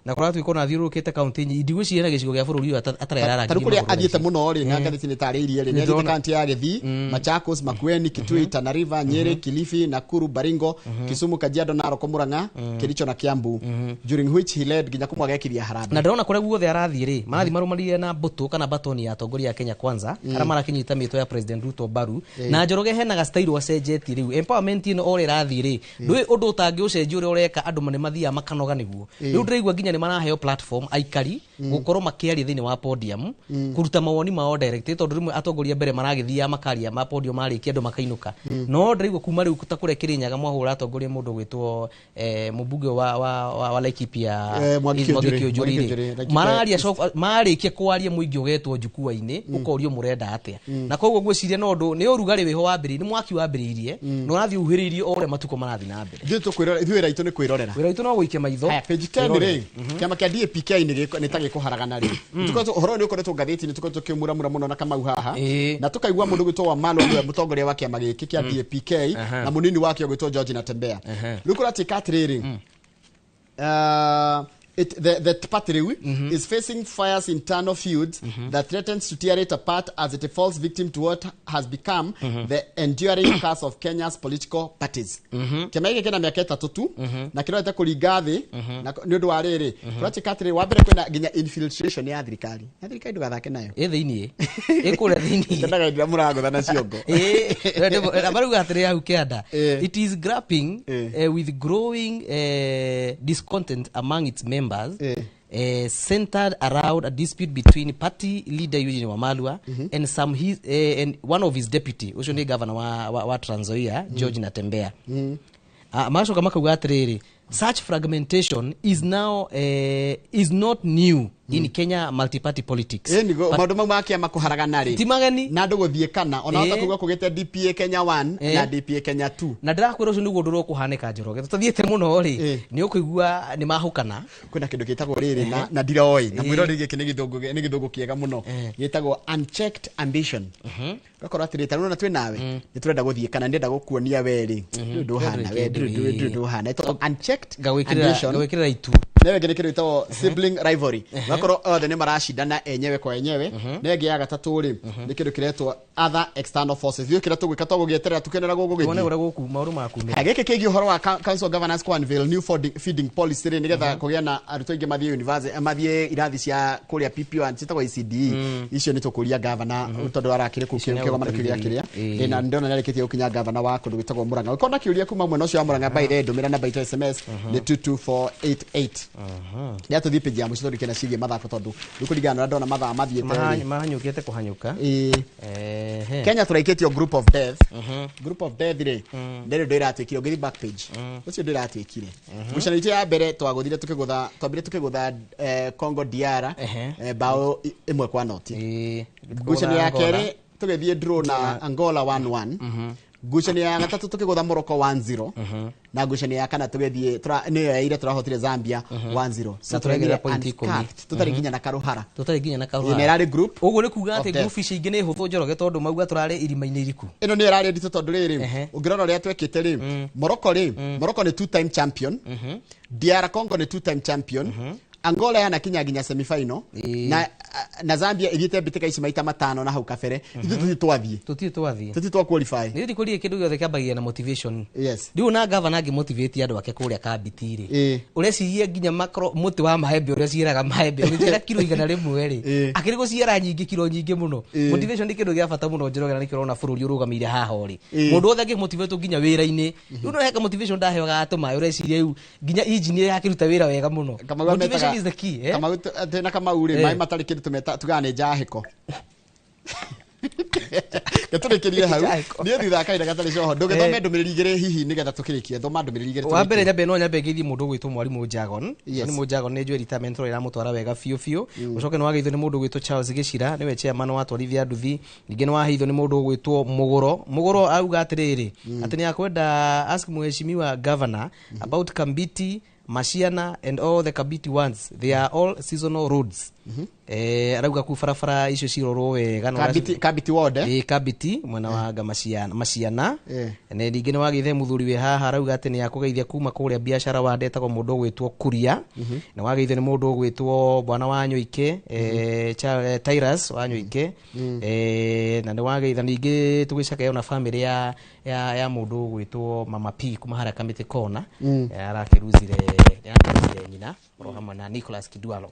Na kũratuĩka ona athiũrũrũkĩte kaunti nyingĩ, ndigwĩciria na gĩcigo gĩa bũrũri ũyũ atarĩ ararangia Tarĩu kũrĩa maũndũ athiĩte macio. mũno rĩ, na ngathĩti nĩ tarĩirie rĩ, nĩ athiĩte Nĩndĩrona. kaunti ya Gĩthii, Machakos, Makueni, Kitui, Tana River, Nyeri, Kilifi, Nakuru, Baringo, Kisumu, Kajiado, Narok, Murang'a, Kericho na Kiambu, during which he led nginya kũmwe agekiria harambee. Na ndĩrona kũrĩa guothe arathiĩ rĩ, marathiĩ marũmanĩrĩire na mbũtũ kana batoni ya atongoria a Kenya Kwanza, arĩa marakĩnyita mĩtwe ya President Ruto mbaru. Na Njoroge hena ga style acenjetie rĩu. Empowerment ĩno o ũrĩa ĩrathiĩ rĩ, ndũĩ ũndũ ũtangĩũcenjia ũrĩa ũreka andũ nĩ mathiaga makanoga nĩguo. Rĩu ndĩraigua nginya nĩ maraheo platform aikari gũkorwo makĩaria thĩinĩ wa podium, kũruta mawoni mao direct, tondũ rĩmwe atongoria mbere maragĩthiaga makaria ma podium marĩkia andũ makainũka. No ndĩraigua kuma rĩu ta kũrĩa Kĩrĩnyaga mwahũra atongoria mũndũ ũgwĩtwo mũmbunge wa Laikipia, Mwangi Mwangi Kiunjuri, Kiunjuri Mwangi rĩ. Kiunjuri, Laikipia Mararia East. marĩkia kwaria mũingĩ ũgetwo jukwaa-inĩ, ũkorio mũrenda atĩa. Na koguo ngwĩciria no ũndũ nĩ ũrugarĩ wĩho wambĩrĩirie, nĩ mwaki wambĩrĩirie, na ũrathiĩ ũhĩrĩirie o ũrĩa matukũ marathiĩ na mbere. Ithuĩ tũkwĩrorera, ithuĩ wĩra witũ nĩ kwĩrorera. Wĩra witũ no gũikia maitho. Haya, page 10 rĩ, kĩama kĩa DAP-K nĩ ta gĩkũharagana rĩ. Tũkoretwo ũhoro ũyũ nĩ ũkoretwo ngathĩti-inĩ, tũkoretwo tũkĩmuramura mũno na Kamau haha. Na tũkaigua mũndũ ũgwĩtwo Wamalwa nĩwe mũtongoria wa kĩama gĩkĩ kĩa DAP-K, na mũnini wake ũgwĩtwo George Natembeya. Rĩu kũratuĩka atĩrĩrĩ, The party rĩu is facing fierce internal feuds that threatens to tear it apart as it falls victim to what has become the enduring curse of Kenya's political parties. Kĩama gĩkĩ kĩna mĩaka 3 tu na kĩrorete kũringa thĩ na nĩ ũndũ wa rĩrĩ kũratuĩka atĩrĩ, wa mbere kwĩna nginya infiltration ya thirikari, na thirikari ndũgathake nayo. Ĩ thĩiniĩ, ĩ kũrĩa thĩiniĩ. Kenaga ndira mũragũtha na ciongo. Ĩ marauga atĩrĩ hau kĩanda, it is grappling with growing discontent among its members centered around a dispute between party leader Eugene Wamalwa and some his, and one of his deputy, ucio ni governor wa Trans Nzoia, George Natembea. Magacoka makauga atĩrĩrĩ, such fragmentation is now is not new in Kenya multi-party politics. Ĩ nĩguo maũndũ mau ma kĩama kũharagana rĩ ti mageni na andũ gũthiĩ kana ona hota kuga kũgĩte DPA Kenya 1 na DPA Kenya 2. Na ndĩrakwĩra ũcio nĩguo ũndũ ũrĩa ũkũhanĩka, Njoroge, tũtathiĩte mũno rĩ, nĩ ũkũigua nĩ mahũkana. Kwĩna kĩndũ gĩtagwo rĩrĩ na ndiroĩ na mwĩrori, gĩkĩ nĩ gĩthũngũ, nĩ gĩthũngũ kĩega mũno, gĩtagwo unchecked ambition. Ũgakorwo atĩrĩ, ta rĩu twĩ nawe nĩ tũrenda gũthiĩ kana ndĩrenda gũkuonia we rĩ ndũrĩ ũndũ ũhana, we ndũrĩ ũndũ ũhana. Ĩtagwo unchecked ambition. Ngagwĩkĩrĩra itu. Nayo ĩngĩ nĩ kĩndũ gĩtagwo sibling rivalry, ũgakorwo othe nĩ maracindana enyewe kwa enyewe. Na ĩngĩ ya gatatũ rĩ, nĩ kĩndũ kĩretwo other external forces. Ithuĩ kĩrĩa tũgwĩka to gũgĩeterera tũkenera gũgũ Tuone gĩthiĩ. Ũrĩa gũku maũndũ makumĩra. Gĩkĩ kĩgiĩ ũhoro wa Council of Governors ku unveil new feeding policy rĩ, nĩgetha kũgĩa na arutwo aingĩ mathiĩ university, mathiĩ irathi cia kũrĩa PP1 ciĩtagwo ECDE. Icio nĩ tũkũria governor tondũ arakĩrĩ kũu Icio nĩ kĩgomano kĩu gĩa kĩrĩa. Ĩĩ. Ĩ, na ndĩrona nĩarĩkĩtie gũkinya governor wa kũndũ gwĩtagwo Murang'a. Ũkorwo na kĩũria kuma mwena ũcio wa Murang'a, by the way, ndũmĩra namba itũ SMS nĩ 22488. Rĩa tũthiĩ page ya mũico tũrĩkie na ciĩgiĩ mathako, tondũ rĩu kũringana na ũrĩa ndona mathaa mathiĩte rĩ. Mahanyũkĩte kũhanyũka. Ĩĩ. Ehe. Kenya tũraikĩtio group of death. Group of death rĩ, ndĩrĩ ndĩratuĩkire ũngĩthiĩ back page ũcio ndĩratuĩkire. Ngucanio itũ ya mbere twagũthire tũkĩgũtha, twambire tũkĩgũtha Congo DR bao 1-0. Ngucanio ya Angola. kerĩ tũgĩthiĩ draw na Angola 1-1. Ngucanio ya gatatũ tũkĩgũtha Morocco 1-0, na ngucanio ya kana tũgĩthiĩ nĩyo ya ira tũrahotire Zambia 1-0. So Na tũraigĩrĩra tũraumire point 10. unscathed, tũtarĩ nginya na karuhara. Tũtarĩ nginya na Ĩ, karuhara. na ĩrarĩ group Ũguo nĩ kuga of atĩ death. group ici ingĩ nĩ hũthũ, Njoroge, tondũ mauga tũrarĩ irima-inĩ iriku. Ĩno nĩ ĩrarĩ nditũ tondũ rĩrĩ, ũngĩrora ũrĩa twekĩte rĩ, Morocco rĩ, Morocco nĩ two time champion, DR Congo nĩ two time champion, Angola yanakinya nginya semifinal, na Zambia ithiĩte mbĩtĩka ici maita 5 na hau kabere. Ithuĩ tũtirĩ twathiĩ. Tũtirĩ twathiĩ. Tũtirĩ twa qualify. Nĩ ndikũrie, kĩndũ gĩothe kĩambagia na motivation. Yes. Rĩu na gavana angĩmotivate andũ ake kũrĩa kambiti rĩ, ũreciria nginya makro mũtĩ wa maembe ũrĩa ciaraga maembe ũgĩciara kiro 100 rĩ, akĩrĩ gũciara nyingĩ, kiro nyingĩ mũno. Motivation nĩ kĩndũ gĩa bata mũno, Njoroge, na nĩkĩo ũrona bũrũri ũrũgamĩire haha ũrĩ. Mũndũ wothe angĩmotivate nginya wĩra-inĩ, rĩu no heka motivation ndaheaga atũmaĩ, ũreciria rĩu nginya engineer akĩruta wĩra wega mũno. Kamau Motivation is the key, eh? Kamau twĩna Kamau rĩ, maĩ matarĩ kĩndũ tũmeta tugaga nĩ njahĩko. Tũrĩkĩrie hau niĩ thutha wa kahinda gatarĩ coho. Ndũgĩthome ndũmĩrĩri igĩrĩ hihi nĩgetha tũkĩrĩkie. Thoma ndũmĩrĩri igĩrĩ Wa mbere tũrĩkie. Nyambe no nyambe ngeithie mũndũ ũgwĩtwo mwarimũ Jagon. Yes. Mwarimũ Jagon nĩ njũĩ retirement ĩramũtwara wega biũ biũ. Ũcoke nĩ wageithio nĩ mũndũ ũgwĩtwo Charles Gĩcira, nĩwe chairman wa atwarithia nduthi. Ningĩ nĩ waheithio nĩ mũndũ ũgwĩtwo Mũgũro. Mũgũro auga atĩrĩrĩ, atĩ nĩ akwenda ask mheshimiwa governor about Kambiti, Mashiana and all the Kambiti ones, they are all seasonal roads. Arauga kuu barabara icio cirorwo wega na Kambiti ward, eh? Ĩ, Kambiti mwena wa nga Maciana, Maciana. Eh. Na ningĩ nĩ wageithia mũthuri wĩ haha, arauga atĩ nĩ akũgeithia kuma kũrĩa biacara wande, etagwo mũndũ ũgwĩtwo Kuria. Nĩ wageithio nĩ mũndũ ũgwĩtwo bwana wa Nyoike, Tyrus wa Nyoike. Na nĩ wageitha ningĩ tũgĩcakayo na famĩlĩ ya mũndũ ũgwĩtwo Mama P kuma harĩa Kamĩtĩ Kona. Arakĩruzire nyina oro hamwe na Nicholas Kidwalo.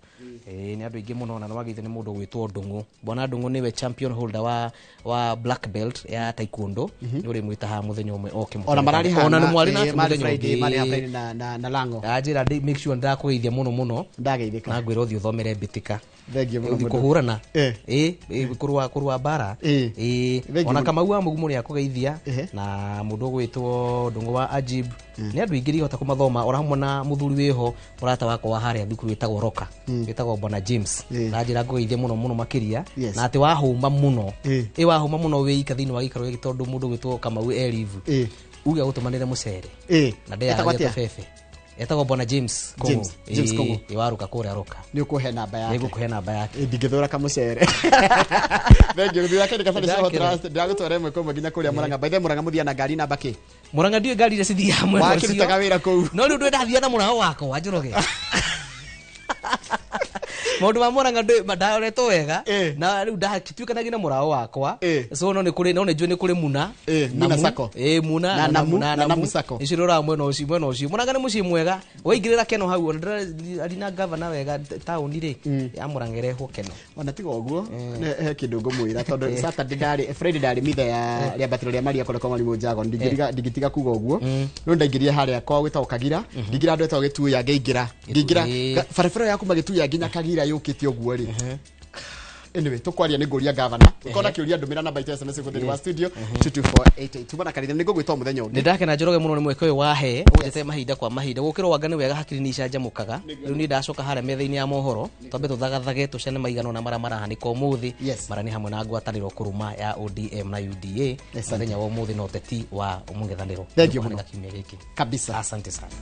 Nĩ andũ aingĩ mũno. Na nĩ wageithio nĩ mũndũ ũgwĩtwo Ndũng'ũ. Bwana Ndũng'ũ nĩwe champion holder wa black belt ya taekwondo. Nĩ ũrĩmwĩta haha mũthenya ũmwe oke. Ona mararĩ haha Ona nĩ mwarĩ nake marĩ mũthenya Friday, ũngĩ. marĩ haha Friday na Lango. Anjĩra make sure ndakũgeithia mũno mũno. Ndageithĩka. Na ngwĩra ũthiĩ ũthomere mbĩtĩka. Thengiũ mũno Ũthiĩ mũndũ. kũhũrana. Eh. Ĩ kũrũa mbara. Ĩ. Ĩ. Thengiũ Ona mũno. Kamau wa Mũgumo nĩ akũgeithia na mũndũ ũgwĩtwo Ndũng'ũ wa Ajib. Nĩ andũ aingĩ ndingĩhota kũmathoma, ora hamwe na mũthuri wĩho mũrata wakwa wa harĩa thukuru wĩtagwo Roka, wĩtagwo Bwana James, na njĩra ngũgeithie mũno mũno makĩria. Na atĩ wahũma mũno, ĩ wahũma mũno wĩ ika thĩinĩ wa gĩikaro gĩkĩ, tondũ mũndũ ũgwĩtwo Kamau e live, uge agũtũmanĩre mũcere na Etagwo ndeyaragia atĩa? tũbebe. Etagwo Bwana James Kũng'ũ. James Kũng'ũ. Ĩ waruka kũrĩa Roka. Nĩ ũkũhe namba yake. Nĩngũkũhe namba yake. Ndingĩthũra kamũcere. Thengiũ. Thutha kahinda gatarĩ coho Ndakena. ndĩragũtwara ĩmwe kwa ĩmwe nginya kũrĩa Mũrang'a. By the way, Mũrang'a mũthiaga na ngari namba kĩ? Mũrang'a ndiũĩ ngari iria cithiaga mwena ũcio. Wakĩrutaga wĩra kũu. No rĩu ndwĩ ndathiaga na mũrago wakwa, Njoroge. Maũndũ ma Murang'a ndaroretwo wega na rĩu ndatuĩkanagia na mũraũ wakwa, so no nĩ kũrĩ, no nĩ njũĩ nĩ kũrĩ Muna. Muna Sacco. Muna. Na Namu, na Namu Sacco. Icio rora mwena ũcio, mwena ũcio Murang'a nĩ mũciĩ mwega waingĩrĩra Keno hau, ona ndĩrari na gavana wega taũni rĩ ya Murang'a ĩrehwo Keno. Ona tiga ũguo, he kĩndũ ngũmwĩra tondũ Saturday ndarĩ, Friday ndarĩ mitha ya rĩambatĩro rĩa Maria kũrĩa kwa Mwarimũ Njago. Ndingĩtiga kuga ũguo. Rĩu ndaingĩrire harĩa kwa gwĩtagwo Kagira, ndingĩra andũ etagwo Gĩtuya, ngĩingĩra barabara ya kuma Gĩtuya nginya Kagira yũkĩte ũguo rĩ. Anyway, tukwaria nĩ ngũria gavana ukona kĩũria, ndũmĩra namba itũ ya SMS gũthĩinĩ wa studio 22488. Tuma na kanitha nĩ ngũgwĩta o mũthenya ũngĩ. Nĩ ndakena, Njoroge, mũno nĩ mweke ũyũ wahe ũnjete mahinda kwa mahinda. Gũkĩrwo wanga nĩ wega, hakiri nĩ icanjamũkaga. Rĩu niĩ ndacoka harĩa metha-inĩ ya mohoro, twambe tũthagathage tũcane maigana ũna marĩa marahanĩka ũmũthĩ, marĩa nĩ hamwe na ngwatanĩro kũrũma ya ODM na UDA mũthenya wa ũmũthĩ na ũteti wa mũng'ethanĩro. Thank you mũno. Kiumia gĩkĩ kabisa. Asante sana.